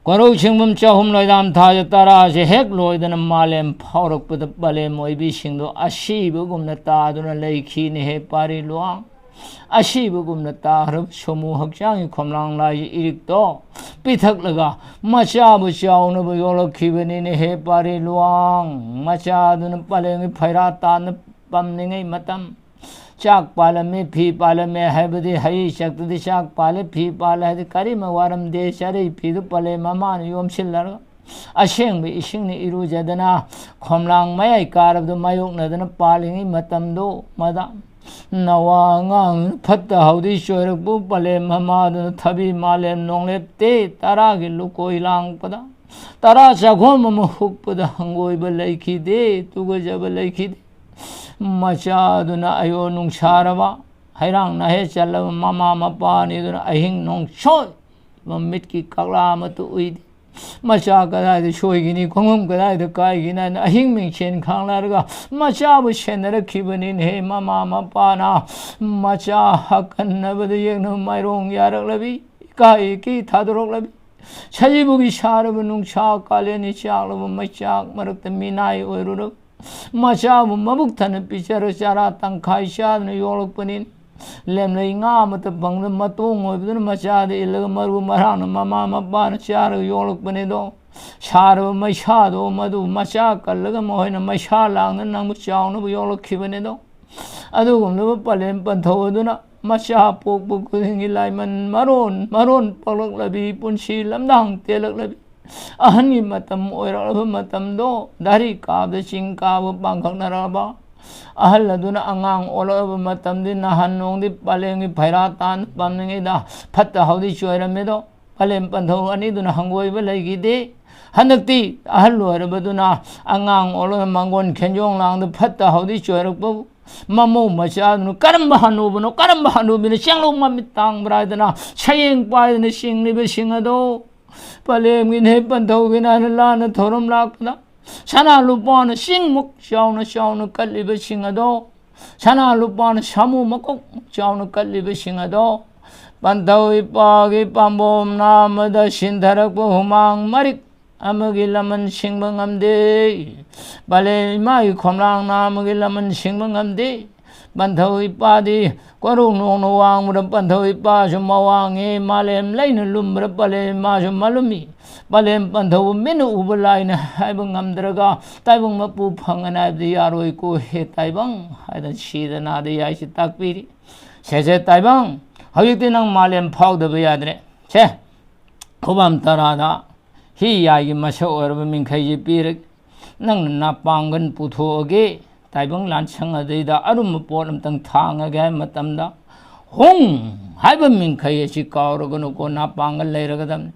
ꯀꯣꯔꯧ ꯁꯤꯡꯕꯨꯝ ꯆꯍꯨꯝ ꯂꯣꯏꯗꯥꯝ ꯊꯥꯖ ꯇꯔꯥꯁꯦ ꯍꯦꯛ ꯂꯣꯏꯗꯅ ꯃꯥꯂꯦꯝ ꯐꯥꯎꯔꯛꯄꯗ ꯄꯂꯦꯝ ꯑꯣꯏꯕꯤꯁꯤꯡꯗꯣ ꯑꯁꯤꯕꯒꯨꯝꯅ ꯇꯥꯗꯨꯅ ꯂꯩꯈꯤꯅꯦꯍꯦ ꯄꯥꯔꯤ ꯂꯨꯋꯥꯡ꯫ ꯑꯁꯤꯕꯒꯨꯝꯅ ꯇꯥꯈ꯭ꯔꯕ ꯁꯣꯃꯨ ꯍꯛꯆꯥꯡꯒꯤ ꯈꯣꯝꯂꯥꯡ ꯂꯥꯏꯒꯤ ꯏꯔꯤꯛꯇꯣ ꯄꯤꯊꯛꯂꯒ ꯃꯆꯥꯕꯨ ꯆꯥꯎꯅꯕ ꯌꯣꯛꯂꯛꯈꯤꯕꯅꯤꯅꯦꯍꯦ ꯄꯥꯔꯤ ꯂꯨꯋꯥꯡ꯫ ꯃꯆꯥꯗꯨꯅ ꯄꯂꯦꯝꯒꯤ ꯐꯩꯔꯥ ꯇꯥꯟꯅ ꯄꯝꯂꯤꯉꯩ ꯃꯇꯝ, ꯆꯥꯛ ꯄꯥꯜꯂꯝꯃꯤ, ꯐꯤ ꯄꯥꯜꯂꯝꯃꯤ ꯍꯥꯏꯕꯗꯤ ꯍꯩ ꯆꯛꯇꯗꯤ ꯆꯥꯛ ꯄꯥꯜꯂꯦ, ꯐꯤ ꯄꯥꯜꯂꯦ ꯍꯥꯏꯗꯤ ꯀꯔꯤꯃ ꯋꯥꯔꯝꯗꯦ꯫ ꯆꯔꯩ ꯐꯤꯗꯨ ꯄꯂꯦꯝ ꯃꯃꯥꯅ ꯌꯣꯝꯁꯤꯜꯂꯒ ꯑꯁꯦꯡꯕ ꯏꯁꯤꯡꯅ ꯏꯔꯨꯖꯗꯅ ꯈꯣꯝꯂꯥꯡ ꯃꯌꯥꯏ ꯀꯥꯔꯕꯗ ꯃꯥꯌꯣꯛꯅꯗꯅ ꯄꯥꯜꯂꯤꯉꯩ ꯃꯇꯝꯗꯣ, ꯃꯗꯥ ꯅꯋꯥ ꯑꯉꯥꯡ ꯐꯠꯇ ꯍꯥꯎꯗꯤ ꯆꯣꯏꯔꯛꯄ ꯄꯂꯦꯝ ꯃꯃꯥꯗꯨꯅ ꯊꯕꯤ ꯃꯥꯂꯦꯝ ꯅꯣꯡꯂꯦꯞ ꯇꯦ ꯇꯔꯥꯒꯤ ꯂꯨꯀꯣꯏ ꯂꯥꯡꯄꯗ, ꯇꯔꯥ ꯆꯥꯛꯈꯣꯝ ꯑꯃ ꯍꯨꯛꯄꯗ ꯍꯪꯒꯣꯏꯕ ꯂꯩꯈꯤꯗꯦ, ꯇꯨꯒꯖꯕ ꯂꯩꯈꯤꯗꯦ꯫ ꯃꯆꯥꯗꯨꯅ ꯑꯌꯣ ꯅꯨꯡꯁꯥꯔꯕ ꯍꯩꯔꯥꯡ ꯅꯥꯍꯦ ꯆꯜꯂꯕ ꯃꯃꯥ ꯃꯄꯥꯅꯤꯗꯨꯅ ꯑꯍꯤꯡ ꯅꯣꯡꯁꯣꯏ ꯃꯃꯤꯠꯀꯤ ꯀꯛꯂꯥ ꯑꯃꯠꯇ ꯎꯏꯗꯦ꯫ ꯃꯆꯥ ꯀꯗꯥꯏꯗ ꯁꯣꯏꯒꯅꯤ, ꯈꯣꯡꯐꯝ ꯀꯗꯥꯏꯗ ꯀꯥꯏꯒꯅꯤ ꯍꯥꯏꯅ ꯑꯍꯤꯡ ꯃꯤꯡꯁꯦꯟ ꯈꯥꯡꯅꯔꯒ ꯃꯆꯥꯕꯨ ꯁꯦꯟꯅꯔꯛꯈꯤꯕꯅꯤꯅꯦꯍꯦ꯫ ꯃꯃꯥ ꯃꯄꯥꯅ ꯃꯆꯥ ꯍꯛꯍꯟꯅꯕꯗ ꯌꯦꯛꯅꯕ ꯃꯥꯏꯔꯣꯡ ꯌꯥꯔꯛꯂꯕꯤ, ꯏꯀꯥꯏ ꯏꯀꯤ ꯊꯥꯗꯣꯔꯛꯂꯕꯤ, ꯁꯖꯤꯕꯨꯒꯤ ꯁꯥꯔꯕ ꯅꯨꯡꯁꯥ ꯀꯥꯂꯦꯟꯅꯤ ꯆꯥꯛꯂꯕ ꯃꯩꯆꯥꯛ ꯃꯔꯛꯇ ꯃꯤꯅꯥꯏ ꯑꯣꯏꯔꯨꯔꯕ ꯃꯆꯥꯕꯨ ꯃꯕꯨꯛ ꯊꯟꯅ ꯄꯤꯖꯔ ꯆꯔꯥ ꯇꯪꯈꯥꯏ ꯆꯥꯗꯨꯅ ꯌꯣꯛꯂꯛꯄꯅꯤ꯫ ꯂꯦꯝꯂꯩ ꯉꯥ ꯑꯃꯠꯇ ꯐꯪꯗ ꯃꯇꯣꯡ ꯑꯣꯏꯕꯗꯨꯅ ꯃꯆꯥꯗ ꯏꯜꯂꯒ ꯃꯔꯨ ꯃꯔꯥꯡꯅ ꯃꯃꯥ ꯃꯄꯥꯅ ꯆꯥꯔꯒ ꯌꯣꯛꯂꯛꯄꯅꯤꯗꯣ꯫ ꯁꯥꯔꯕ ꯃꯩꯁꯥꯗꯣ ꯃꯗꯨ ꯃꯆꯥ ꯀꯜꯂꯒ ꯃꯈꯣꯏꯅ ꯃꯩꯁꯥ ꯂꯥꯡꯗꯅ ꯅꯪꯕꯨ ꯆꯥꯎꯅꯕ ꯌꯣꯛꯂꯛꯈꯤꯕꯅꯤꯗꯣ꯫ ꯑꯗꯨꯒꯨꯝꯂꯕ ꯄꯂꯦꯝ ꯄꯟꯊꯧ ꯑꯗꯨꯅ ꯃꯆꯥ ꯄꯣꯛꯄ ꯈꯨꯗꯤꯡꯒꯤ ꯂꯥꯏꯃꯟ ꯃꯔꯣꯟ ꯃꯔꯣꯟ ꯄꯛꯂꯛꯂꯕꯤ, ꯄꯨꯟꯁꯤ ꯂꯝꯗꯥꯡ ꯇꯦꯜꯂꯛꯂꯕꯤ, ꯑꯍꯟꯒꯤ ꯃꯇꯝ ꯑꯣꯏꯔꯛꯂꯕ ꯃꯇꯝꯗꯣ, ꯙꯥꯔꯤ ꯀꯥꯕꯗ ꯆꯤꯡ ꯀꯥꯕ ꯄꯥꯡꯈꯛꯅꯔꯛꯂꯕ ꯑꯍꯜ ꯑꯗꯨꯅ ꯑꯉꯥꯡ ꯑꯣꯜꯂꯛꯂꯕ ꯃꯇꯝꯗꯤ ꯅꯍꯥꯟ ꯅꯣꯡꯗꯤ ꯄꯂꯦꯝꯒꯤ ꯐꯩꯔꯥ ꯇꯥꯟ ꯄꯥꯝꯂꯤꯉꯩꯗ ꯐꯠꯇ ꯍꯥꯎꯗꯤ ꯆꯣꯏꯔꯝꯃꯤꯗꯣ꯫ ꯄꯂꯦꯝ ꯄꯟꯊꯧ ꯑꯅꯤꯗꯨꯅ ꯍꯪꯒꯣꯏꯕ ꯂꯩꯈꯤꯗꯦ꯫ ꯍꯟꯗꯛꯇꯤ ꯑꯍꯜ ꯑꯣꯏꯔꯕꯗꯨꯅ ꯑꯉꯥꯡ ꯑꯣꯜꯂꯒ ꯃꯥꯡꯒꯣꯟ ꯈꯦꯟꯖꯣꯡ ꯂꯥꯡꯗ ꯐꯠꯇ ꯍꯥꯎꯗꯤ ꯆꯣꯏꯔꯛꯄꯕꯨ ꯃꯃꯧ ꯃꯆꯥꯗꯨꯅ ꯀꯔꯝꯕ ꯍꯅꯨꯕꯅꯣ, ꯀꯔꯝꯕ ꯍꯅꯨꯕꯤꯅꯣ ꯆꯦꯡꯂꯧ ꯃꯃꯤꯠ ꯇꯥꯡꯕ꯭ꯔꯥ ꯍꯥꯏꯗꯅ ꯁꯌꯦꯡ ꯄꯥꯏꯗꯅ ꯆꯤꯡꯂꯤꯕꯁꯤꯡ ꯑꯗꯣ ꯄꯂꯦꯝꯒꯤꯅꯦ ꯄꯟꯊꯧꯒꯤꯅꯦ ꯍꯥꯏꯅ ꯂꯥꯟꯅ ꯊꯧꯔꯝ ꯂꯥꯛꯄꯗ ꯁꯅꯥ ꯂꯨꯄꯥꯅ ꯆꯤꯡꯃꯨꯛ ꯆꯥꯎꯅ ꯆꯥꯎꯅ ꯀꯠꯂꯤꯕꯁꯤꯡ ꯑꯗꯣ, ꯁꯅꯥ ꯂꯨꯄꯥꯅ ꯁꯥꯃꯨ ꯃꯀꯣꯛ ꯆꯥꯎꯅ ꯀꯠꯂꯤꯕꯁꯤꯡ ꯑꯗꯣ, ꯄꯟꯊꯧ ꯏꯄꯥꯒꯤ ꯄꯥꯝꯕꯣꯝ ꯅꯥꯝꯃꯗ ꯁꯤꯟꯊꯔꯛꯄ ꯍꯨꯃꯥꯡ ꯃꯔꯤꯛ ꯑꯃꯒꯤ ꯂꯃꯟ ꯁꯤꯡꯕ ꯉꯝꯗꯦ꯫ ꯄꯂꯦꯝ ꯏꯃꯥꯒꯤ ꯈꯣꯝꯂꯥꯡ ꯅꯥꯝꯃꯒꯤ ꯂꯃꯟ ꯁꯤꯡꯕ ꯉꯝꯗꯦ꯫ ꯄꯟꯊꯧ ꯏꯄꯥꯗꯤ ꯀꯣꯔꯧ ꯅꯣꯡꯅ ꯋꯥꯡꯕꯗ ꯄꯟꯊꯧ ꯏꯄꯥꯁꯨ ꯃꯋꯥꯡꯉꯤ, ꯃꯥꯂꯦꯝ ꯂꯩꯅ ꯂꯨꯝꯕꯗ ꯄꯂꯦꯝ ꯏꯃꯥꯁꯨ ꯃꯂꯨꯝꯃꯤ꯫ ꯄꯂꯦꯝ ꯄꯟꯊꯧꯕ ꯃꯤꯠꯅ ꯎꯕ ꯂꯥꯏꯅ ꯍꯥꯏꯕ ꯉꯝꯗ꯭ꯔꯒ ꯇꯥꯏꯕꯪ ꯃꯄꯨ ꯐꯪꯉꯅꯤ ꯍꯥꯏꯕꯗꯤ ꯌꯥꯔꯣꯏꯀꯣ ꯍꯦ ꯇꯥꯏꯕꯪ ꯍꯥꯏꯗꯅ ꯁꯤꯗ ꯅꯥꯗ ꯌꯥꯏꯁꯤ ꯇꯥꯛꯄꯤꯔꯤ꯫ ꯁꯦꯁꯦ ꯇꯥꯏꯕꯪ, ꯍꯧꯖꯤꯛꯇꯤ ꯅꯪ ꯃꯥꯂꯦꯝ ꯐꯥꯎꯗꯕ ꯌꯥꯗ꯭ꯔꯦ꯫ ꯁꯦ, ꯈꯨꯕꯝ ꯇꯔꯥꯗ ꯍꯤ ꯌꯥꯏꯒꯤ ꯃꯁꯛ ꯑꯣꯏꯔꯕ ꯃꯤꯡꯈꯩꯁꯦ ꯄꯤꯔꯒꯦ, ꯅꯪꯅ ꯅꯥꯄꯥꯡꯒꯜ ꯄꯨꯊꯣꯛꯑꯒꯦ, ꯇꯥꯏꯕꯪ ꯂꯥꯟꯁꯪ ꯑꯗꯩꯗ ꯑꯔꯨꯝꯕ ꯄꯣꯠ ꯑꯝꯇꯪ ꯊꯥꯡꯉꯒꯦ ꯍꯥꯏꯕ ꯃꯇꯝꯗ, ꯍꯨꯡ ꯍꯥꯏꯕ ꯃꯤꯡꯈꯩ ꯑꯁꯤ ꯀꯥꯎꯔꯒꯅꯨꯀꯣ, ꯅꯥꯄꯥꯡꯒꯜ ꯂꯩꯔꯒꯗꯕꯅꯤ꯫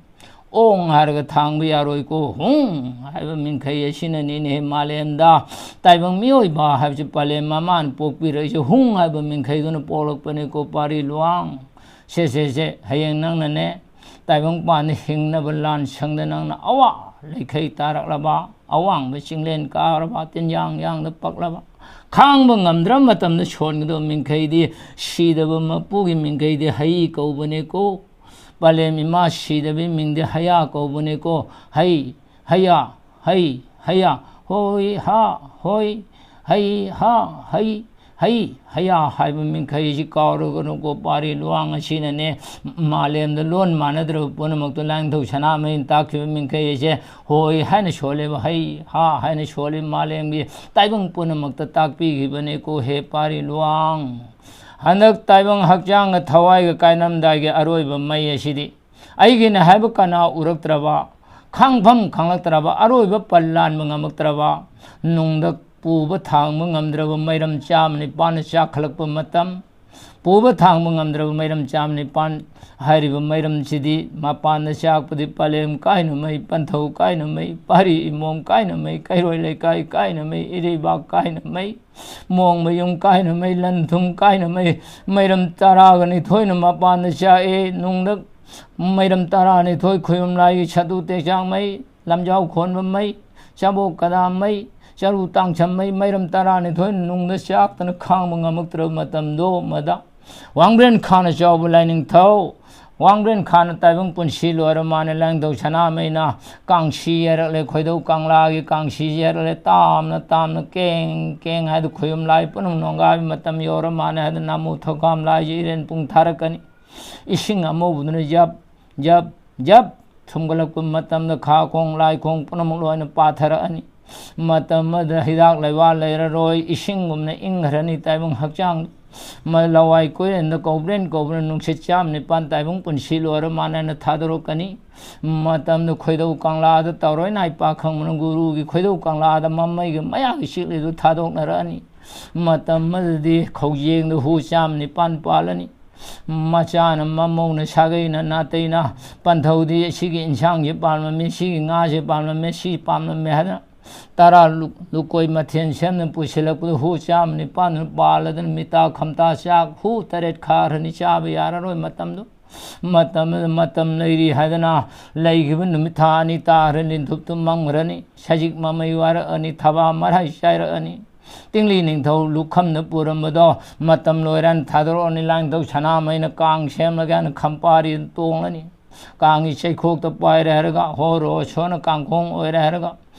ꯑꯣꯡ ꯍꯥꯏꯔꯒ ꯊꯥꯡꯕ ꯌꯥꯔꯣꯏꯀꯣ꯫ ꯍꯨꯡ ꯍꯥꯏꯕ ꯃꯤꯡꯈꯩ ꯑꯁꯤꯅꯅꯤꯅꯦꯍꯦ ꯃꯥꯂꯦꯝꯗ ꯇꯥꯏꯕꯪ ꯃꯤꯑꯣꯏꯕ ꯍꯥꯏꯕꯁꯤ ꯄꯂꯦꯝ ꯃꯃꯥꯅ ꯄꯣꯛꯄꯤꯔꯛꯏꯁꯦ꯫ ꯍꯨꯡ ꯍꯥꯏꯕ ꯃꯤꯡꯈꯩꯗꯨꯅ ꯄꯣꯛꯂꯛꯄꯅꯤꯀꯣ ꯄꯥꯔꯤ ꯂꯨꯋꯥꯡ꯫ ꯁꯦ, ꯁꯦ, ꯁꯦ, ꯍꯌꯦꯡ ꯅꯪꯅꯅꯦ, ꯇꯥꯏꯕꯪ ꯄꯥꯟꯗ ꯍꯤꯡꯅꯕ ꯂꯥꯟ ꯁꯪꯗ ꯅꯪꯅ ꯑꯋꯥ ꯂꯩꯈꯩ ꯇꯥꯔꯛꯂꯕ, ꯑꯋꯥꯡꯕ ꯆꯤꯡꯂꯦꯟ ꯀꯥꯔꯕ, ꯇꯤꯟꯌꯥꯡ ꯌꯥꯡꯗ ꯄꯛꯂꯕ, ꯈꯥꯡꯕ ꯉꯝꯗ꯭ꯔꯕ ꯃꯇꯝꯗ ꯁꯣꯟꯒꯗꯕ ꯃꯤꯡꯈꯩꯗꯤ, ꯁꯤꯗꯕ ꯃꯄꯨꯒꯤ ꯃꯤꯡꯈꯩꯗꯤ ꯍꯩ ꯀꯧꯕꯅꯦꯀꯣ꯫ ꯄꯂꯦꯝ ꯏꯃꯥ ꯁꯤꯗꯕꯤ ꯃꯤꯡꯗꯤ ꯍꯌꯥ ꯀꯧꯕꯅꯦꯀꯣ꯫ ꯍꯩ, ꯍꯌꯥ, ꯍꯩ, ꯍꯌꯥ, ꯍꯣꯏ, ꯍꯥ, ꯍꯣꯏ, ꯍꯩ, ꯍꯥ, ꯍꯩ, ꯍꯩ, ꯍꯌꯥ ꯍꯥꯏꯕ ꯃꯤꯡꯈꯩꯁꯤ ꯀꯥꯎꯔꯒꯅꯨꯀꯣ꯫ ꯄꯥꯔꯤ ꯂꯨꯋꯥꯡ ꯑꯁꯤꯅꯅꯦ, ꯃꯥꯂꯦꯝꯗ ꯂꯣꯟ ꯃꯥꯟꯅꯗ꯭ꯔꯕ ꯄꯨꯝꯅꯃꯛꯇꯣ ꯂꯥꯏꯅꯤꯡꯊꯧ ꯁꯅꯥꯃꯍꯤꯅ ꯇꯥꯛꯈꯤꯕ ꯃꯤꯡꯈꯩ ꯑꯁꯦ ꯍꯣꯏ ꯍꯥꯏꯅ ꯁꯣꯜꯂꯦꯕ, ꯍꯩ, ꯍꯥ ꯍꯥꯏꯅ ꯁꯣꯜꯂꯤ꯫ ꯃꯥꯂꯦꯝꯒꯤ ꯇꯥꯏꯕꯪ ꯄꯨꯝꯅꯃꯛꯇ ꯇꯥꯛꯄꯤꯈꯤꯕꯅꯦꯀꯣ ꯍꯦ ꯄꯥꯔꯤ ꯂꯨꯋꯥꯡ꯫ ꯍꯟꯗꯛ ꯇꯥꯏꯕꯪ ꯍꯛꯆꯥꯡꯒ ꯊꯋꯥꯏꯒ ꯀꯥꯏꯅꯔꯝꯗꯥꯏꯒꯤ ꯑꯔꯣꯏꯕ ꯃꯩ ꯑꯁꯤꯗꯤ ꯑꯩꯒꯤꯅꯦ ꯍꯥꯏꯕ ꯀꯅꯥ ꯎꯔꯛꯇ꯭ꯔꯕ, ꯈꯪꯐꯝ ꯈꯪꯂꯛꯇ꯭ꯔꯕ, ꯑꯔꯣꯏꯕ ꯄꯜ ꯂꯥꯟꯕ ꯉꯝꯃꯛꯇ꯭ꯔꯕ, ꯅꯨꯡꯗ ꯄꯨꯕ ꯊꯥꯡꯕ ꯉꯝꯗ꯭ꯔꯕ ꯃꯩꯔꯝ ꯆꯥꯝꯃ ꯅꯤꯄꯥꯟꯅ ꯆꯥꯛꯈꯠꯂꯛꯄ ꯃꯇꯝ, ꯄꯨꯕ ꯊꯥꯡꯕ ꯉꯝꯗ꯭ꯔꯕ ꯃꯩꯔꯝ ꯆꯥꯝꯃ ꯅꯤꯄꯥꯟ ꯍꯥꯏꯔꯤꯕ ꯃꯩꯔꯝꯁꯤꯗꯤ ꯃꯄꯥꯟꯗ ꯆꯥꯛꯄꯗꯤ ꯄꯂꯦꯝ ꯀꯥꯏꯅ ꯃꯩ, ꯄꯟꯊꯧ ꯀꯥꯏꯅ ꯃꯩ, ꯄꯥꯔꯤ ꯏꯃꯣꯝ ꯀꯥꯏꯅ ꯃꯩ, ꯀꯩꯔꯣꯏ ꯂꯩꯀꯥꯏ ꯀꯥꯏꯅ ꯃꯩ, ꯏꯔꯩꯕꯥꯛ ꯀꯥꯏꯅ ꯃꯩ, ꯃꯣꯡ ꯃꯌꯨꯝ ꯀꯥꯏꯅ ꯃꯩ, ꯂꯟ ꯊꯨꯝ ꯀꯥꯏꯅ ꯃꯩ, ꯃꯩꯔꯝ ꯇꯔꯥꯒ ꯅꯤꯊꯣꯏꯅ ꯃꯄꯥꯟꯗ ꯆꯥꯛꯑꯦ꯫ ꯅꯨꯡꯗ ꯃꯩꯔꯝ ꯇꯔꯥꯅꯤꯊꯣꯏ ꯈꯨꯌꯨꯝ ꯂꯥꯏꯒꯤ ꯁꯥꯗꯨ ꯇꯦꯛꯆꯥꯡ ꯃꯩ, ꯂꯝꯖꯥꯎ ꯈꯣꯟꯕ ꯃꯩ, ꯆꯥꯕꯣꯛ ꯀꯗꯥ ꯃꯩ, ꯆꯔꯨ ꯇꯥꯡꯁꯝ ꯃꯩ, ꯃꯩꯔꯝ ꯇꯔꯥꯅꯤꯊꯣꯏꯅ ꯅꯨꯡꯗ ꯆꯥꯛꯇꯅ ꯈꯥꯡꯕ ꯉꯝꯃꯛꯇ꯭ꯔꯕ ꯃꯇꯝꯗꯣ ꯃꯗ ꯋꯥꯡꯕ꯭ꯔꯦꯟ ꯈꯥꯅ ꯆꯥꯎꯕ ꯂꯥꯏꯅꯤꯡꯊꯧ, ꯋꯥꯡꯕ꯭ꯔꯦꯟ ꯈꯥꯅ ꯇꯥꯏꯕꯪ ꯄꯨꯟꯁꯤ ꯂꯣꯏꯔ ꯃꯥꯅ ꯂꯥꯏꯅꯤꯡꯊꯧ ꯁꯅꯥꯃꯩꯅ ꯀꯥꯡꯁꯤ ꯌꯩꯔꯛꯂꯦ, ꯈꯣꯏꯗꯧ ꯀꯪꯂꯥꯒꯤ ꯀꯥꯡꯁꯤ ꯌꯩꯔꯛꯂꯦ, ꯇꯥꯝꯅ ꯇꯥꯝꯅ ꯀꯦꯡ ꯀꯦꯡ ꯍꯥꯏꯗꯨ ꯈꯨꯌꯨꯝ ꯂꯥꯏ ꯄꯨꯝꯅꯃꯛ ꯅꯣꯡꯒꯥꯏꯕ ꯃꯇꯝ ꯌꯧꯔ ꯃꯥꯅ ꯍꯥꯏꯗꯨ ꯅꯥꯃꯨ ꯊꯧꯀꯥꯝ ꯂꯥꯏꯁꯤ ꯏꯔꯦꯟ ꯄꯨꯡ ꯊꯥꯔꯛꯀꯅꯤ꯫ ꯏꯁꯤꯡ ꯑꯃꯧꯕꯗꯨꯅ ꯖꯞ ꯖꯞ ꯖꯞ ꯊꯨꯝꯒꯠꯂꯛꯄ ꯃꯇꯝꯗ ꯈꯥ ꯈꯣꯡ ꯂꯥꯏ ꯈꯣꯡ ꯄꯨꯝꯅꯃꯛ ꯂꯣꯏꯅ ꯄꯥꯊꯔꯛꯑꯅꯤ꯫ ꯃꯇꯝ ꯑꯃꯗ ꯍꯤꯗꯥꯛ ꯂꯩꯋꯥ ꯂꯩꯔꯔꯣꯏ, ꯏꯁꯤꯡꯒꯨꯝꯅ ꯏꯪꯈ꯭ꯔꯅꯤ ꯇꯥꯏꯕꯪ ꯍꯛꯆꯥꯡ꯫ ꯃ-, ꯂꯋꯥꯏ ꯀꯣꯏꯔꯦꯟꯗ ꯀꯧꯕ꯭ꯔꯦꯟ ꯀꯧꯕ꯭ꯔꯦꯟ ꯅꯨꯡꯁꯤꯠ ꯆꯥꯝ ꯅꯤꯄꯥꯟ ꯇꯥꯏꯕꯪ ꯄꯨꯟꯁꯤ ꯂꯣꯏꯔ ꯃꯥꯟꯅꯅ ꯊꯥꯗꯣꯔꯛꯀꯅꯤ꯫ ꯃꯇꯝꯗꯨ ꯈꯣꯏꯗꯧ ꯀꯪꯂꯥꯗ ꯇꯧꯔꯣꯏ ꯅꯥꯏ ꯄꯥ ꯈꯪꯕꯅ ꯒꯨꯔꯨꯒꯤ ꯈꯣꯏꯗꯧ ꯀꯪꯂꯥꯗ ꯃꯃꯩꯒꯤ ꯃꯌꯥꯒꯤ ꯆꯤꯛꯂꯤꯗꯨ ꯊꯥꯗꯣꯛꯅꯔꯛꯑꯅꯤ꯫ ꯃꯇꯝ ꯑꯗꯨꯗꯤ ꯈꯧꯖꯦꯡꯗ ꯍꯨ ꯆꯥꯝ ꯅꯤꯄꯥꯟ ꯄꯥꯜꯂꯅꯤ꯫ ꯃꯆꯥꯅ ꯃꯃꯧꯅ ꯁꯥꯒꯩꯅ ꯅꯥꯇꯩꯅ ꯄꯟꯊꯧꯗꯤ ꯁꯤꯒꯤ ꯏꯟꯁꯥꯡꯁꯦ ꯄꯥꯝꯂꯝꯃꯤ, ꯁꯤꯒꯤ ꯉꯥꯁꯦ ꯄꯥꯝꯂꯝꯃꯤ, ꯁꯤ ꯄꯥꯝꯂꯝꯃꯤ ꯍꯥꯏꯗꯅ ꯇꯔꯥ ꯂꯨ-, ꯂꯨꯀꯣꯏ ꯃꯊꯦꯜ ꯁꯦꯝꯗꯨꯅ ꯄꯨꯁꯤꯜꯂꯛꯄꯗ ꯍꯨ ꯆꯥꯝ ꯅꯤꯄꯥꯟꯗꯨꯅ ꯄꯥꯜꯂꯗꯅ ꯃꯤꯇꯥ ꯈꯝꯇꯥ ꯆꯥꯛ ꯍꯨ ꯇꯔꯦꯠ ꯈꯥꯔꯅꯤ, ꯆꯥꯕ ꯌꯥꯔꯔꯣꯏ ꯃꯇꯝꯗꯨ꯫ ꯃꯇꯝ ꯑꯗꯨꯗ ꯃꯇꯝ ꯂꯩꯔꯤ ꯍꯥꯏꯗꯅ ꯂꯩꯈꯤꯕ ꯅꯨꯃꯤꯠ ꯊꯥ ꯑꯅꯤ ꯇꯥꯈ꯭ꯔꯅꯤ, ꯅꯤꯡꯊꯨꯞꯇꯨ ꯃꯝꯈ꯭ꯔꯅꯤ, ꯁꯖꯤꯛ ꯃꯃꯩ ꯋꯥꯔꯛꯑꯅꯤ, ꯊꯕꯥ ꯃꯔꯥꯏ ꯆꯥꯏꯔꯛꯑꯅꯤ꯫ ꯇꯤꯡꯂꯤ ꯅꯤꯡꯊꯧ ꯂꯨꯈꯝꯅ ꯄꯨꯔꯝꯕꯗꯣ ꯃꯇꯝ ꯂꯣꯏꯔꯅ ꯊꯥꯗꯣꯔꯛꯑꯅꯤ, ꯂꯥꯏꯅꯤꯡꯊꯧ ꯁꯅꯥꯃꯍꯤꯅ ꯀꯥꯡ ꯁꯦꯝꯂꯒꯦ ꯍꯥꯏꯅ ꯈꯝꯄꯥꯔꯤ ꯇꯣꯡꯂꯅꯤ꯫ ꯀꯥꯡꯒꯤ ꯆꯩꯈꯣꯛꯇ ꯄꯥꯏꯔꯦ ꯍꯥꯏꯔꯒ ꯍꯣꯔꯣ ꯁꯣꯅ ꯀꯥꯡꯈꯣꯡ ꯑꯣꯏꯔꯦ ꯍꯥꯏꯔꯒ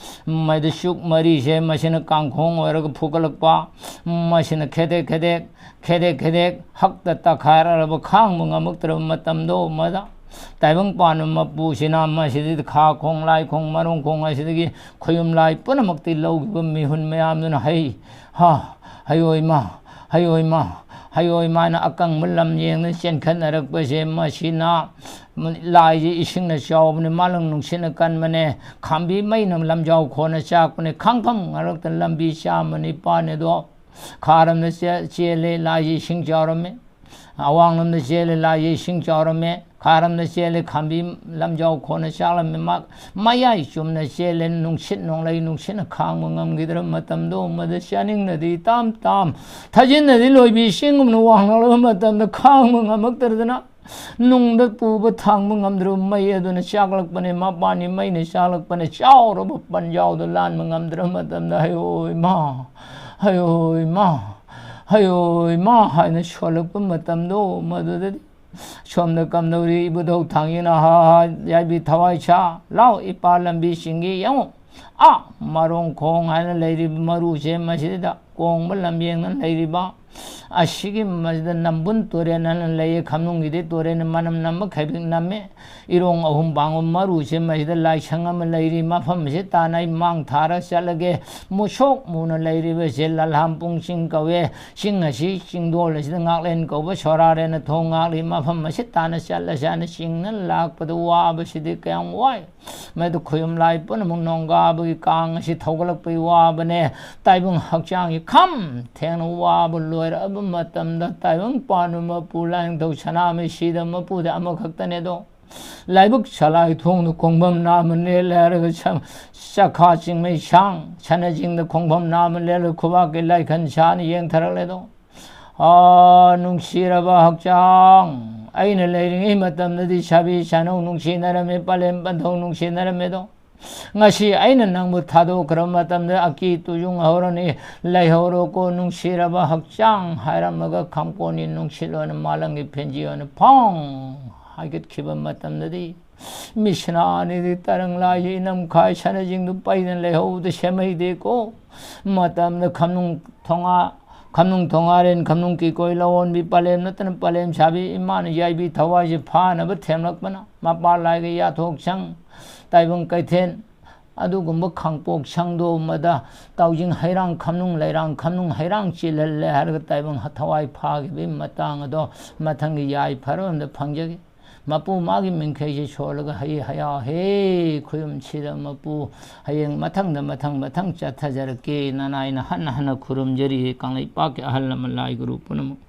ꯃꯩꯗ ꯆꯨꯛ ꯃꯔꯤꯁꯦ ꯃꯁꯤꯅ ꯀꯥꯡꯈꯣꯡ ꯑꯣꯏꯔꯒ ꯐꯨꯒꯠꯂꯛꯄ, ꯃꯁꯤꯅ ꯈꯦꯗꯦꯛ ꯈꯦꯗꯦꯛ, ꯈꯦꯗꯦꯛ ꯈꯦꯗꯦꯛ ꯍꯛꯇ ꯇꯛꯈꯥꯏꯔꯛꯂꯕ ꯈꯥꯡꯕ ꯉꯝꯃꯛꯇ꯭ꯔꯕ ꯃꯇꯝꯗꯣ ꯃꯗ ꯇꯥꯏꯕꯪ ꯄꯥꯟꯕ ꯃꯄꯨꯁꯤꯅ ꯃꯁꯤꯗ ꯈꯥ ꯈꯣꯡ, ꯂꯥꯏ ꯈꯣꯡ, ꯃꯔꯣꯡ ꯈꯣꯡ ꯑꯁꯤꯗꯒꯤ ꯈꯣꯌꯨꯝ ꯂꯥꯏ ꯄꯨꯝꯅꯃꯛꯇꯤ ꯂꯧꯈꯤꯕ ꯃꯤꯍꯨꯟ ꯃꯌꯥꯝꯗꯨꯅ ꯍꯩ ꯍꯥ, ꯍꯩ ꯑꯣꯏ ꯃꯥ, ꯍꯩ ꯑꯣꯏ ꯃꯥ, ꯍꯩ ꯑꯣꯏ ꯃꯥꯅ ꯑꯀꯪꯕ ꯂꯝ ꯌꯦꯡꯗꯨꯅ ꯆꯦꯟꯈꯠꯅꯔꯛꯄꯁꯦ ꯃꯁꯤꯅ ꯂꯥꯏꯁꯦ ꯏꯁꯤꯡꯅ ꯆꯥꯎꯕꯅꯦ, ꯃꯥꯂꯪ ꯅꯨꯡꯁꯤꯠꯅ ꯀꯟꯕꯅꯦ, ꯈꯥꯝꯕꯤ ꯃꯩꯅ ꯂꯝꯖꯥꯎ ꯈꯣꯟꯅ ꯆꯥꯛꯄꯅꯦ, ꯈꯥꯡꯐꯝ ꯉꯔꯛꯇ ꯂꯝꯕꯤ ꯆꯥꯝꯃ ꯅꯤꯄꯥꯟ ꯑꯗꯣ ꯈꯥꯔꯝꯗ ꯆꯦ-, ꯆꯦꯜꯂꯦ, ꯂꯥꯏꯁꯦ ꯏꯁꯤꯡ ꯆꯥꯎꯔꯝꯃꯦ꯫ ꯑꯋꯥꯡꯂꯣꯝꯗ ꯆꯦꯜꯂꯦ, ꯂꯥꯏꯁꯦ ꯏꯁꯤꯡ ꯆꯥꯎꯔꯝꯃꯦ꯫ ꯈꯥꯔꯝꯗ ꯆꯦꯜꯂꯦ, ꯈꯥꯝꯕꯤ ꯂꯝꯖꯥꯎ ꯈꯣꯟꯅ ꯆꯥꯛꯂꯝꯃꯦ꯫ ꯃꯥ-, ꯃꯌꯥꯏ ꯆꯨꯝꯅ ꯆꯦꯜꯂꯦ, ꯅꯨꯡꯁꯤꯠ ꯅꯣꯡꯂꯩ ꯅꯨꯡꯁꯤꯠꯅ ꯈꯥꯡꯕ ꯉꯝꯈꯤꯗ꯭ꯔꯕ ꯃꯇꯝꯗꯣ ꯃꯗ ꯆꯥꯅꯤꯡꯅꯗꯤ ꯇꯥꯝ ꯇꯥꯝ, ꯊꯥꯖꯤꯟꯅꯗꯤ ꯂꯣꯏꯕꯤ ꯏꯁꯤꯡꯒꯨꯝꯅ ꯋꯥꯡꯂꯛꯂꯕ ꯃꯇꯝꯗ ꯈꯥꯡꯕ ꯉꯝꯃꯛꯇꯗꯅ ꯅꯨꯡꯗ ꯄꯨꯕ ꯊꯥꯡꯕ ꯉꯝꯗ꯭ꯔꯕ ꯃꯩ ꯑꯗꯨꯅ ꯆꯥꯛꯂꯛꯄꯅꯦ, ꯃꯄꯥꯟꯒꯤ ꯃꯩꯅ ꯆꯥꯛꯂꯛꯄꯅꯦ, ꯆꯥꯎꯔꯕ ꯄꯟꯖꯥꯎꯗ ꯂꯥꯟꯕ ꯉꯝꯗ꯭ꯔꯕ ꯃꯇꯝꯗ, "ꯍꯩꯌꯣ ꯏꯃꯥ, ꯍꯩꯌꯣ ꯏꯃꯥ, ꯍꯩꯌꯣ ꯏꯃꯥ" ꯍꯥꯏꯅ ꯁꯣꯜꯂꯛꯄ ꯃꯇꯝꯗꯣ, ꯃꯗꯨꯗꯗꯤ ꯁꯣꯝꯗ ꯀꯝꯗꯧꯔꯤ? ꯏꯕꯨꯙꯧ ꯊꯥꯡꯖꯤꯡꯅ ꯍꯥ ꯍꯥ ꯌꯥꯏꯕꯤ ꯊꯋꯥꯏ ꯁꯥ, ꯂꯥꯎ ꯏꯄꯥ ꯂꯝꯕꯤ ꯆꯤꯡꯒꯤ ꯌꯦꯡꯉꯨ, ꯑꯥ ꯃꯔꯣꯡ ꯈꯣꯡ ꯍꯥꯏꯅ ꯂꯩꯔꯤꯕ ꯃꯔꯨꯁꯦ ꯃꯁꯤꯗ ꯀꯣꯡꯕ ꯂꯝꯌꯦꯡꯅ ꯂꯩꯔꯤꯕ ꯑꯁꯤꯒꯤ ꯃꯁꯤꯗ ꯅꯝꯕꯨꯜ ꯇꯨꯔꯦꯜ ꯑꯅ ꯂꯩꯌꯦ꯫ ꯈꯝꯅꯨꯡꯒꯤꯗꯤ ꯇꯨꯔꯦꯜ ꯃꯅꯝ ꯅꯝꯕ ꯈꯩꯕꯤꯛ ꯅꯝꯃꯦ꯫ ꯏꯔꯣꯡ ꯑꯍꯨꯝ ꯄꯥꯡꯕ ꯃꯔꯨꯁꯦ ꯃꯁꯤꯗ ꯂꯥꯏꯁꯪ ꯑꯃ ꯂꯩꯔꯤ꯫ ꯃꯐꯝ ꯑꯁꯤ ꯇꯥꯟꯅ ꯑꯩ ꯃꯥꯡ ꯊꯥꯔ ꯆꯠꯂꯒꯦ꯫ ꯃꯨꯁꯣꯛ ꯃꯨꯅ ꯂꯩꯔꯤꯕꯁꯦ ꯂꯜꯍꯥꯝꯄꯨꯡ ꯆꯤꯡ ꯀꯧꯋꯦ꯫ ꯆꯤꯡ ꯑꯁꯤ ꯆꯤꯡꯗꯣꯜ ꯑꯁꯤꯗ ꯉꯥꯛꯂꯦꯟ ꯀꯧꯕ ꯁꯣꯔꯥꯔꯦꯅ ꯊꯣꯡ ꯉꯥꯛꯂꯤ꯫ ꯃꯐꯝ ꯑꯁꯤ ꯇꯥꯟꯅ ꯆꯠꯂꯁꯤ ꯍꯥꯏꯅ ꯆꯤꯡꯅ ꯂꯥꯛꯄꯗ ꯋꯥꯕꯁꯤꯗꯤ ꯀꯌꯥꯝ ꯋꯥꯏ꯫ ꯃꯗꯨ ꯈꯨꯌꯨꯝ ꯂꯥꯏ ꯄꯨꯝꯅꯃꯛ ꯅꯣꯡꯒꯥꯕꯒꯤ ꯀꯥꯡ ꯑꯁꯤ ꯊꯧꯒꯠꯂꯛꯄꯒꯤ ꯋꯥꯕꯅꯦ꯫ ꯇꯥꯏꯕꯪ ꯍꯛꯆꯥꯡꯁꯤ ꯈꯝ ꯊꯦꯡꯅ ꯋꯥꯕ ꯂꯣꯏꯔꯛꯑꯕ ꯃꯇꯝꯗ ꯇꯥꯏꯕꯪ ꯄꯥꯟꯕ ꯃꯄꯨ ꯂꯥꯏꯅꯤꯡꯊꯧ ꯁꯅꯥꯃꯍꯤ ꯁꯤꯗ ꯃꯄꯨꯗꯤ ꯑꯃꯈꯛꯇꯅꯦ ꯑꯗꯣ꯫ ꯂꯥꯏꯕꯛ ꯁꯂꯥꯏ ꯊꯣꯡꯗ ꯈꯣꯡꯐꯝ ꯅꯥꯝꯃ ꯂꯦꯜꯂꯦ ꯍꯥꯏꯔꯒ ꯁ-, ꯆꯈꯥ ꯆꯤꯡꯃꯩ ꯁꯥꯡ ꯁꯅꯥꯖꯤꯡꯗ ꯈꯣꯡꯐꯝ ꯅꯥꯝꯃ ꯂꯦꯜꯂꯒ ꯈꯨꯕꯥꯛꯀꯤ ꯂꯥꯏꯈꯟ ꯁꯥꯅ ꯌꯦꯡꯊꯔꯛꯂꯦꯗꯣ꯫ ꯑꯥ, ꯅꯨꯡꯁꯤꯔꯕ ꯍꯛꯆꯥꯡ, ꯑꯩꯅ ꯂꯩꯔꯤꯉꯩ ꯃꯇꯝꯗꯗꯤ ꯁꯥꯕꯤ ꯁꯥꯅꯧ ꯅꯨꯡꯁꯤꯅꯔꯝꯃꯤ, ꯄꯂꯦꯝ ꯄꯟꯊꯧ ꯅꯨꯡꯁꯤꯅꯔꯝꯃꯤꯗꯣ꯫ ꯉꯁꯤ ꯑꯩꯅ ꯅꯪꯕꯨ ꯊꯥꯗꯣꯛꯈ꯭ꯔꯕ ꯃꯇꯝꯗ ꯑꯀꯤ ꯇꯨꯖꯨꯡ ꯍꯧꯔꯅꯤ, ꯂꯩꯍꯧꯔꯣꯀꯣ ꯅꯨꯡꯁꯤꯔꯕ ꯍꯛꯆꯥꯡ ꯍꯥꯏꯔꯝꯃꯒ ꯈꯥꯝꯀꯣꯟꯒꯤ ꯅꯨꯡꯁꯤꯠ ꯑꯣꯏꯅ ꯃꯥꯂꯪꯒꯤ ꯐꯦꯟꯖꯤ ꯑꯣꯏꯅ ꯐꯣꯡ ꯍꯥꯏꯒꯠꯈꯤꯕ ꯃꯇꯝꯗꯗꯤ ꯃꯤꯠꯁꯅꯥ ꯑꯅꯤꯗꯤ ꯇꯔꯪ ꯂꯥꯏꯒꯤ ꯏꯅꯝ ꯈꯥꯏ ꯁꯅꯥꯖꯤꯡꯗꯨ ꯄꯩꯗꯅ ꯂꯩꯍꯧꯕꯗ ꯁꯦꯝꯍꯩꯗꯦꯀꯣ꯫ ꯃꯇꯝꯗ ꯈꯝꯅꯨꯡ ꯊꯣꯉꯥ, ꯈꯝꯅꯨꯡ ꯊꯣꯉꯥꯔꯦꯟ, ꯈꯝꯅꯨꯡ ꯀꯤꯀꯣꯏ ꯂꯧꯑꯣꯟꯕꯤ, ꯄꯂꯦꯝ ꯅꯠꯇꯅ ꯄꯂꯦꯝ ꯁꯥꯕꯤ ꯏꯃꯥꯅ ꯌꯥꯏꯕꯤ ꯊꯋꯥꯏꯁꯦ ꯐꯥꯅꯕ ꯊꯦꯝꯂꯛꯄꯅ ꯃꯄꯥ ꯂꯥꯏꯒ ꯌꯥꯊꯣꯛ ꯁꯪ, ꯇꯥꯏꯕꯪ ꯀꯩꯊꯦꯜ, ꯑꯗꯨꯒꯨꯝꯕ ꯈꯥꯡꯄꯣꯛ ꯁꯪꯗꯣꯛꯑꯝꯕꯗ ꯇꯥꯎꯖꯤꯡ ꯍꯩꯔꯥꯡ ꯈꯝꯅꯨꯡ ꯂꯩꯔꯥꯡ ꯈꯝꯅꯨꯡ ꯍꯩꯔꯥꯡ ꯆꯦꯜꯍꯜꯂꯦ ꯍꯥꯏꯔꯒ ꯇꯥꯏꯕꯪ ꯊꯋꯥꯏ ꯐꯥꯈꯤꯕꯒꯤ ꯃꯇꯥꯡ ꯑꯗꯣ ꯃꯊꯪꯒꯤ ꯌꯥꯏ ꯐꯔꯕꯗ ꯐꯪꯖꯒꯦ꯫ ꯃꯄꯨ ꯃꯥꯒꯤ ꯃꯤꯡꯈꯩꯁꯦ ꯁꯣꯜꯂꯒ ꯍꯩ ꯍꯌꯥ ꯍꯦ ꯈꯨꯌꯨꯝꯁꯤꯗ ꯃꯄꯨ ꯍꯌꯦꯡ ꯃꯊꯪꯗ ꯃꯊꯪ ꯃꯊꯪ ꯆꯠꯊꯖꯔꯛꯀꯦ꯫ ꯅꯅꯥꯏꯅ ꯍꯟꯅ ꯍꯟꯅ ꯈꯨꯔꯨꯝꯖꯔꯤ ꯀꯪꯂꯩꯄꯥꯛꯀꯤ ꯑꯍꯜ ꯂꯃꯟ ꯂꯥꯏ ꯒꯨꯔꯨ ꯄꯨꯝꯅꯃꯛ꯫